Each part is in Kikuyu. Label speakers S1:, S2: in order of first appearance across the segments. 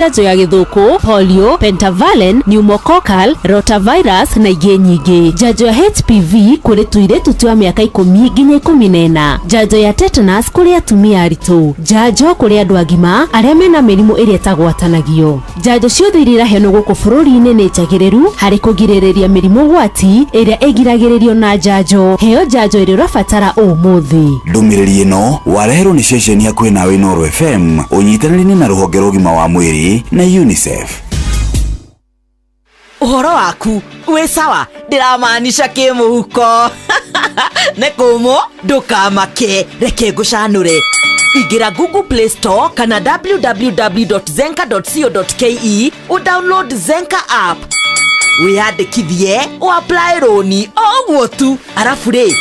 S1: Njanjo ya gĩthũkũ, polio, pentavalent, pneumococcal, rotavirus na ingĩ nyingĩ. Njanjo ya HPV kũrĩ tũirĩtu twa mĩaka 10 nginya 14. Njanjo ya tetanus kũrĩ atumia aritũ. Njanjo kũrĩ andũ agima arĩa mena mĩrimũ ĩrĩa ĩtagwatanagio. Njanjo ciothe iria iraheanwo gũkũ bũrũri-inĩ nĩ njagĩrĩru harĩ kũgirĩrĩria mĩrimũ ũgwati ĩrĩa ĩgiragĩrĩrio na njanjo. Heo njanjo ĩrĩa ũrabatara ũmũthĩ.
S2: Ndũmĩrĩri ĩno wareherwo nĩ ceceni hakuhĩ nawe Inooro FM ũnyitanĩri-inĩ na rũhonge rwa ũgima wa mwĩrĩ na UNICEF.
S3: Ũhoro waku wĩ sawa, ndĩramaanisha kĩmũhuko. Nĩ kũmũ, ndũkamake, reke ngũcanũre. Ingĩra Google Play Store kana www.zenka.co.ke ũdownload Zenka app, wĩyandĩkithie, ũapply rũni o ũguo tu, arabu rĩ,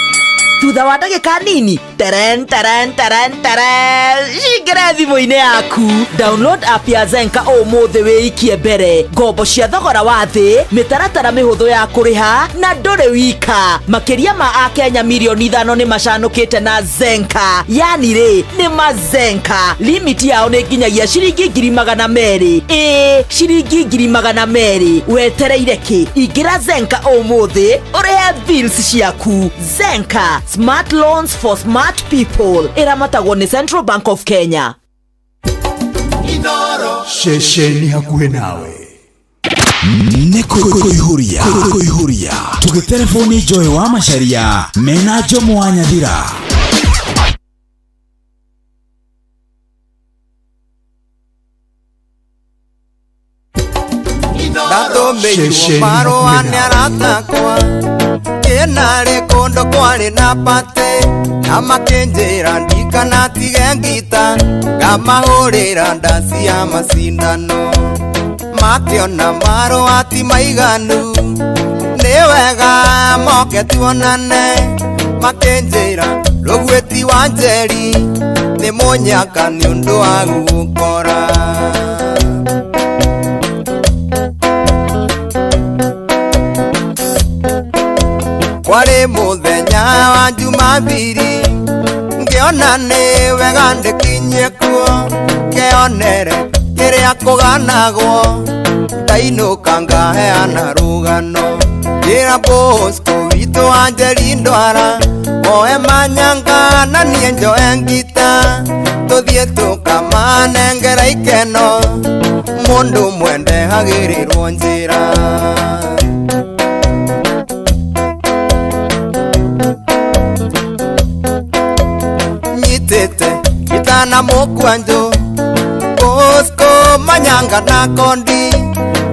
S3: thutha wa ndagĩka nini, teren teren teren teren, cingĩre thimũ-inĩ yaku. Download app ya Zenka ũmũthĩ, wĩikie mbere ngombo cia thogora wa thĩ, mĩtaratara mĩhũthũ ya kũrĩha, na ndũrĩ wika. Makĩria ma akenya mirioni 5 nĩ macanũkĩte na Zenka. Yani rĩ, nĩ mazenka. Limit yao nĩ nginyagia ciringi 200,000. Ĩĩ, ciringi 200,000. Wetereire kĩ? Ingĩra Zenka ũmũthĩ ũrĩhe bills ciaku. Zenka, smart loans for smart people. Ĩramatagwo nĩ Central Bank of Kenya.
S2: Ceceni hakuhĩ nawe nĩ kũihũria kũihũria tũgĩtereboni Joy wa Macharia mena Njomo wa Nyathira.
S4: Ndatũmĩirwo
S2: Ceceni
S4: marũa
S2: hakuhĩ
S4: nĩ
S2: nawe.
S4: aratakwa kĩnarĩ kũndũ kwarĩ na patĩ na makĩnjĩra ndikanatige ngita, ngamahũrĩra ndaci ya macindano, makĩona marũa ti maiganu, nĩ wega moke tuonane, makĩnjĩra rũguĩti wa njeri nĩ mũnyaka nĩ ũndũ wa gũkora. Kwarĩ mũthenya wa Jumabiri, ngĩona nĩ wega ndĩkinyie kuo, ngĩonere kĩrĩa kũganagwo, ndainũka ngaheana rũgano, ngĩra Bosco witũ wa Njeri ndwara oe manyanga na niĩ njoe ngita, tũthiĩ tũkamanengera ikeno, mũndũ mwende hagĩrĩrwo njĩra. Nyitĩte gitana mũkwanjũ, Bosco manyanga na kondi,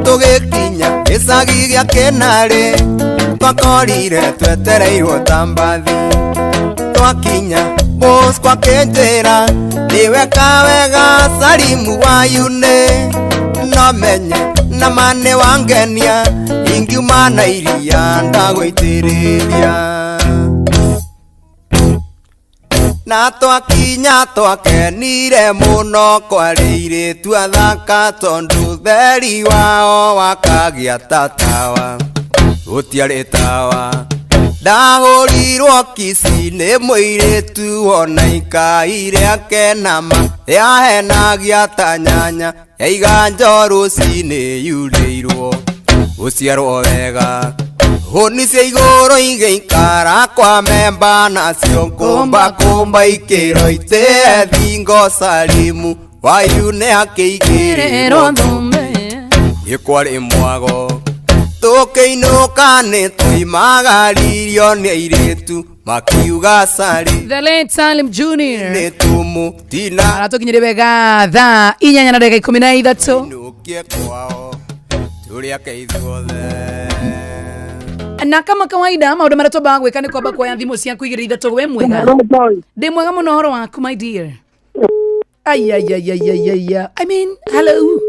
S4: tũgĩkinya gĩcagi gĩa kĩnarĩ, twakorire twetereirwo ta mbathi. Twakinya, Bosco akĩnjĩra nĩweka wega, Salimu wayune, no menye nama nĩ wangenia, ingiuma na iria ndagũitĩrĩria. Na twakinya twakenire mũno, kwarĩ irĩtu athaka, tondũ theri wao wakagĩa ta tawa, gũtiarĩ tawa. Ndahũrirwo kici nĩ mũirĩtu ona ikai rĩake nama yahenagia ta nyanya yaiga rũcinĩ yurĩirwo gũciarwo wega, hũni cia igũrũ igĩikara kwa memba, nacio kũmba kũmba ikĩro itĩe thingo, Salimu wayune akĩigĩrĩrwo nĩ kwarĩ mwago. Tũkĩinũka nĩ tũimagaririo nĩ airĩtu makiuga cari
S5: The late Salim Junior
S4: nĩ tũmũtina.
S5: Aratukinyire wega thaa 8 na ndagĩka 13.
S4: Inũkie kwao tũrĩake ithuothe.
S5: Na kama kawaida, maũndũ marĩa twambaga gwĩka nĩ kwamba kuoya thimũ ciaku igĩrĩ ithatũ. We mwega? Ndĩ mwega mũno, ũhoro waku, my dear? Ayayayayaya, I mean, hello.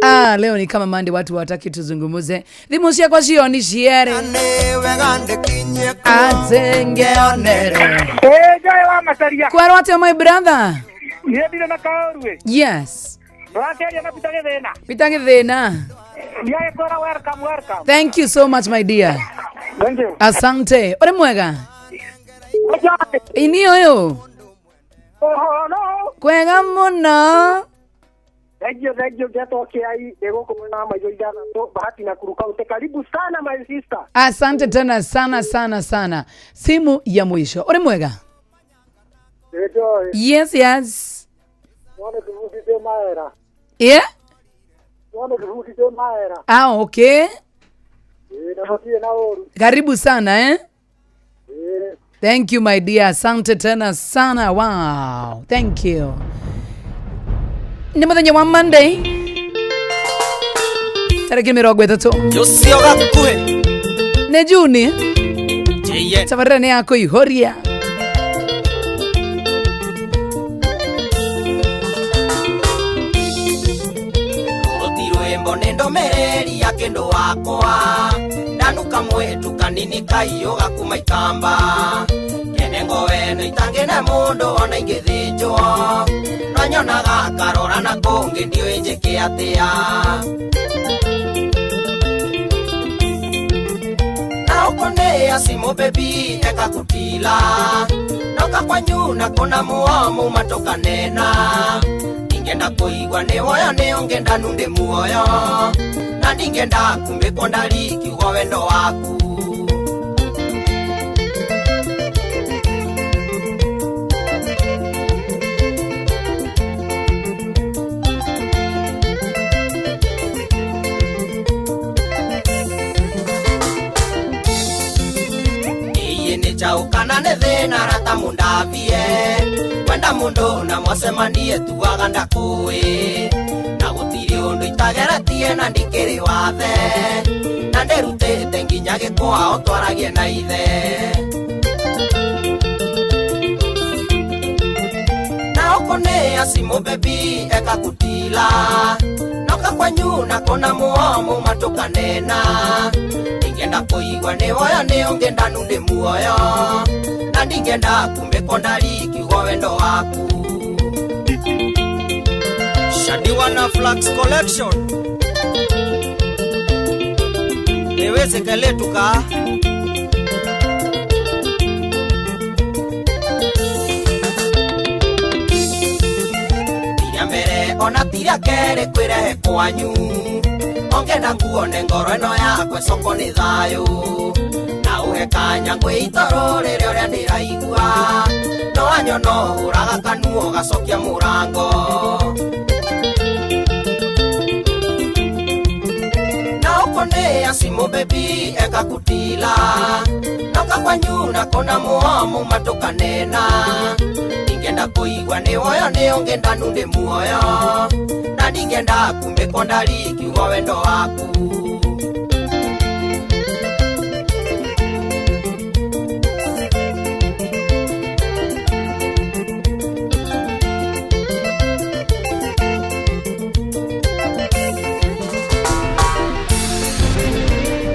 S5: Ah, leo ni kama Monday, watu wataki tuzungumuze. Thimũ ciakwa cio ni ciere.
S4: Nĩ wega ndĩkinyie kuo
S5: Atengeonere.
S6: Ĩ Joy wa Macharia.
S5: Kwerwo atĩa, my brother?
S6: Niĩ ndirĩ na kaũru ĩ.
S5: Yes.
S6: Ndũrakĩaria na Peter Gĩthĩna.
S5: Peter Gĩthĩna.
S6: Ndiagĩkwĩra welcome, welcome.
S5: Thank you so much, my dear.
S6: Thank you.
S5: Asante. Ũrĩ mwega?
S6: Joy.
S5: Ini ũyũ.
S6: Ũhoro.
S5: Kwega mũno.
S6: Thank you, thank you. Ngetwo Kiai ndĩ gũkũ mwena wa maitho ithathatũ Bahati na Kuru County. Karibu sana my sister.
S5: Asante tena sana sana sana. Simu ya mwisho. Uri mwega?
S6: Ndio.
S5: Yes, yes.
S6: None tuvutite maera.
S5: Yeah?
S6: None tuvutite maera.
S5: Ah, okay.
S6: Eh, na gũtirĩ na ũru.
S5: Karibu sana eh?
S6: Eh.
S5: Thank you my dear. Asante tena sana. Wow. Thank you. Nĩ mũthenya wa Monday tarĩki 30
S4: Ũcio gakuhĩ
S5: nĩ Juni.
S4: JN
S5: Tabarĩra nĩ ya kũihũria.
S4: Rũti rwĩmbo nĩ ndũmĩrĩri ya kĩndũ wakwa ndanuka mwĩtu kanini kaiyũga kuma ikamba kene ngoweno itangĩne mũndũ ona ingĩthĩnjwo no nyonaga karora na kũngĩ ndiũĩ njĩke atĩa na ũkũnĩa simũ bebi ekakutila noka kwanyu na kũna muomu matokanena ndingenda kuigua nĩ woyo nĩ ũngenda nundĩ muoyo na ndingenda kumbĩkwo ndari kiugo wendo waku. Ĩĩ nĩ njaũkana nĩ thĩna rata mũndavie kwenda mũndũ na mwacemanie tuaga ndakũĩ na gũtirĩ ũndũ itageretie na ndikĩrĩ wathe na ndĩrutĩte nginya gĩkwao twaragie na ithe na ũkũnĩa simũ bebi ekakutila noka kwanyu na kũna muomu matukanena ndingenda kũigua nĩ woyo nĩ ũngenda nundĩ muoyo na ndingenda kumbĩkwo ndari kiugo wendo waku. Shadiwana Flax Collection niwezekeletuka tiria mbere ona tiria kerĩ kwĩrehe kwanyu ongenda nguone ngoro ĩno yakwa ĩcoko nĩ thayũ na ũhe kanya ngwĩitoro rĩrĩa ũrĩa ndĩraigua no anyono hũraga kanuo gacokia mũrango na ũkũnĩa simũ bebi ekakutila noka kwanyu na kũna muomu matukanena ndingenda kũigua nĩ woyo nĩ ũngenda nundĩ muoyo na ndingenda kumbĩkwo ndari kiugo wendo waku.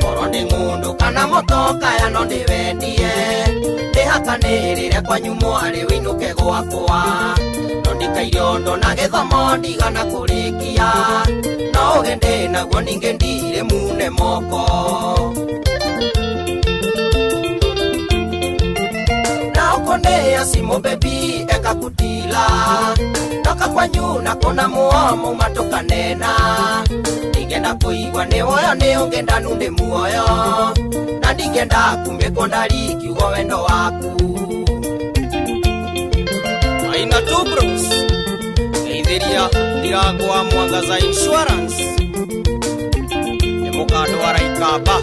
S4: Korwo nĩ ng'ũndũ kana motoka ya no ndĩwendie ndĩhakanĩrĩre kwanyu mwarĩ wĩinũke gwakwa no ndikaire ũndũ na gĩthomo ndigana kũrĩkia no ũgende naguo ningĩ ndirĩ mune moko na ũkũnĩa simũ bebi ekakutila noka kwanyu na kũna muomu matukanena ndingenda kũigua nĩ woyo nĩ ũngenda nundĩ muoyo na ndingenda kumbĩkwo ndari kiugo wendo waku. Aina two bros ngeithĩria ndiragwa Mwangaza Insurance nĩ mũkandwara ikamba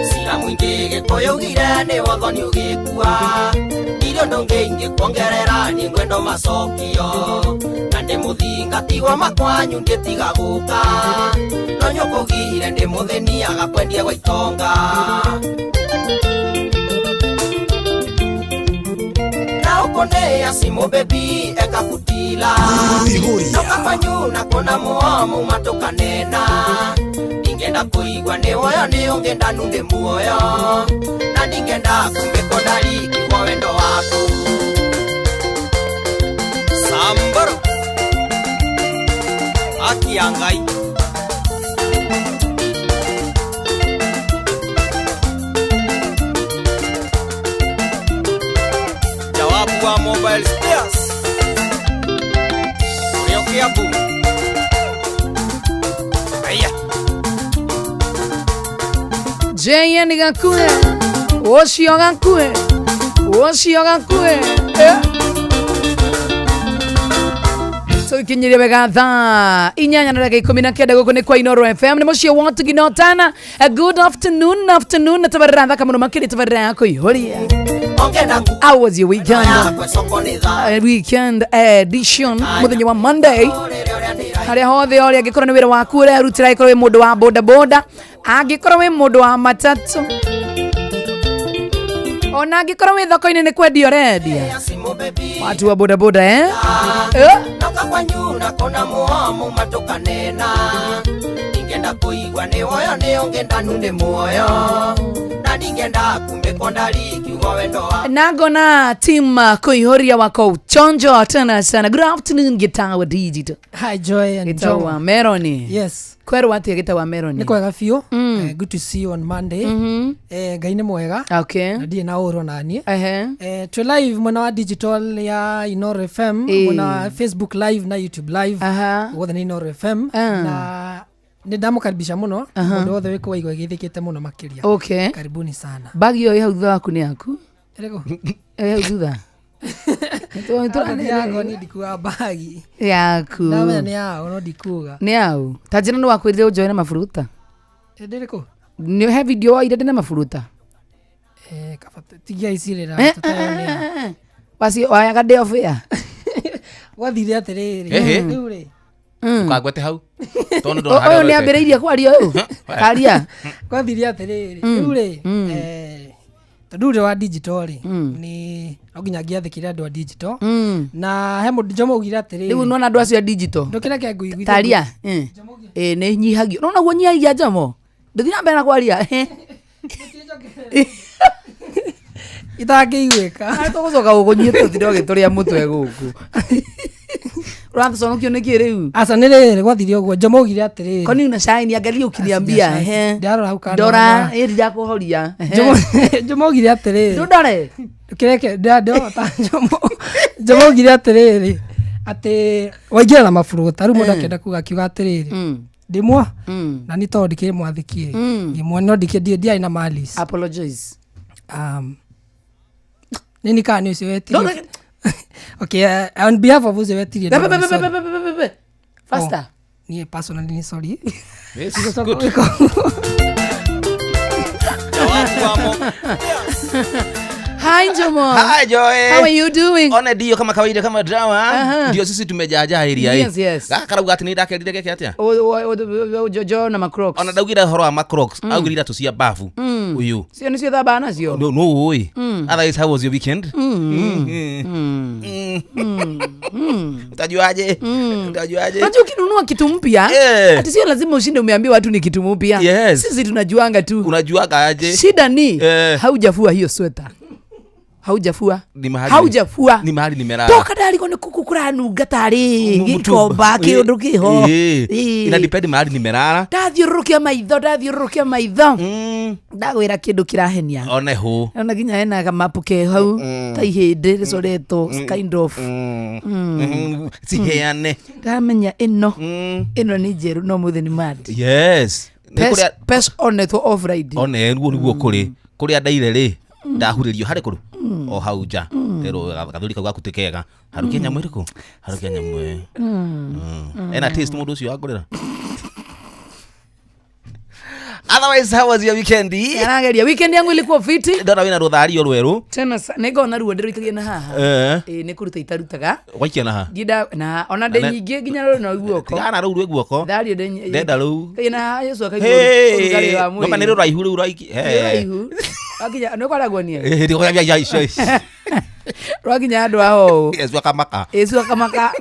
S4: cira mũingĩ Gĩkũyũ ugire nĩ wathoni ũgĩkua ndirĩ ũndũ ũngĩ ingĩkuongerera niĩ ngwendo macokio na ndĩ mũthingati wa makwanyu ndĩtiga gũka no nyũkũgire ndĩ mũthĩni agakwendia gwa itonga na ũkũnĩa simũ bebi ekakutila noka kwanyu na kũna muomu matukanena ndingenda kũigua nĩ woyo nĩ ũngenda nundĩ muoyo na ndingenda kumbĩkwo ndari kiugo wendo waku. Sambaro haki ya Ngai. Jawabu wa
S5: JN Gakue ũcio Gakue ũcio Gakue eh. Tũikinyirie wega thaa 8:19 gũkũ nĩ kwa Inoro FM nĩ mũciĩ wa Tugina Tana. A good afternoon, afternoon na tabarĩra thaka mũno makĩria, tabarĩra ya kũihũria.
S4: Onge na nguo
S5: How was your weekend?
S4: Yakwe soko nĩ thayũ.
S5: Weekend edition mũthenya wa Monday.
S4: Rĩrĩa ũrĩa ndĩra
S5: Harĩa hothe ũrĩ, angĩkorwo nĩ wĩra waku ũrerutĩra, angĩkorwo wĩ mũndũ wa boda boda, angĩkorwo wĩ mũndũ wa matatũ, ona angĩkorwo wĩ thoko-inĩ nĩ kwendia ũrendia.
S4: Simu baby.
S5: Watu wa boda boda, eh? Eh?
S4: Noka kwanyu na kona muomu matukanena ingenda kuigua nĩ woyo nĩ ũngenda nu nĩ muoyo na ningenda kumbĩkwo ndari kiugo wendo wa
S5: Nagona team kuihoria wako uchonjo tena sana. Good afternoon, Gitawa Digital.
S7: Hi Joy and
S5: Gitawa
S7: John.
S5: Meroni.
S7: Yes.
S5: Kwerwo atia Gitawa Meroni?
S7: Nĩ kwega biũ. Good to see you on Monday. Ngai nĩ mwega. Na ndirĩ na ũru naniĩ. Twĩ live mwena wa digital ya Inoro FM, mwena wa Facebook live na YouTube live. Guothe nĩ Inoro FM. Na nĩ ndamũkaribisha mũno mũndũ wothe wĩ kũwaigua gĩthĩkĩte mũno makĩria. Karibuni sana.
S5: Bagi ĩyo ĩ hau thutha waku nĩ yaku?
S7: Ĩrĩkũ?
S5: Ĩ hau thutha.
S7: Yakwa niĩ ndikuaga bagi.
S5: Yaku.
S7: Ndamenya nĩ yao no ndikuga.
S5: Nĩ yau. Ta njĩra nĩ wakwĩrire ũnjoe na maburuta.
S7: Ndĩrĩkũ?
S5: Nĩ he video woire ndĩ na maburuta.
S7: Kaba tigia icirĩra.
S5: Wacio wayaga ndĩ off air.
S7: Gwathire atĩrĩrĩ.
S8: Ehe.
S7: Rĩu rĩ.
S8: Ndũkangwete hau tondũ ndona
S5: Ũyũ
S8: harĩa
S5: nĩ
S8: ũrorete.
S5: ambĩrĩirie kwaria ũyũ. Karia.
S7: Kwathire atĩrĩrĩ, rĩu rĩ, tondũ rĩu wa digital rĩ, nĩ no nginya ngĩathĩkĩre andũ a digital na he mũndũ Jomo augire atĩrĩrĩ.
S5: Rĩu nona andũ acio a digital.
S7: Ndũkĩreke ngũiguithie.
S5: Taria. Ĩ nĩ nyihagio. Nona guo nyihagia Jomo. Ndũthiĩ na mbere na kwaria.
S7: Itangĩiguĩka.
S5: Tũgũcoka gũkũnyita tũtinde ũgĩtũrĩa mũtwe gũkũ. Ũratũconokio nĩkĩ rĩu?
S7: Aca nĩ rĩrĩ, gwathire ũguo Jomo augire atĩrĩrĩ.
S5: Kwani una shine? Angalia ukiniambia.
S7: Sija shine. Ndarora hau kando.
S5: Ndora ĩri ndakũhoria.
S7: Jomo augire atĩrĩrĩ.
S5: Ndũndore.
S7: Ndũkĩreke ndĩrota Jomo. Jomo augire atĩrĩrĩ atĩ waingĩra na maburuta rĩu mũndũ akĩenda kuga akiuga atĩrĩrĩ ndĩmwa na nĩ tondũ ndikĩrĩ mwathĩki ngĩmwa no ndikĩ ndiarĩ na malice.
S5: Apologize.
S7: Nini kana nĩ ũcio wetirie.
S5: Don't-
S7: Okay, on behalf of ũcio wetirie
S5: Be- be-
S7: ndauga
S5: be-
S7: nĩ sorry.
S5: be- be- be- be- be. Faster.
S7: Oh, niĩ personally nĩ sorry.
S8: Yes,
S7: Ndigũcoka
S8: good.
S7: gwĩka ũguo.
S5: Hi Jomo.
S8: Hi Joy.
S5: How are you doing?
S8: One ndio kama kawaida kama drama. Ndio sisi tumejaajaa area hii.
S5: Yes.
S8: Gaka karauga atĩ nĩ ndakerire geke atĩa?
S5: Jojo na macrocs.
S8: Ona ndaugire ũhoro wa macrocs, augire iratũ cia bafu. Ũyũ.
S5: Cio nĩcio thambaga nacio.
S8: No no ũĩ. Otherwise how was your weekend? Utajuaje? Utajuaje?
S5: Unajua ukinunua kitu mpya ati sio lazima ushinde umeambia watu ni kitu mpya. Sisi tunajuanga tu.
S8: Unajuaga aje?
S5: Shida ni haujafua hiyo sweta. Haujafua.
S8: Ni mahali.
S5: Haujafua.
S8: Ni mahali nimelala.
S5: Toka ndarigwo nĩ kũkũ kũranunga tarĩ gĩkomba kĩũndũ kĩho.
S8: Ina depend mahali nimelala.
S5: Ndathiũrũrũkia maitho, ndathiũrũrũkia maitho. Ndagwĩra kĩndũ kĩrahenia.
S8: One hu.
S5: Ona nginya hena kamapu ke hau ta ihĩndĩ rĩcoretwo kind of.
S8: Ciheane.
S5: Ndamenya ĩno ĩno nĩ njerũ no mũthĩ nĩ mad.
S8: Yes. Nĩ kũrĩa
S5: Pes onetwo off ride.
S8: One ruo nĩguo kũrĩ kũrĩa ndaire rĩ ndahurĩrio harĩ kũrũ o hau nja rero gathuri kau gaku ti kega harukia nyamũ ĩrĩkũ harukia nyamũ ĩyo. Ena taste mũndũ ũcio wangũrĩra. Otherwise how was your weekend?
S5: Arageria weekend yangu ilikuwa fiti.
S8: Ndona wĩna rũthario rwerũ.
S5: Tena nĩngona ruo ndĩrũikagia na haha. Ĩĩ nĩ kũruta itarutaga.
S8: Waikia na ha?
S5: Ndinda na ona ndĩ nyingĩ nginya rũrĩ no guoko.
S8: Tigana rũu rwĩ guoko.
S5: Thario ndĩ
S8: Ndenda rũu.
S5: Kaina haha Yesu akaigua ũrugarĩ wa mwĩrĩ.
S8: Noma nĩ rũraihu rũu rwaiki.
S5: Nĩ rũraihu. Wakinya nĩ ũkoragwo niĩ. Rwakinya andũ aho ũũ.
S8: Yesu akamaka.
S5: Yesu akamaka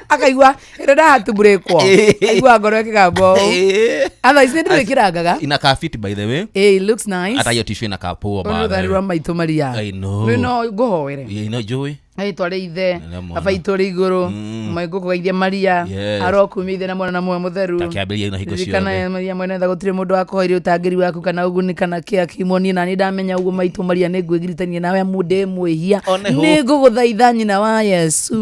S5: akaigua ĩrĩa ndahatũmburĩkwo. Aigua ngoro ĩkĩgamba ũũ. Otherwise nĩ ndĩrĩkĩrangaga.
S8: Inakaa fit by the way.
S5: Eh, it looks nice.
S8: Hata hiyo tishu inakaa poa
S5: Ũyũ nĩ
S8: by the
S5: ũthari
S8: way.
S5: wa maitũ maria.
S8: I know.
S5: Rĩu no ngũhoere.
S8: You know Joey.
S5: Rĩtwa rĩa ithe,
S8: Na mwana.
S5: baba itũ rĩ igũrũ, ngũkũgeithia Maria,
S8: Yes.
S5: arokumia ithe na mwana na muoyo mũtheru.
S8: Takĩambĩrĩria na hingo
S5: Ririkana
S8: ciothe.
S5: Maria mwene tha gũtirĩ mũndũ wakũhoire ũtangĩri waku kana ũguni kana kĩa kimo niĩ nani ndamenya ũguo maitũ Maria nĩ ngwĩgiritania nawe amu ndĩ mwĩhia.
S8: One hũ.
S5: Nĩ ngũgũthaitha nyina wa Yesu,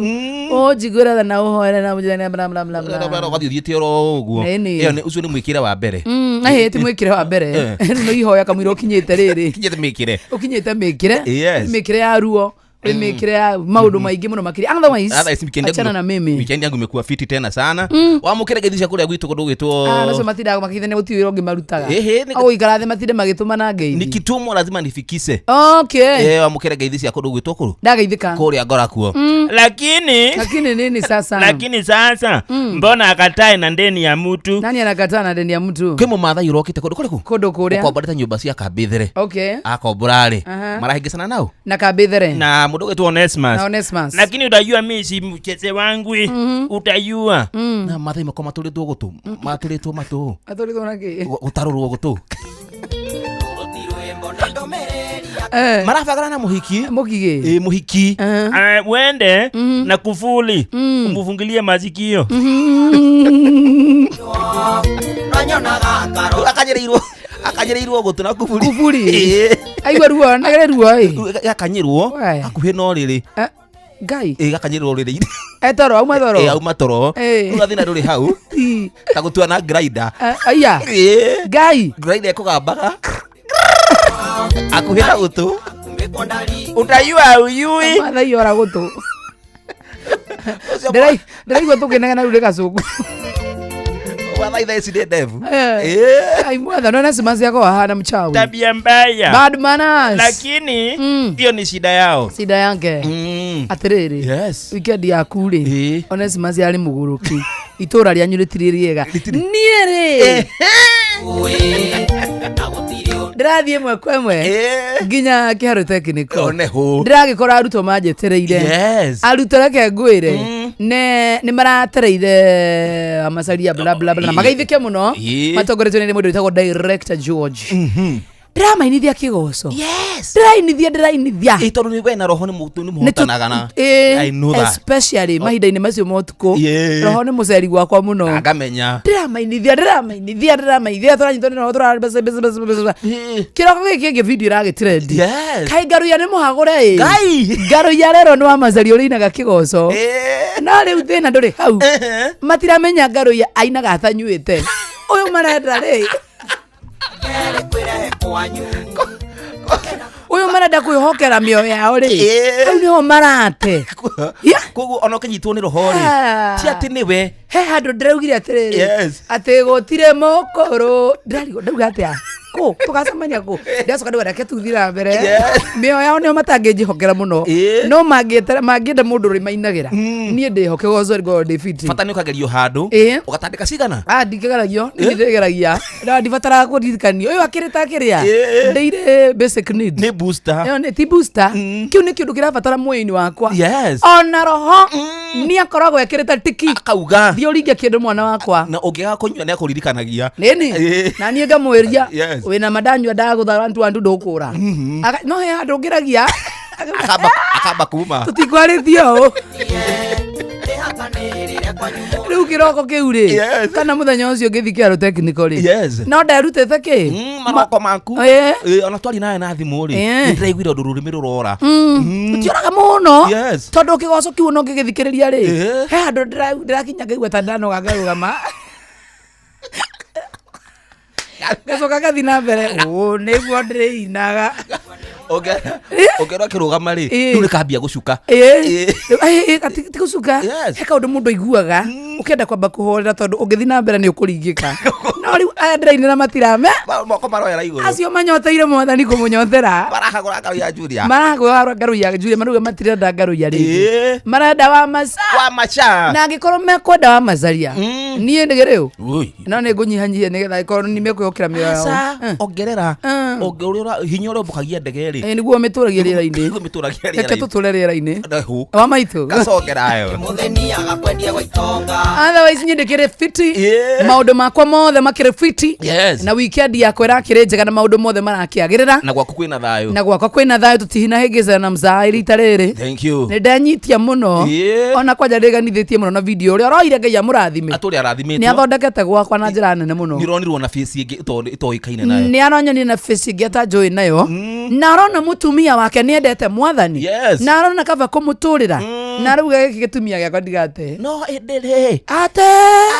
S5: ũnjiguĩre tha na ũhoere na mũnjĩre bla bla bla bla.
S8: Ũgathiĩ ũthiĩte oro ũguo.
S5: Ĩni.
S8: Ĩyo nĩ ũcio nĩ mwĩkĩre wa mbere.
S5: Ĩhĩ, ti mwĩkĩre wa mbere. Rĩu nĩ ihoya kamũira ũkinyĩte rĩrĩ.
S8: Kinyĩte mĩkĩre.
S5: Ũkinyĩte mĩkĩre.
S8: Yes.
S5: Mĩkĩre ya ruo. Rĩ mĩkĩre ya maũndũ maingĩ mũno makĩria. Otherwise,
S8: Otherwise, weekend yangu
S5: achana na mimi.
S8: Weekend yangu imekuwa fiti tena sana. Wamũkĩre ngeithi cia kũrĩa gwitũ kũndũ gwĩtwo
S5: Ah, nacio matindaga makĩgeithania gũtirĩ wĩra ũngĩ marutaga.
S8: Ĩhĩ,
S5: Agũikara thĩ matinde magĩtũmana ngeithi.
S8: Nikitumwa lazima nifikise.
S5: Okay.
S8: Wamũkĩre ngeithi cia kũndũ gwĩtwo kũrũ.
S5: Ndageithĩka.
S8: Kũrĩa ngora kuo.
S9: Lakini
S5: Lakini nini sasa?
S9: Lakini sasa mbona akatae na ndeni ya mtu?
S5: Nani anakataa na deni ya mtu?
S8: Kwĩ mũmathai ũrokĩte kũndũ kũrĩkũ?
S5: Kũndũ kũrĩa.
S8: Ũkomborete nyũmba cia kambĩthere.
S5: Okay.
S8: Akombora rĩ,
S5: Aha.
S8: marahĩngĩcana nao.
S5: Na kambĩthere.
S9: Na mũndũ ũgwĩtwo Onesmus.
S5: Na Onesmus.
S9: Lakini utajua mi si mcheze wangu, utajua.
S8: Na mathai makwa matũrĩtwo gũtũ. Matũrĩtwo matũ.
S5: Atũrĩtwo na kĩ?
S8: Gũtarũrwo gũtũ.
S5: Eh.
S8: Marabagana na mũhiki.
S5: Mũkigĩ.
S8: Ĩ mũhiki.
S9: Wende na kufuli umufungilie masikio.
S8: Akanyĩrĩirwo. Akanyĩrĩirwo gũtũ na kuburi.
S5: Kuburi.
S8: Ĩ.
S5: Aigua ruo, nagere ruo ĩ.
S8: Gakanyĩrwo
S5: Wee.
S8: hakuhĩ na ũrĩrĩ.
S5: Ngai.
S8: Ĩ gakanyĩrwo ũrĩrĩ-inĩ.
S5: Etoro, auma toro.
S8: Ĩ auma toro.
S5: Ĩ.
S8: Rĩu gathĩna ndũrĩ hau.
S5: Ĩ.
S8: Ta gũtua na grinder.
S5: Aya.
S8: Ĩ.
S5: Ngai.
S8: Grinder ĩkũgambaga. Hakuhĩ na gũtũ.
S9: Utajua uyui.
S5: Mathai ora gũtũ. Ndĩraigua tũkĩnegena rĩu nĩ gacũngũ.
S8: Wathai thaa ici nĩ ndevu.
S5: Ai mwathani, Onesmus yako ahana mchawi.
S9: Tabia mbaya.
S5: Bad manners.
S9: Lakini hiyo ni shida yao.
S5: Shida yake. Atĩrĩrĩ.
S8: Yes.
S5: Weekend yaku rĩ. Onesmus yarĩ mũgũrũki. Itũra rĩanyu rĩtirĩ rĩega. Niĩ rĩ. Ndĩrathiĩ ĩmwe kwa ĩmwe nginya Kĩharũ Technical.
S8: One hũ.
S5: Ndĩragĩkora arutwo manjetereire.
S8: Yes.
S5: Arutwo reke ngwĩre nĩ maratereire amacaria bla bla bla na magaithĩke mũno matongoretio nĩ mũndũ wĩtagwo Director George. Ndĩramainithia kĩgoco.
S8: Yes.
S5: Ndĩrainithia ndĩrainithia.
S8: Ĩ tondũ nĩ we na roho nĩ mũhotanaga na. I know that.
S5: Especially mahinda-inĩ macio ma ũtukũ.
S8: Yeah.
S5: Roho nĩ mũceri gwakwa mũno.
S8: Ngamenya.
S5: Ndĩramainithia ndĩramainithia ndĩramainithia tũranyitwo nĩ roho tũra kĩroko gĩkĩ kĩngĩ video ĩragĩtrend.
S8: Yes.
S5: Kaĩ ngaruia nĩ mũhagũre ĩ.
S8: Ngai.
S5: Ngaruia rero nĩ wa macari ũrĩinaga kĩgoco. No rĩu thĩna ndũrĩ hau. Matiramenya ngaruia ainaga atanyuĩte. Ũyũ marenda rĩ. Ũyũ marenda kwĩhokera mĩoyo yao rĩ. Hau nĩho marate.
S8: Koguo ona ũkĩnyitwo nĩ roho rĩ. Ti atĩ nĩwe.
S5: He handũ ndĩraugire atĩrĩrĩ.
S8: Yes.
S5: Atĩ gũtirĩ mũkũrũ. Ndĩrarigwo ndauga atĩa? Kũ? Tũgacemania kũ? Ndĩracoka ndauga reke tuthiĩ na mbere. Mĩoyo yao nĩo matangĩnjĩhokera mũno. No mangĩenda mũndũ ũrĩ mainagĩra. Niĩ ndĩho kĩgoco ngorwo ndĩ fiti.
S8: Bata nĩ ũkagerio handũ. Ũgatandĩka cigana?
S5: Ah, ndikĩgeragio, nĩ ndĩgeragia. No ndibataraga kũririkanio. Ũyũ akĩrĩ ta kĩrĩa. Ndĩire basic need.
S8: Nĩ booster.
S5: Ĩyo nĩ ti booster. Kĩu nĩ kĩũndũ kĩrabatara mwĩrĩ-inĩ wakwa.
S8: Yes.
S5: Ona roho nĩ akoragwo ekĩrĩte tiki.
S8: Akauga.
S5: Thiĩ ũringe kĩndũ mwana wakwa.
S8: Na ũngĩaga kũnyua nĩ akũririkanagia.
S5: Nĩni. Na niĩ ngamwĩria.
S8: Yes.
S5: Wĩna mandanyua ndagũtha wantu wantu ndũkũra. No he handũ ngĩragia.
S8: Akamba kuma.
S5: Tũtikwarĩtie ũũ. Rĩu kĩroko kĩu rĩ. Kana mũthenya ũcio ngĩthiĩ Kĩharũ Technical rĩ.
S8: Yes.
S5: No nderutĩte kĩ?
S8: Maroko maku. Ona twari nawe na thimũ rĩ. Nĩ ndĩraiguire ũndũ rũrĩmĩ rũrora.
S5: Ũtioraga mũno.
S8: Yes.
S5: Tondũ kĩgoco kĩu ona ũngĩgĩthikĩrĩria rĩ. He handũ ndĩrakinya ngaigua ta ndanoga ngarũgama. Ngacoka ngathiĩ na mbere. Ũũ nĩguo ndĩrĩinaga.
S8: Ũngĩona kĩrũgama rĩ, rĩu rĩkambia gũcuka.
S5: Ti gũcuka. He kaũndũ mũndũ aiguaga ũkĩenda kwamba kũhorera tondũ ũngĩthiĩ na mbere nĩ ũkũringĩka. No rĩu aya ndĩrainĩra matirame.
S8: Moko maroera igũrũ.
S5: Acio manyoteire mwathani kũmũnyotera.
S8: Marahagũra ngaru ya Julia.
S5: Marahagũra ngaru ya Julia marauga matirenda ngaru ya rĩngĩ. Marenda wa maca.
S8: Wa maca.
S5: Na angĩkorwo mekwenda wa macaria. Niĩ nĩ rĩu
S8: Ui.
S5: No nĩ ngũnyihanyihia nĩgetha ĩkorwo nĩ mekwĩhokera mĩoyo yao.
S8: Aca, ongerera. Ũrĩa hinya ũrĩa ũmbũkagia ndege rĩ.
S5: Ĩ, nĩguo mĩtũragia rĩera-inĩ.
S8: Nĩguo mĩtũragia
S5: Reke
S8: rĩera-inĩ.
S5: tũtũre rĩera-inĩ.
S8: Ndahũ.
S5: Wa maitũ.
S8: Gacongerayo.
S4: Mũtheni agakwendia gwa itonga.
S5: Otherwise niĩ ndĩkĩrĩ fiti.
S8: Yeah.
S5: Maũndũ makwa mothe makĩrĩ fiti.
S8: Yes.
S5: Na weekend yakwa ĩrakĩrĩ njega na maũndũ mothe marakĩagĩrĩra.
S8: Na gwaku kwĩna thayũ.
S5: Na gwakwa kwĩna thayũ tũtihinahĩngĩcana na mzaa rita rĩrĩ.
S8: Thank you.
S5: Nĩ ndanyitia mũno.
S8: Yeah.
S5: Ona kwanja ndĩganithĩtie mũno na video ũrĩa ũroire Ngai amũrathime.
S8: Atũrĩ arathimĩtwo.
S5: Nĩ athondekete gwakwa na njĩra nene mũno.
S8: Nĩ ũronirwo na face ĩngĩ itoĩkaine nayo.
S5: Nĩ aronyonia na face ĩngĩ atanjũĩ nayo. Na arona mũtumia wake nĩ endete mwathani.
S8: Yes.
S5: Na arona kaba kũmũtũrĩra. Na rĩu gĩkĩ gĩtumia gĩakwa ndigate.
S8: No ĩndĩ rĩ.
S5: Ate.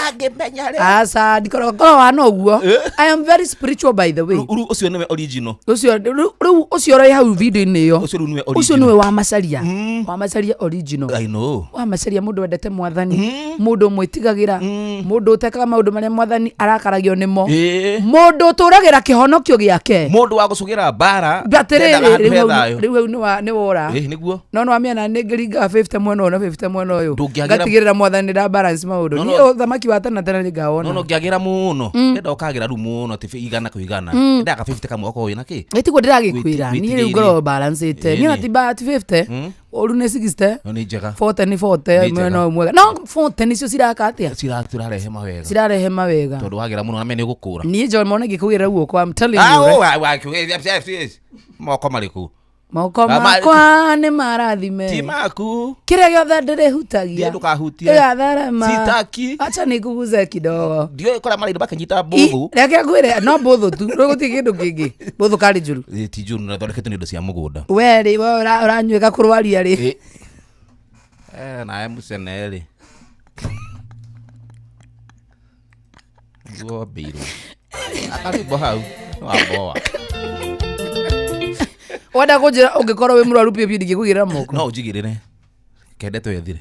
S8: Angĩmenya rĩ.
S5: Aca ndikoragwo ngoragwo wana ũguo. I am very spiritual by the way.
S8: Rĩu ũcio nĩwe original.
S5: Ũcio rĩu ũcio ũrĩ hau video-inĩ ĩyo.
S8: Ũcio rĩu nĩwe
S5: Ũcio
S8: original.
S5: nĩwe wa macaria. Wa macaria original.
S8: I know.
S5: Wa macaria mũndũ wendete mwathani. Mũndũ ũmwĩtigagĩra. Mũndũ ũtekaga maũndũ marĩa mwathani arakaragio nĩmo.
S8: Ĩĩ.
S5: Mũndũ ũtũragĩra kĩhonokio gĩake.
S8: Mũndũ wa gũcũgĩra mbara.
S5: Atĩrĩrĩ,
S8: ndendaga handũ
S5: rĩu
S8: he
S5: hau-
S8: thayũ.
S5: rĩu hau nĩ wora.
S8: Ĩĩ, nĩguo.
S5: No nĩ wamĩona nĩ ngĩringaga 50 mwena ũyũ na 50 mwena ũyũ.
S8: Ndũngĩagĩra-
S5: Ngatigĩrĩra mwathani nda balance maũndũ.
S8: No, no.
S5: Niĩ ũthamaki wa tene na tene nĩ ngawona.
S8: No no ngĩagĩra mũno. Ndenda ũkagĩra rĩu mũno atĩ igana kwa igana. Ndendaga 50 kamwe okorwo wĩna kĩ.
S5: Ĩ tiguo ndĩragĩkwĩra. Niĩ rĩu
S8: Wĩtigĩire.
S5: ngoragwo balancĩte. Niĩ ona
S8: Ĩni.
S5: ti ti 50. Ũru nĩ 60.
S8: No nĩ njega.
S5: 40 nĩ 40
S8: Nĩ
S5: mwena
S8: njega.
S5: ũyũ mwega. No 40 nĩcio ciraka atĩa?
S8: Cirarehe mawega.
S5: Cirarehe mawega.
S8: Tondũ wagĩra mũno na me nĩ ũgũkũra.
S5: Niĩ njoe mone ngĩkũgĩra guoko I'm telling
S8: Ah,
S5: you.
S8: oh,
S5: Right?
S8: moko marĩkũ?
S5: Moko
S8: Ah,
S5: makwa nĩ marathime.
S8: Ti maku.
S5: Kĩrĩa gĩothe ndĩrĩhutagia.
S8: Thiĩ ndũkahutie.
S5: Ĩgatherema.
S8: Sitaki.
S5: Acha nikuguze kidogo.
S8: Ndiũĩ kũrĩa maraire makĩnyita mbũthũ.
S5: Reke ngwĩre no mbũthũ tu. Rĩu gũtirĩ kĩndũ kĩngĩ. Mbũthũ karĩ njũru.
S8: Ĩ, ti njũru na thondeketwo nĩ indo cia mũgũnda.
S5: We rĩ we ũranyuĩka kũrwaria rĩ.
S8: Ĩ. Eh, nawe mũcene rĩ. Nĩguo wambĩirwo. Akarĩmbo hau. Nĩwamboa.
S5: Wenda kũnjĩra ũngĩkorwo wĩ mũrwaru biũ biũ ndingĩkũigĩrĩra moko.
S8: No ũnjigĩrĩre. Kende twethire.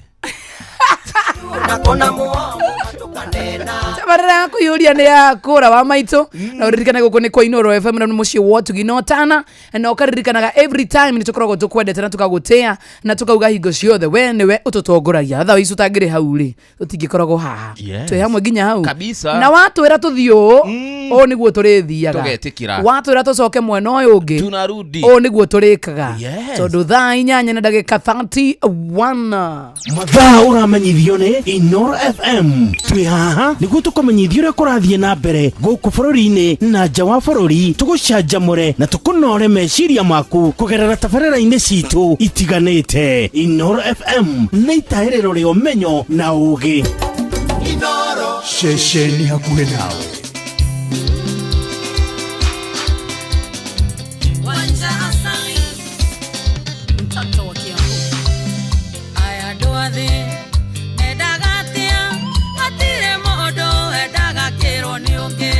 S4: Nakona muongo matukanena.
S5: Tabarĩra ya kũiyũria nĩ ya kũra wa maitũ na ũririkane gũkũ nĩ kwa Inooro FM na nĩ mũciĩ wa ũtugi na ũtana na ũkaririkanaga every time nĩ tũkoragwo tũkwendete na tũkagũtĩa na tũkauga hingo ciothe we nĩwe ũtũtongoragia thaa ici ũtangĩrĩ hau rĩ tũtingĩkoragwo haha.
S8: Yes.
S5: Twĩ hamwe nginya hau.
S8: Kabisa.
S5: Na watwĩra tũthiĩ ũũ ũũ nĩguo tũrĩthiaga.
S8: Tũgetĩkĩra.
S5: Watwĩra tũcoke mwena ũyũ ũngĩ
S8: Tunarudi.
S5: ũũ nĩguo tũrĩkaga.
S8: Yes.
S5: Tondũ thaa 8 na ndagĩka 31.
S10: Mathaa ũramenyithio nĩ Inooro FM. Twĩ haha nĩguo tũkũmenyithia ũrĩa kũrathiĩ na mbere gũkũ bũrũri-inĩ na nja wa bũrũri, tũgũcanjamũre na tũkũnore meciria maku kũgerera tabarĩra-inĩ citũ itiganĩte. Inooro FM nĩ itahĩrĩro rĩa ũmenyo na ũũgĩ.
S11: Ceceni hakuhĩ nawe.
S12: Wanja asali mtoto wa Kiambu aya ndwathi mendaga atia hatirĩ mũndũ endaga kĩrwo nĩ ũngĩ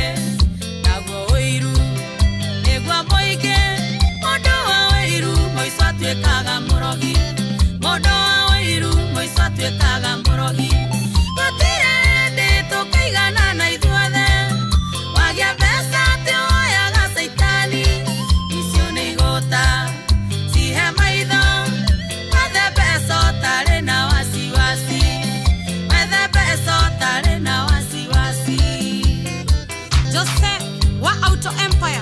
S12: naguo ũiru nĩguo mũingĩ mũndũ wa ũiru mũico atuĩkaga mũrogi mũndũ wa ũiru mũico atuĩkaga mũrogi gũtirĩ hĩndĩ tũkĩigana na ithuothe wagĩa mbeca atĩ woyaga caitani icio nĩ igũta cihe maitho wethe mbeca ũtarĩ na wasiwasi wethe mbeca ũtarĩ na wasiwasi Jose wa Auto Empire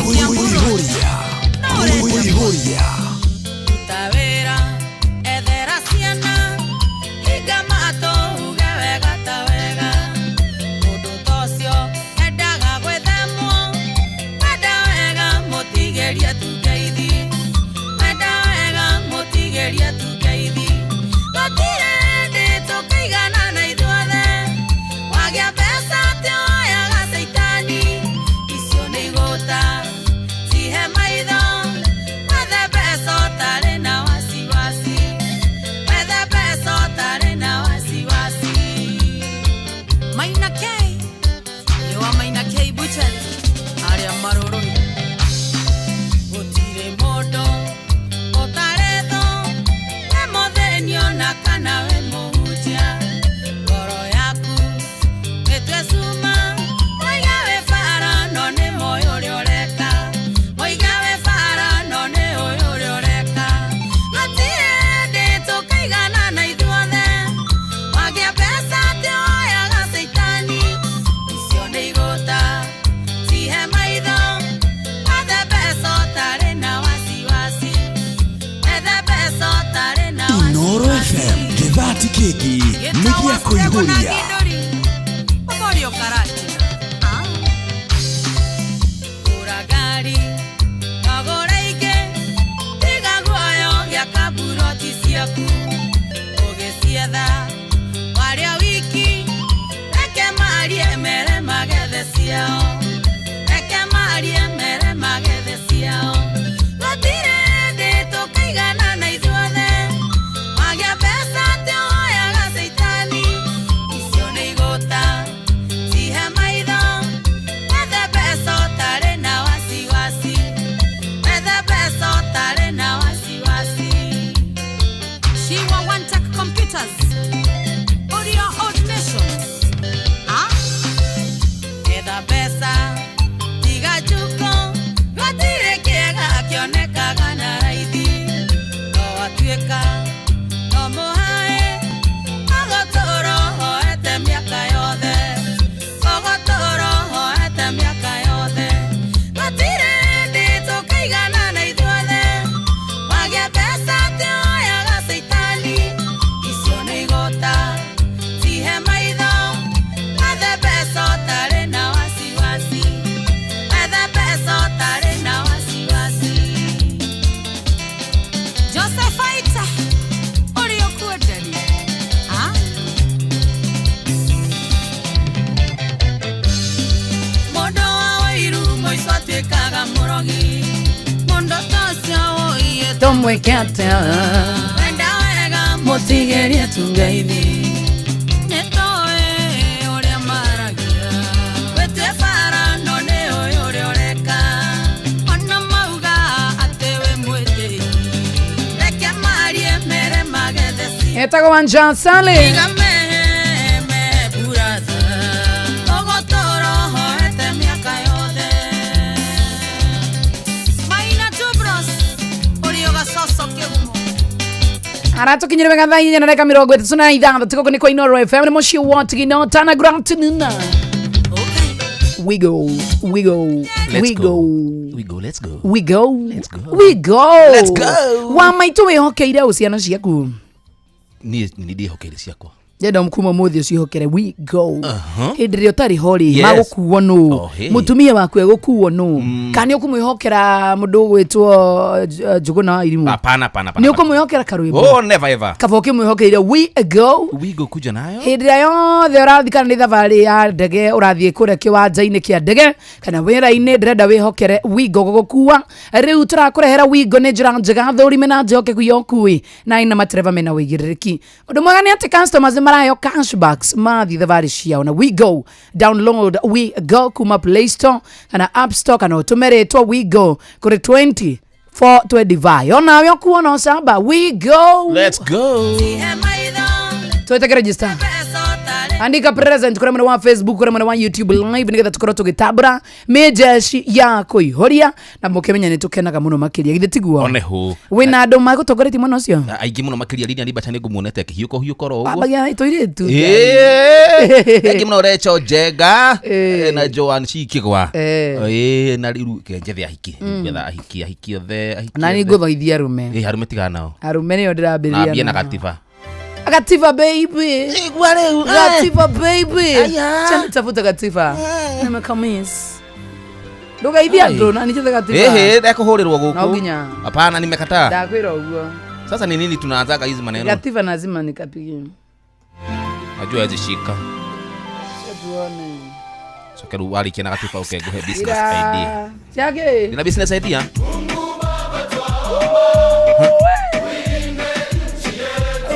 S11: Kũihũria. Kũihũria.
S12: Ruta wĩra ethera ciana hinga ma
S2: Kĩngĩ nĩ gĩa kũihũria.
S12: Ũmorio karatina. Gũra ngari, wagũra ingĩ, tiga guoya ũgĩaka mburoti ciaku. Ũgĩcietha, waria wiki, reke marie mere magethe ciao. Reke marie mere magethe ciao. Gũtirĩ hĩndĩ tũkaigana na ithuothe. Wagĩa mbeca atĩ ũhoyaga caitani. Icio nĩ igũta, cihe maitho. Wethe mbeca ũtarĩ na wasiwasi. Wethe mbeca ũtarĩ na wasiwasi. She wa One Tech Computers. Audio Automation. Ah? Etha mbeca, tiga njuko, gũtirĩ kĩega kĩonekaga na raithi. No watuĩka, no mũhae, ũgũtũũra ũhoete mĩaka yothe. Ũgũtũũra ũhoete mĩaka yothe. Gũtirĩ hĩndĩ tũkaigana na ithuothe. Wagĩa mbeca atĩ ũhoyaga caitani. Icio nĩ igũta, cihe maitho. Wethe mbeca ũtarĩ na wasiwasi. Wethe mbeca ũtarĩ na wasiwasi. Josephaita, ũrĩ ũkuenderia? Ah? Mũndũ wa ũiru mũico atuĩkaga mũrogi. Mũndũ ta ũcio ũiyĩte
S5: Tũmwĩke atĩa?
S12: Wenda wega
S5: Mũtigĩrie tungaithi.
S12: Nĩtũĩ ũrĩa maragia. Wĩtue bara no nĩ ũĩ ũrĩa ũreka. Ona mauga atĩ wĩ mwĩtĩi. Reke marie mere magethe ci.
S5: Etagwo Wanja Sally.
S12: Tiga mehe me buratha. Ũgũtũũra ũhoete mĩaka yothe. Maina two bros, ũrĩ ũgacoco kĩgumo.
S5: Aratukinyire wega thaa inya na ndagĩka mĩrongo ĩtatũ na ithathatũ gũkũ nĩ kwa Inooro FM nĩ mũciĩ wa Tigino Tana Grantnina. We go, we go,
S8: Let's
S5: we
S8: go.
S5: go.
S8: We go, let's go.
S5: We go.
S8: Let's go.
S5: We go.
S8: Let's go.
S5: Wa maitũ wĩhokeire ũ ciana ciaku?
S8: Niĩ nĩ ndĩhokeire ciakwa.
S5: Ndĩrenda kuma ũmũthĩ ũciĩhokere we go.
S8: Aha.
S5: Hĩndĩ ĩrĩa ũtarĩ ho rĩ,
S8: Yes.
S5: magũkuo nũ?
S8: Oh, hey.
S5: Mũtumia waku egũkuo nũ? Kana nĩ ũkũmwĩhokera mũndũ ũgwĩtwo Njũgũna wa Irimũ?
S8: Hapana, hapana, hapana.
S5: Nĩ ũkũmwĩhokera karwĩmbo?
S8: Oh, never ever.
S5: Kaba ũkĩmwĩhokeire we go.
S8: We go kuja nayo.
S5: Hĩndĩ ĩrĩa yothe ũrathiĩ kana nĩ thabarĩ ya ndege ũrathiĩ kũrĩa kĩwanja-inĩ kĩa ndege kana wĩra-inĩ ndĩrenda wĩhokere Wigo gũgũkua. Rĩu tũrakũrehera Wigo nĩ njĩra njega thũrime na njokeku ya ũkui na ina matereba mena ũigĩrĩrĩki. Ũndũ mwega nĩ atĩ customers nĩ maraheo cashbacks mathiĩ thabarĩ ciao na Wigo. Download Wigo kuma Play Store kana App Store kana ũtũme rĩtwa Wigo kũrĩ 20 425. Onawe ũkuo na ũcamba Wigo.
S8: Let's go.
S12: Cihe maitho,
S5: Tweteke register.
S12: mbeca ũtarĩ
S5: Andika present kũrĩa mwena wa Facebook kũrĩa mwena wa YouTube live nĩgetha tũkorwo tũgĩtambũra mĩjeshi ya kũihũria na mũkĩmenya nĩ tũkenaga mũno makĩria githĩ tiguo
S8: One hũ.
S5: wĩna andũ magũtongoretie mwena ũcio
S8: Aingĩ mũno makĩria Lilian Liberty nĩ ngũmuonete akĩhiũka hiũka oro ũguo.
S5: ambagia tũirĩtu
S8: Ĩĩ. Aingĩ mũno Rachel Njenga
S5: Ĩĩ.
S8: na Joan Cikĩgwa.
S5: Ĩĩ.
S8: Ĩĩ na rĩu njethe ahiki. Ngetha ahiki ahiki othe ahiki.
S5: Na nĩ
S8: othe.
S5: ngũthoithia arũme.
S8: Ĩĩ arume tigana nao.
S5: Arũme nĩo
S8: Na
S5: ndĩrambĩrĩria
S8: ambie na
S5: nao.
S8: gatiba.
S5: Gatiba baby.
S8: Igua rĩu.
S5: Gatiba baby.
S8: Aya.
S5: Chani tafuta gatiba. Nimekamis. Ndũgeithie andũ na nĩ gatiba.
S8: Ehe, ndekũhũrĩrwo gũkũ.
S5: No nginya.
S8: Hapana, nimekataa.
S5: Ndakwĩra ũguo.
S8: Sasa ni nini tunaanzaga hizi maneno?
S5: Gatiba lazima nikapigie.
S8: Najua hawezi shika.
S5: Acha tuone.
S8: Coke rĩu warĩkia na gatiba ũke ngũhe business idea.
S5: Ira. Chake.
S8: Ndĩna business idea?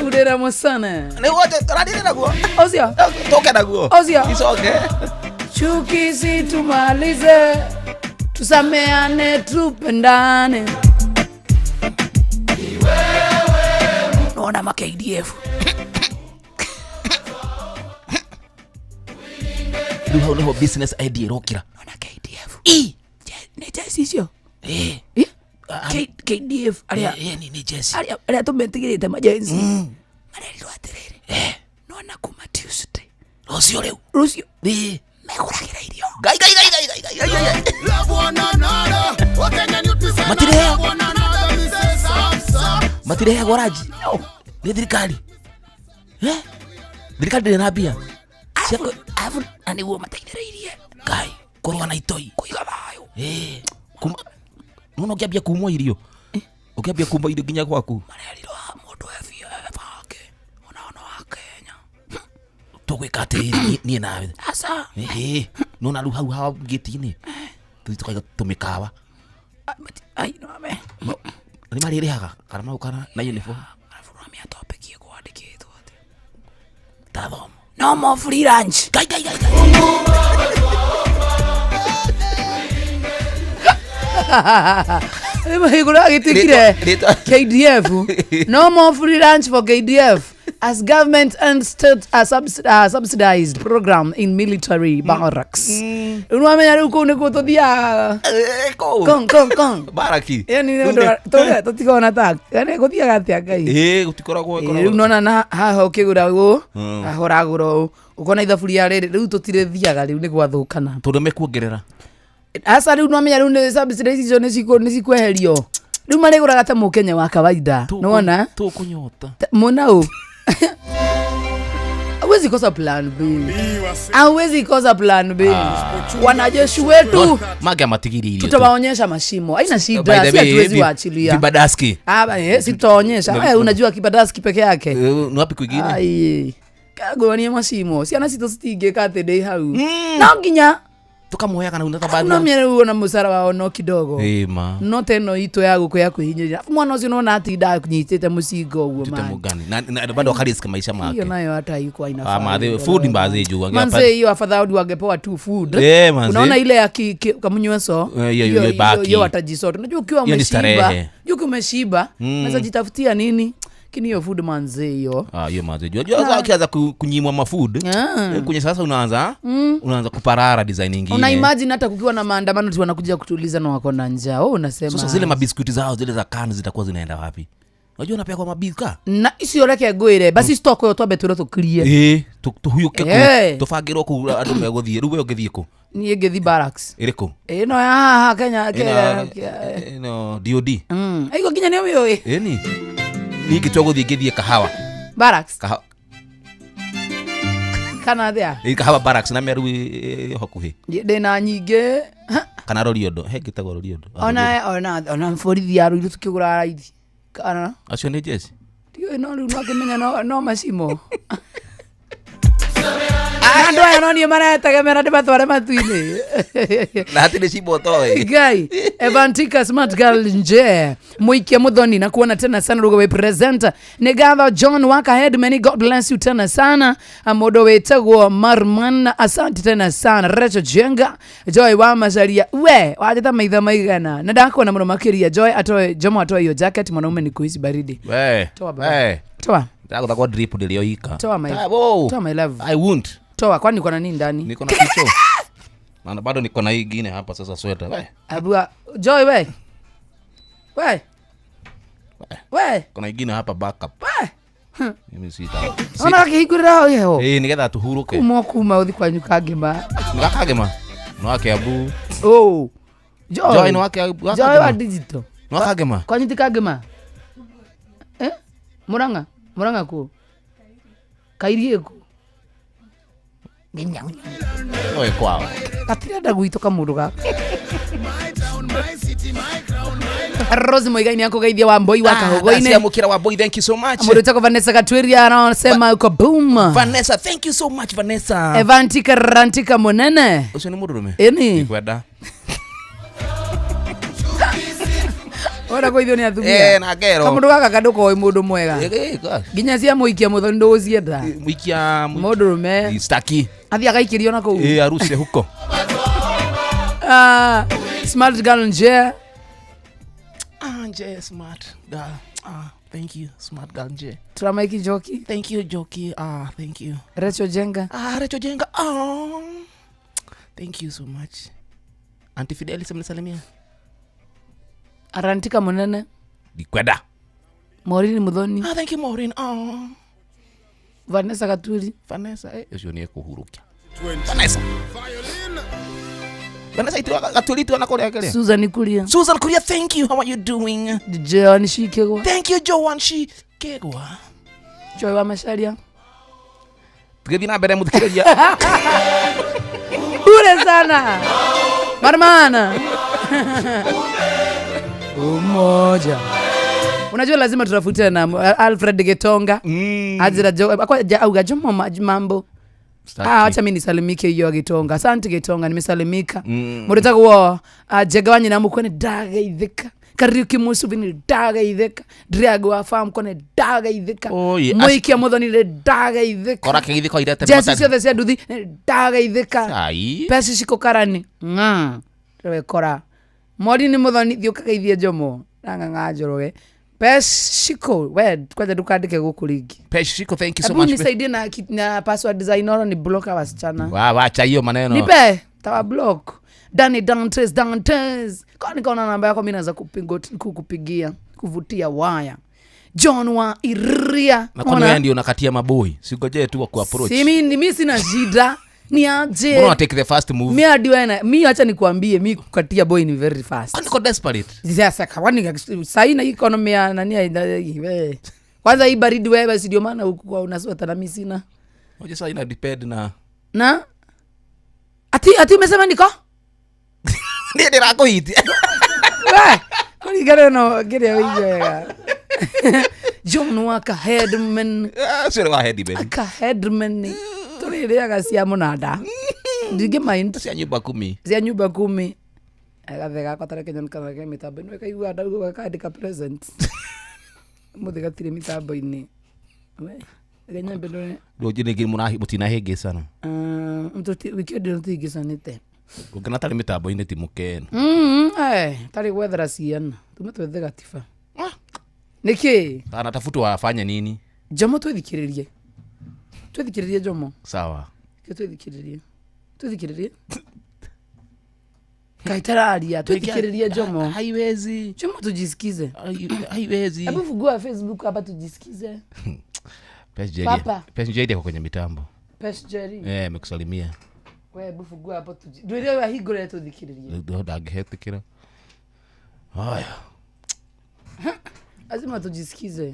S5: Urera musana.
S8: Nĩguo tũrathiĩ naguo.
S5: Ũcio.
S8: Tũke naguo.
S5: Ũcio.
S8: Icoke.
S5: Chuki si tumalize. Tusameane tupendane. Naona ma KDF.
S8: Rĩu hau nĩho business idea ĩrokĩra.
S5: Naona KDF. Nĩ jeci icio?
S8: Ĩ.
S5: Ĩ? KDF arĩa
S8: Ĩ, nĩ jeci.
S5: arĩa arĩa tũmetigĩrĩte majenzi. Marerirwo atĩrĩrĩ. Nona kuma Tuesday.
S8: Rũciũ rĩu.
S5: Rũciũ.
S8: Ĩ.
S5: Megũragĩra irio.
S8: Ngai ngai ngai ngai ngai ngai ngai. Matireheo. Matirehagwo ranji. Nĩ thirikari. Thirikari ndĩrĩ na mbia.
S5: Arabu na nĩguo mateithĩrĩirie
S8: Ngai, kũrũa na itoi.
S5: Kũiga thayũ.
S8: Eh, kuma nona ũngĩambia kumwo irio. Ũngĩambia kumwo irio nginya gwaku.
S5: Marerirwo mũndũ ebia ebange. Ona ona wa Kenya.
S8: Tũgwĩka atĩrĩrĩ niĩ nawe.
S5: Aca.
S8: Ĩĩ, nona rĩu hau hawa gĩti-inĩ. Tũthiĩ tũkaiga tũmĩkawa.
S5: Ai, no ame.
S8: Nĩ marĩrĩhaga kana magũkana na uniform.
S5: Arabu no amĩa topic ĩkwandĩkĩtwo atĩ.
S8: Tathoma.
S5: No more free lunch.
S8: Ngai ngai ngai.
S5: Igũrũ agĩtuĩkire KDF. No more free lunch for KDF as government and state are subsidized program in military barracks. Rĩu nĩwamenya rĩu kũu nĩkuo tũthiaga. Kong kong kong.
S8: Baraki.
S5: Yani nĩ tũtigona ta yani gũthiaga atĩa Ngai.
S8: Ĩĩ, gũtikoragwo
S5: Rĩu nona na haha ũkĩgũra ũũ, haha ũragũra ũũ, ũkona ithaburia rĩrĩ rĩu tũtirĩthiaga rĩu nĩ gwathũkana.
S8: Tondũ mekuongerera.
S5: Asa rĩu nwamenya rĩu nĩ subsidies icio nĩ cikweherio. Rĩu marĩgũraga ta mũkenya wa kawaida. Nĩwona?
S8: Tũkũnyota.
S5: Mona ũ. Hawezi kosa plan B. Hawezi kosa plan B. Wanajeshi wetu
S8: Mangĩamatigĩria irio.
S5: tutawaonyesha mashimo. Haina shida, si hatuwezi waachilia.
S8: Vibadaski.
S5: Ah, si tutaonyesha. Wewe unajua kibadaski peke yake.
S8: Ni wapi kwingine?
S5: Ai. Kagũrania mashimo. Ciana citũ citingĩka atĩ ndĩ hau. No nginya
S8: tukamuheaga na unatha
S5: no mĩere uona mũcara wao no kidogo.
S8: Ĩĩ ma.
S5: No teno itũ ya gũkũ ya kwĩhinyĩrĩria. Arabu mwana ũcio nona atinda anyitĩte mũcinga ũguo man.
S8: Mugani. Na bado akarisk maisha make.
S5: Hiyo nayo hata haikuwa inafaa.
S8: Ah, madhe food mbaze juu
S5: Manze hiyo afadhali wangepewa tu food.
S8: Eh, manze.
S5: Unaona ile ya kamunyweso.
S8: Hiyo hiyo baki.
S5: Hiyo watajisort. Unajua ukiwa
S8: Hiyo ni
S5: umeshiba,
S8: starehe.
S5: unajua umeshiba, unaweza jitafutia nini? Lakini hiyo food manze hiyo.
S8: Ah, hiyo manze. Unajua sasa ukianza kunyimwa mafood, kwenye sasa unaanza unaanza kuparara design nyingine.
S5: Una imagine hata kukiwa na maandamano tu wanakuja kutuliza na wako na njaa. Wewe unasema.
S8: Sasa zile mabiskuti zao zile za kan zitakuwa zinaenda wapi? Unajua unapea kwa mabika.
S5: Na icio reke ngwire, basi stock yo twambe twĩrwo tũkirie.
S8: Eh, tuhuke ku, tubangirwo ku andu megũthiĩ. Rĩu we ũngĩthiĩ kũ?
S5: Niĩ ngĩthiĩ barracks.
S8: Ĩrĩkũ?
S5: Ĩno ya haha Kenya,
S8: Kenya. Ĩno DOD.
S5: Aigua nginya nĩ ũmĩũĩ.
S8: Ĩni. Niĩ ngĩtua gũthiĩ ngĩthiĩ kahawa.
S5: Barracks.
S8: Kahawa.
S5: Kana thĩa?
S8: Ĩ kahawa barracks na Meru hakuhĩ.
S5: Ndĩna nyingĩ.
S8: Kana Roriondo, he ngĩtagwo Roriondo.
S5: Ona borithi ya Ruiru tukĩgũra raithi. Kana?
S8: Acio nĩ jeshi.
S5: Ndiũĩ no rĩu no akĩmenya no macimo. Andũ aya no niĩ maretegemera ndĩmatware matu-inĩ.
S8: Na hatirĩ cimbo ũtoĩ.
S5: Ngai, Evantika Smart Girl nje. Muikia Muthoni na kuona tena sana rugo we presenter. Nĩngatho John Waka Headman, God bless you tena sana. Mũndũ wĩtagwo Marman, asante tena sana. Rachel Jenga, Joy wa Macharia. We, wajĩta maitha maigana. Na ndakuona mũno makĩria. Joy atoe, Jomo atoe hiyo jacket, mwanaume ni kuhisi baridi.
S8: We.
S5: Toa baba. Toa.
S8: Ndagũtha kwa drip ndĩrĩ oika.
S5: Toa my. Toa my love.
S8: I won't.
S5: Toa, kwani uko na nini ndani?
S8: Niko na kicho. Maana bado niko na hii ingine hapa sasa sweater. We.
S5: Abua Joy we. We. We.
S8: Kuna ingine hapa backup.
S5: We.
S8: Mimi sita.
S5: Ona kihingurira hau heho.
S8: Eh, nigetha tuhuruke.
S5: Kuma uthi kwanyu kangima.
S8: Ni kangima. No wake Abu.
S5: Oh. Joy.
S8: Joy no wake Abu.
S5: Joy wa digital.
S8: No kangima.
S5: Kwanyu ti kangima. Eh? Murang'a. Murang'a ku. Kairie ku.
S8: Oe kwao.
S5: Gatirenda gwitũ kamũndũ gaka. Rose Muigai ni akũgeithia wa Mboi wa Kahogoine.
S8: Ndaciamũkĩra wa Mboi, thank you so much.
S5: Mũndũ wĩtagwo Vanessa Gatwiria anasema uko boom.
S8: Vanessa, thank you so much Vanessa.
S5: Evantika Rantika Munene.
S8: Ũcio nĩ mũndũrũme?
S5: Ĩni.
S8: Ndikwenda.
S5: Ora kũithio nĩ atumia.
S8: Eh, na ngero.
S5: Kamũndũ gaka kandu koĩ mũndũ mwega. Nginya cia mũikia mũthoni ndũgũcienda.
S8: Mũikia
S5: mũndũrũme.
S8: Staki.
S5: Athiĩ agaikĩrio na kũu.
S8: Eh, arushe huko.
S5: Ah, smart girl nje.
S8: Ah, nje smart girl. Ah, thank you smart girl nje.
S5: Turamaiki Joki.
S8: Thank you Joki. Ah, thank you.
S5: Rachel Jenga.
S8: Ah, Rachel Jenga. Oh. Thank you so much. Auntie Fidelis amenisalimia.
S5: Arantika Munene.
S8: Ndikwenda.
S5: Maureen Muthoni.
S8: Ah, thank you Maureen. Oh.
S5: Vanessa Gaturi.
S8: Vanessa, eh, ucio ni ekuhurukia. Vanessa. Vanessa itwa Gaturi tu anakorea kile.
S5: Susan Kuria.
S8: Susan Kuria, thank you. How are you doing?
S5: Joan Shikegwa.
S8: Thank you Joan Shikegwa.
S5: Joy wa Macharia.
S8: Tũgĩthiĩ na mbere mũthikĩrĩria.
S5: Bure sana marmana umoja. Unajua lazima tutafute na Alfred Getonga Azira jo akwa ja, auga jomo mambo.
S8: Staki.
S5: Ah, acha mimi nisalimike hiyo Gitonga. Asante Gitonga, nimesalimika. Muritagwo Njega wa nyina mukwe ndagaithika. Kariuki Musubi ni ndagaithika. Ndirago wa farm kone ndagaithika.
S8: Oi,
S5: Muikia Muthoni ni ndagaithika.
S8: Kora kĩgithĩko irete
S5: Jesi ciothe cia nduthi ni ndagaithika.
S8: Ai.
S5: Peci ciko karani. Ng'a. Wekora. Mori ni Muthoni thiĩ ũkageithie Jomo. Nang'ang'a Njoroge. Peshiko, we kwanza ndukandike gũkũ rĩngĩ.
S8: Peshiko, thank you so
S5: Hebu
S8: much.
S5: nisaidie na, na password za Inoro ni block wasichana.
S8: Wacha hiyo maneno.
S5: Nipe tawa block. Danny Dantes Dantes. Kwa nikaona namba yako mimi naweza kukupigia, kuvutia waya. John wa Iria.
S8: Na kwani wewe ndio unakatia maboi? Singojee tu wa kuapproach.
S5: Si mimi mimi sina shida. Ni aje.
S8: Mbona take the first move?
S5: Mimi hadi wewe mimi acha nikuambie mimi kukatia boy ni very fast.
S8: Kwani uko desperate?
S5: Sasa kwani sahi na economy ya nani wewe. Kwanza hii baridi wewe si ndio maana huku unasweta na mimi sina.
S8: Unajua sasa ina depend na
S5: na ati umesema niko?
S8: Ndiye ndirakuhitia.
S5: We, kulingana na kile wega. John Waka headman.
S8: Sio wa headman.
S5: Aka headman. Tuliriaga cia munanda. Ndingi mind
S8: cia nyumba 10.
S5: Cia nyumba 10. Agathe gakwa tareke nyonika ke mitambo-inĩ kaigua ndauga gakandĩka present. Mũthĩ gatirĩ mitambo-inĩ. We, reke nyambe ndore.
S8: Rũnji ningĩ mũtinahĩngĩcana.
S5: Weekend ĩno tũhĩngĩcanĩte.
S8: Ũngĩona tarĩ mĩtambo-inĩ ti mũkenu.
S5: Tarĩ gwethera ciana. Tume twethe gatiba. Nĩkĩ?
S8: Anatafutwa afanye nini?
S5: Jomo twĩthikĩrĩrie. Twĩthikĩrĩrie Jomo.
S8: Sawa.
S5: Kĩ twĩthikĩrĩrie. Twĩthikĩrĩrie. Kaitararia twĩthikĩrĩrie Jomo.
S8: Haiwezi.
S5: Jomo tujisikize.
S8: Haiwezi.
S5: Hebu fungua Facebook hapa tujisikize. Papa.
S8: Pes Jerry ako kwenye mitambo.
S5: Pes Jerry.
S8: Eh, amekusalimia.
S5: We hebu fungua hapo ndwire wahingũre tũthikĩrĩrie.
S8: Ndangĩhetĩkĩra. Haya.
S5: Lazima tujisikize.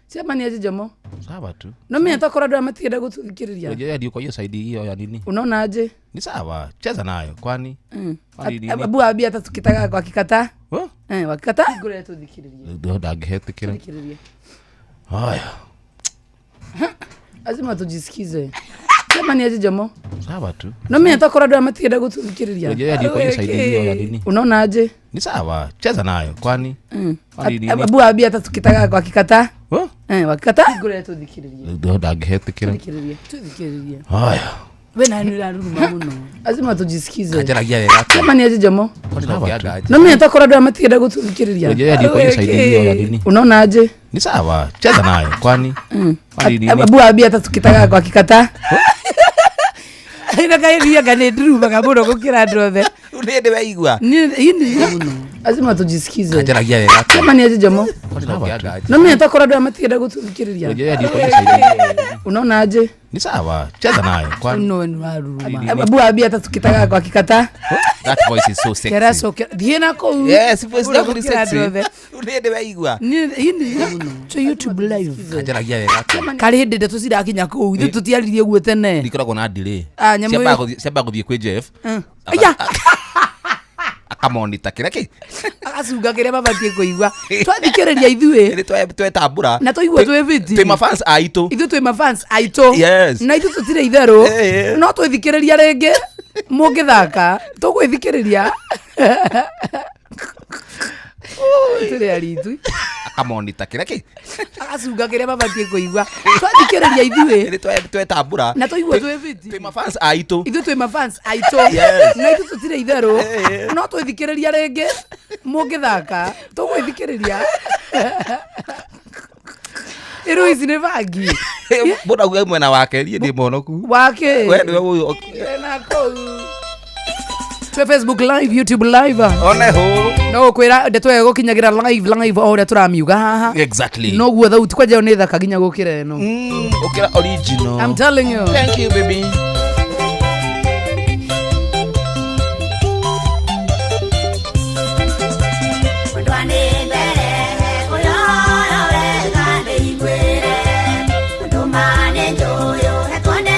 S5: Si ama ni aje Jomo?
S8: Sawa tu.
S5: No mimi nataka andũ matienda gũtũthikĩrĩria.
S8: Unajua ndio kwa hiyo side hiyo ya nini?
S5: Unaona aje?
S8: Ni sawa, cheza nayo kwani? Kwani nini?
S5: Abu abi hata tukitaka wakikataa. Wakikataa? Ngure tũthikĩrĩrie.
S8: Ndangĩhetĩkĩra.
S5: Tũthikĩrĩrie.
S8: Haya.
S5: Lazima tujisikize. Sema ni aje Jomo?
S8: Sawa tu.
S5: No mimi nataka andũ matienda gũtũthikĩrĩria.
S8: Unajua ndio kwa hiyo side hiyo ya nini?
S5: Unaona aje?
S8: Ni sawa, cheza nayo kwani? Kwani nini?
S5: Abu abi hata tukitaka wakikataa. Wakikataa? Ngure tũthikĩrĩrie.
S8: Ndangĩhetĩkĩra.
S5: Tũthikĩrĩrie. Tũthikĩrĩrie.
S8: Haya.
S5: We nani ũraruruma mũno? Lazima tujisikize.
S8: Kanjaragia wega.
S5: Sema ni aje Jomo?
S8: Sawa tu.
S5: No mimi nataka andũ matienda gũtũthikĩrĩria.
S8: Unajua ndio kwa hiyo side hiyo ya nini?
S5: Unaona aje?
S8: Ni sawa, cheza nayo kwani? Kwani nini?
S5: Abu abi hata tukitaka wakikataa. Ina kairia gane ndurumaga mũno gũkĩra andũ othe.
S8: Nĩ weigua.
S5: Lazima tujisikize.
S8: Kanjaragia wega.
S5: Sema ni aje Jomo?
S8: Sawa tu.
S5: No mimi nataka andũ matienda gũtũthikĩrĩria.
S8: Unajua ndio kwa hiyo side hiyo ya nini?
S5: Unaona aje?
S8: Ni sawa, cheza nayo kwani?
S5: No nĩwaruruma. Abu abi hata tukitaka wakikataa.
S8: That voice is so sexy.
S5: Keraco thiĩ na kũu.
S8: Yes, voice yako ni
S5: Gũkĩra
S8: sexy.
S5: andũ othe.
S8: Nĩ weigua.
S5: To YouTube live.
S8: Kanjaragia wega.
S5: Karĩ hĩndĩ ndeto cirakinya kũu ithuĩ tũtiaririe ũguo tene.
S8: Ndikoragwo na delay.
S5: Ah, nyamũ ĩyo-
S8: Ciambaga gũthiĩ kwĩ Jeff.
S5: Aya.
S8: Akamonita kĩrĩa kĩ.
S5: Agacunga kĩrĩa mabatiĩ kũigua. Twathikĩrĩria ithuĩ.
S8: Nĩ twetambũra.
S5: Na twaigua twĩ fiti.
S8: Twĩ mafans aitũ.
S5: Ithuĩ twĩ mafans aitũ.
S8: Yes.
S5: Na ithuĩ tũtirĩ itherũ. No twĩthikĩrĩria rĩngĩ. Mũngĩthaka tũgwĩthikĩrĩria. Tũrĩ aritũ.
S8: Akamonita kĩrĩa kĩ.
S5: Agacunga kĩrĩa mabatiĩ kũigua. Twathikĩrĩria ithuĩ.
S8: Nĩ twetambũra.
S5: Na twaigua twĩ fiti.
S8: Twĩ mafans aitũ.
S5: Ithuĩ twĩ mafans aitũ.
S8: Yes.
S5: Na ithuĩ tũtirĩ itherũ. No twĩthikĩrĩria rĩngĩ. Mũngĩthaka tũgwĩthikĩrĩria. Ĩrũ ici nĩ bangi.
S8: Mbona uge mwena wake niĩ ndĩ mũhonoku.
S5: Wake.
S8: We nĩwe ũyũ.
S5: Na kũu. Twe Facebook live, YouTube live.
S8: One ho.
S5: No kwĩra ndeto ĩyo gũkinyagĩra live o ũrĩa tũramiuga haha.
S8: Exactly.
S5: Noguo thauti kwanja ĩyo nĩ thaka nginya gũkĩra ĩno.
S8: Gũkĩra original.
S5: I'm telling you.
S8: Thank you baby.
S12: Ndumane njoyo, hetwane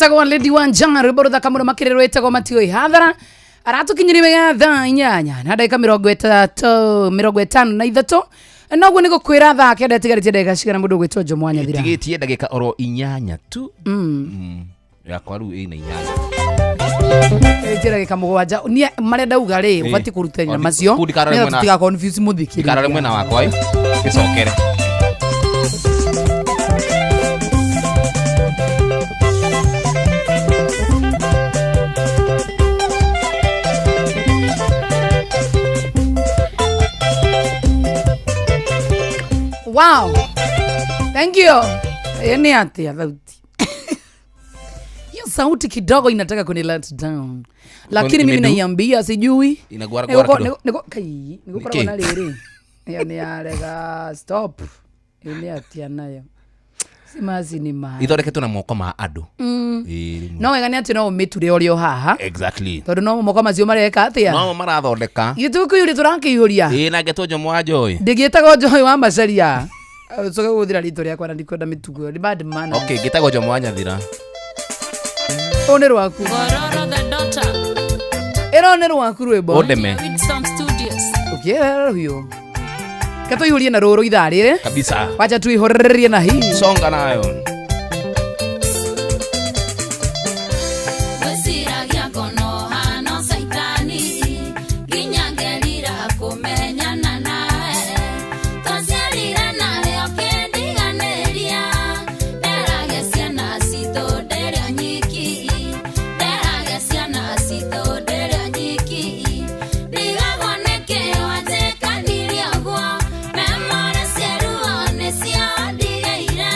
S5: Wetagwo Lady Wanjanga, rwĩmbo rũthaka mũno makĩria rwĩtagwo Matiũĩ Hathara. Aratukinyĩria wega thaa 8 na ndagĩka 30 53, noguo nĩ gũkwĩra thaa 9 ĩtigarĩtie ndagĩka cigana mũndũ ũgwĩtwo Jomo wa Nyathira?
S8: Tigĩtie ndagĩka oro 8 tu. Yakwa rĩu ĩna 8.
S5: Ĩtigarĩtie ndagĩka 7. Niĩ marĩa ndauga rĩ, ũbatiĩ kũruta nyama macio
S8: Kũu ndikarore
S5: nĩgetha
S8: mwena-
S5: tũtiga confuse mũthikĩrĩria.
S8: Ndikarore mwena wakwa ĩ gĩcokere.
S5: Wow. Thank you. Ĩ nĩ atĩa thauti? Hiyo sauti kidogo inataka kuni let down. Lakini mimi
S8: Imedu?
S5: naiambia sijui.
S8: Inagwaragwara kidogo.
S5: Kai, nĩgũkoragwo
S8: Nĩkĩ?
S5: na rĩrĩ. Ĩyo nĩ yarega stop. Ĩ nĩ atĩa nayo? Si ni maĩ.
S8: Ithondeketwo na moko ma andũ. Ĩĩ, rĩmwe.
S5: No wega nĩ atĩ no ũmĩture ũrĩ o haha.
S8: Exactly.
S5: Tondũ no moko macio mareka atĩa?
S8: No marathondeka.
S5: Ithuĩ tũkũiyũria tũrakĩiyũria.
S8: Ĩĩ, na ngetwo Jomo wa Joy.
S5: Ndĩgĩtagwo Joy wa Macharia. Ũcoke gũthira rĩtwa rĩakwa na ndikwenda mĩtugo ĩyo. Nĩ bad manners.
S8: Okay, ngĩtagwo Jomo wa Nyathira.
S5: Ũũ nĩ rwaku.
S12: Gororo the daughter.
S5: Ĩno nĩ rwaku rwĩmbo.
S8: Ũndeme.
S12: Wisdom Studios.
S5: Ũkĩrera rũhiũ. Ka tũihũrie na rũrũ ithaa rĩrĩ.
S8: Kabisa.
S5: Wacha tuihũrĩrĩrie na hii.
S8: Songa nayo.
S12: Gwĩciragia ngono hano caitani nginya ngerira kũmenyana nawe twaciarire nawe ũkĩndiganĩria nderage ciana citũ ndĩrĩ nyiki nderage ciana citũ ndĩrĩ nyiki ndigagwo nĩkĩ wanjĩkanirie ũguo memore cia ruo nĩcio ndigĩire.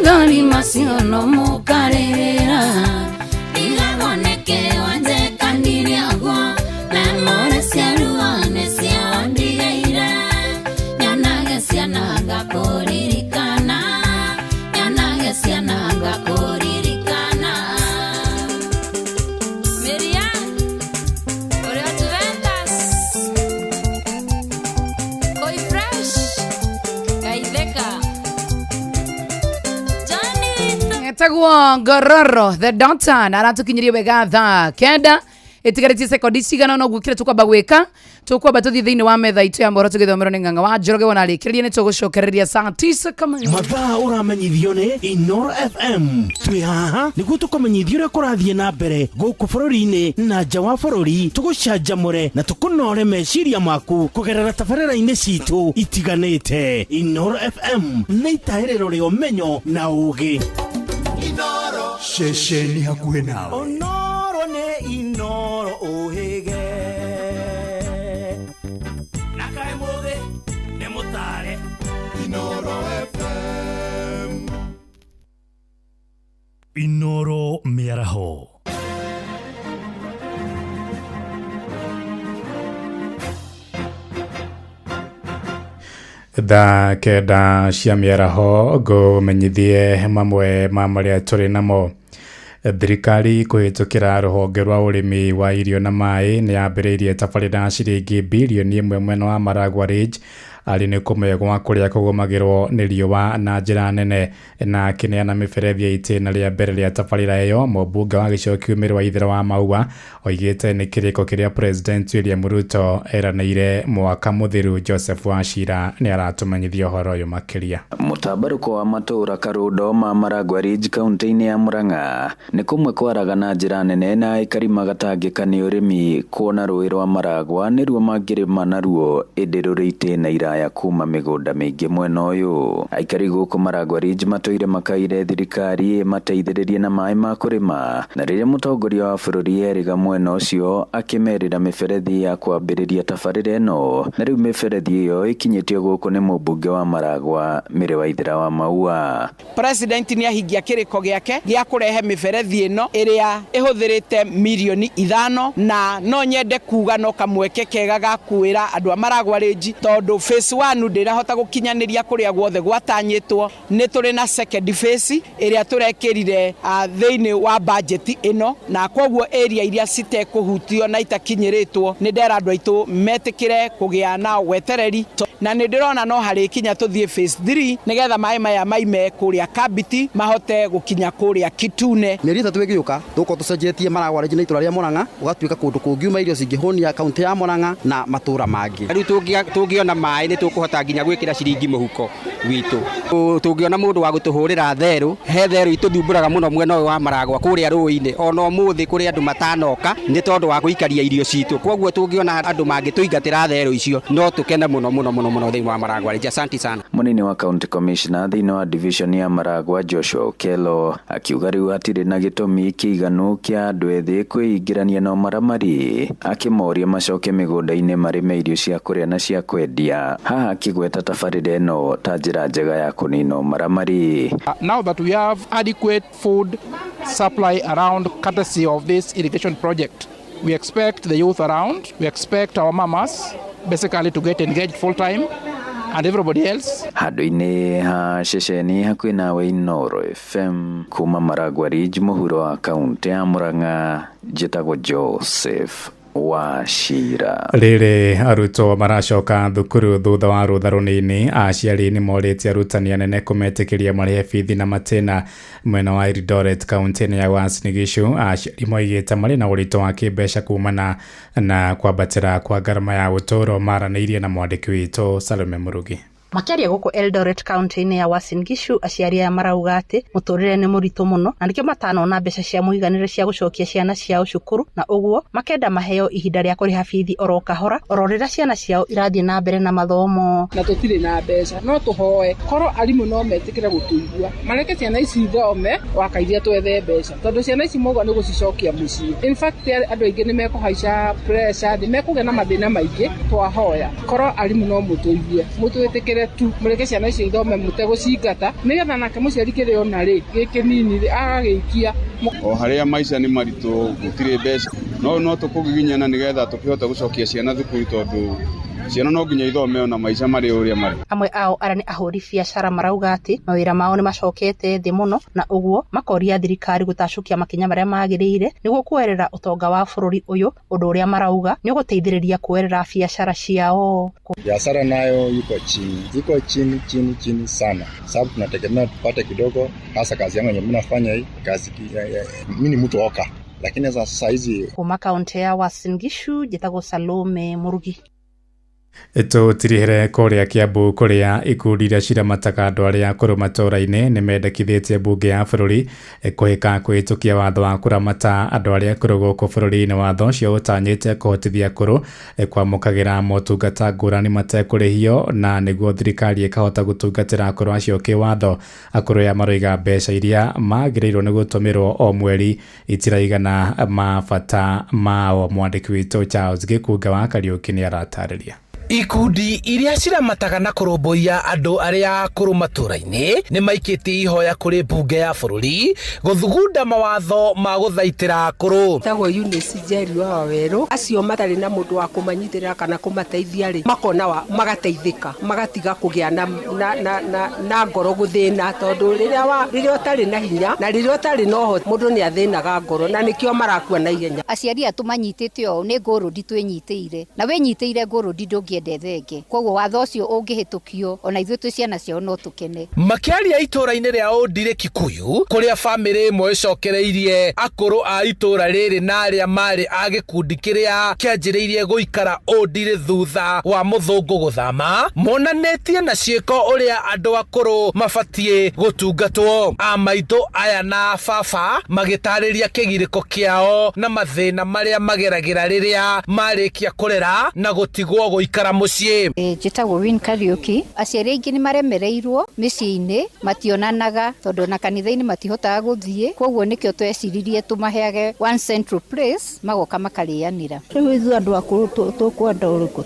S12: Maithori macio no mũkarĩrĩra ndigagwo nĩkĩ wanjĩkanire ũguo memore cia ruo nĩcio ndigaire nyonage ciana ngakũririkana nyonage ciana ngakũririkana. Miriam, ũrĩa Juventus, Koi Fresh, Gaitheka,
S5: Etagwo Ngororo the Daughter na aratukinyirie wega thaa 9 itigarĩtie sekondi cigana ũna ũguo kĩrĩa tũkwamba gwĩka tũkwamba tũthiĩ thĩinĩ wa metha itũ ya mohoro tũgĩthomerwo nĩ Ng'ang'a wa Njoroge wona arĩkĩrĩria nĩ tũgũcokereria saa 9 kamili.
S10: Mathaa ũramenyithio nĩ Inoro FM. Twĩ haha nĩguo tũkũmenyithie ũrĩa kũrathiĩ na mbere gũkũ bũrũri-inĩ na nja wa bũrũri, tũgũcanjamũre na tũkũnore meciria maku kũgerera tabarĩra-inĩ citũ itiganĩte. Inoro FM nĩ itahĩrĩro rĩa ũmenyo na ũgĩ.
S11: Ceceni hakuhĩ nawe.
S4: Onoro nĩ Inoro ũhĩge na kaĩ mũthĩ nĩ mũtare.
S11: Inoro FM. Inoro mĩaraho.
S13: Thaa 9 cia mĩaraho ngũmenyithie mamwe ma marĩa tũrĩ namo. Thirikari kũhĩtũkĩra rũhonge rwa ũrĩmi wa irio na maĩ nĩ yambĩrĩirie tabarĩra ciringi birioni 1 mwena wa Maragua Ridge arĩ nĩ kũmwe gwa kũrĩa kũgũmagĩrwo nĩ riũa na njĩra nene. Na akĩneana mĩberethi ya itĩna rĩa mbere rĩa tabarĩra ĩyo, mũmbunge wa gĩcigo kĩu Mĩrũ wa Ithĩro wa Maua oigĩte nĩ kĩrĩko kĩrĩa President William Ruto eranĩire mwaka mũthiru. Joseph Wachira nĩ aratũmenyithia ũhoro ũyũ makĩria.
S14: Mũtambarũko wa matũũra Karũndo ma Maragua Ridge kaunti-inĩ ya Murang'a nĩ kũmwe kwaraga na njĩra nene na aikari magatangĩka nĩ ũrĩmi kuona rũĩ rwa Maragua nĩruo mangĩrĩma naruo ĩndĩ rũrĩ itĩna iraya kuma mĩgũnda mĩingĩ mwena ũyũ. Aikari gũkũ Maragua Ridge matũire makaire thirikari ĩmateithĩrĩrie na maĩ ma kũrĩma, na rĩrĩa mũtongoria wa bũrũri erĩga mwena ũcio akĩmerĩra mĩberethi ya kwambĩrĩria tabarĩra ĩno, na rĩu mĩberethi ĩyo ĩkinyĩtio gũkũ nĩ mũmbunge wa Maragua Mĩrĩ wa Ithĩra wa Maua.
S15: President nĩ ahingia kĩrĩko gĩake gĩa kũrehe mĩberethi ĩno ĩrĩa ĩhũthĩrĩte mirioni 5, na no nyende kuga no kamweke kega ga kwĩra andũ a Maragua Ridge tondũ phase 1 ndĩrahota gũkinyanĩria kũrĩa guothe gwatanyĩtwo. Nĩ tũrĩ na second phase ĩrĩa tũrekĩrire thĩinĩ wa budget ĩno, na koguo area iria citekũhutio na itakinyĩrĩtwo nĩ ndera andũ aitũ metĩkĩre kũgĩa na wetereri, na nĩ ndĩrona no harĩkinya tũthiĩ phase 3 nĩgetha maĩ maya maime kũrĩa Kabiti mahote gũkinya kũrĩa Kitune.
S16: Mĩeri 3 ĩgĩũka tũgũkorwo tũcenjetie Maragua Ridge na itũra rĩa Murang'a ũgatuĩka kũndũ kũngiuma irio cingĩhũnia kaunti ya Murang'a na matũra mangĩ.
S17: Rĩu tũngĩona maĩ nĩ tũkũhota nginya gwĩkĩra ciringi mũhuko witũ. Tũngĩona mũndũ wa gũtũhũrĩra therũ, he therũ itũthumbũraga mũno mwena ũyũ wa Maragua kũrĩa rũĩ-inĩ, ona ũmũthĩ kũrĩ andũ matanoka nĩ tondũ wa gũikaria irio citũ. Koguo tũngĩona andũ mangĩtũingatĩra therũ icio no tũkene mũno mũno mũno mũno thĩinĩ wa Maragua Ridge. Asante sana.
S14: Mũnini wa county commissioner thĩinĩ wa division ya Maragua Joshua Okello akiuga rĩu hatirĩ na gĩtũmi kĩiganu kĩa andũ ethĩ kwĩingĩrania na ũmaramari, akĩmoria macoke mĩgũnda-inĩ marĩme irio cia kũrĩa na cia kwendia, haha akĩgweta tabarĩra ĩno ta njĩra njega ya kũnina ũmaramari.
S18: Now that we have adequate food supply around courtesy of this irrigation project, we expect the youth around, we expect our mamas basically to get engaged full time and everybody else.
S14: Handũ-inĩ ha ceceni hakuhĩ nawe Inoro FM kuma Maragua Ridge mũhuro wa kaunti ya Murang'a, njĩtagwo Joseph Wachira.
S13: Rĩrĩ arutwo maracoka thukuru thutha wa rũtha rũnini, aciari nĩ morĩtie arutani anene kũmetĩkĩria marĩhe bithi na matĩna mwena wa Eldoret kaunti-inĩ ya Uasin Gishu. Aciari moigĩte marĩ na ũritũ wa kĩmbeca kumana na kwambatĩra kwa ngarama ya ũtũũro. Maranĩirie na mwandĩki witũ Salome Mũrugi.
S19: Makĩaria gũkũ Eldoret kaunti-inĩ ya Uasin Gishu, aciari aya marauga atĩ mũtũrĩre nĩ mũritũ mũno na nĩkĩo matanona mbeca cia mũhiganĩre cia gũcokia ciana ciao cukuru, na ũguo makenda maheo ihinda rĩa kũrĩha bithi oro kahora oro rĩrĩa ciana ciao irathiĩ na mbere na mathomo.
S20: Na tũtirĩ na mbeca, no tũhoe korwo arimũ no metĩkĩre gũtũigua, mareke ciana ici ithome wakairia twethe mbeca, tondũ ciana ici mauga nĩ gũcicokia mũciĩ. In fact andũ aingĩ nĩ mekũhaica pressure, nĩ mekũgĩa na mathĩna maingĩ. Twahoya korwo arimũ no mũtũigue, mũtwĩtĩkĩre Mwĩtĩkĩre tu mũreke ciana icio ithome mũtegũcingata, nĩgetha nake mũciari kĩrĩa ona rĩ gĩ kĩnini rĩ agagĩikia.
S21: O harĩa maica nĩ maritũ, gũtirĩ mbeca, no no tũkũgiginyana nĩgetha tũkĩhote gũcokia ciana thukuru, tondũ ciana no nginya ithome ona maica marĩ ũrĩa marĩ.
S19: Amwe ao arĩa nĩ ahũri biacara marauga atĩ mawĩra mao nĩ macokete thĩ mũno, na ũguo makoria thirikari gũtacũkia makinya marĩa magĩrĩire nĩguo kuoerera ũtonga wa bũrũri ũyũ, ũndũ ũrĩa marauga nĩ ũgũteithĩrĩria kuoerera biacara ciao.
S22: Biashara nayo iko chini, iko chini chini chini sana, sababu tunategemea tupate kidogo. Hasa kazi yangu yenye mimi nafanya hii kazi, mimi ni mtu oka, lakini sasa hizi
S19: Kuma kaunti ya Uasin Gishu, njĩtagwo Salome Murugi.
S13: Tũtirihere kũrĩa Kiambu, kũrĩa ikundi iria ciramataga andũ arĩa akũrũ matũũra-inĩ nĩ mendekithĩtie mbunge ya bũrũri kũhĩka kũhĩtũkia watho wa kũramata andũ arĩa akũrũ gũkũ bũrũri-inĩ. Watho ũcio ũtanyĩte kũhotithia akũrũ kwamũkagĩra motungata ngũrani matekũrĩhio, na nĩguo thirikari ĩkahota gũtungatĩra akũrũ acio kĩwatho. Akũrũ aya maroiga mbeca iria magĩrĩirwo nĩ gũtũmĩrwo o mweri itiraigana mabata mao. Mwandĩki witũ Charles Gĩkunga wa Kariũki nĩ aratarĩria.
S23: Ikundi iria ciramataga na kũrũmbũiya andũ arĩa akũrũ matũũra-inĩ nĩ maikĩtie ihoya kũrĩ mbunge ya bũrũri gũthugunda mawatho ma gũthaitĩra akũrũ.
S24: Tagwo Eunice Njeri wa Wawerũ, acio matarĩ na mũndũ wa kũmanyitĩrĩra kana kũmateithia rĩ, makona wa magateithĩka, magatiga kũgĩa na, na, na, na, na ngoro gũthĩna, tondũ rĩrĩa ũtarĩ na hinya na rĩrĩa ũtarĩ na ũhoti, mũndũ nĩ athĩnaga ngoro na nĩkĩo marakua na ihenya.
S25: Aciari atũ manyitĩte ũũ nĩ ngũrũndi twĩnyitĩire, na wĩnyitĩire ngũrũndi ndũngĩenda thenge, koguo watho ũcio ũngĩhĩtũkio ona ithuĩ twĩ ciana ciao no tũkene.
S23: Makĩaria itũũra-inĩ rĩa Ũndire Kikuyu, kũrĩa bamĩrĩ ĩmwe ĩcokereirie akũrũ a itũũra rĩrĩ na arĩa marĩ a gĩkundi kĩrĩa kĩanjĩrĩirie gũikara Ũndire thutha wa mũthũngũ gũthama, monanĩtie na ciĩko ũrĩa andũ akũrũ mabatiĩ gũtungatwo. A maitũ aya na baba magĩtarĩria kĩgirĩko kĩao na mathĩna marĩa mageragĩra rĩrĩa marĩkia kũrera na gũtigwo gũikara mũciĩ.
S25: Njĩtagwo Win Kariũki. Aciari aingĩ nĩ maremereirwo mĩciĩ-inĩ, mationanaga tondũ ona kanitha-inĩ matihotaga gũthiĩ, koguo nĩkĩo tweciririe tũmaheage one central place magoka makarĩanĩra.
S26: Rĩu ithuĩ andũ akũrũ tũkwenda ũrĩkũ?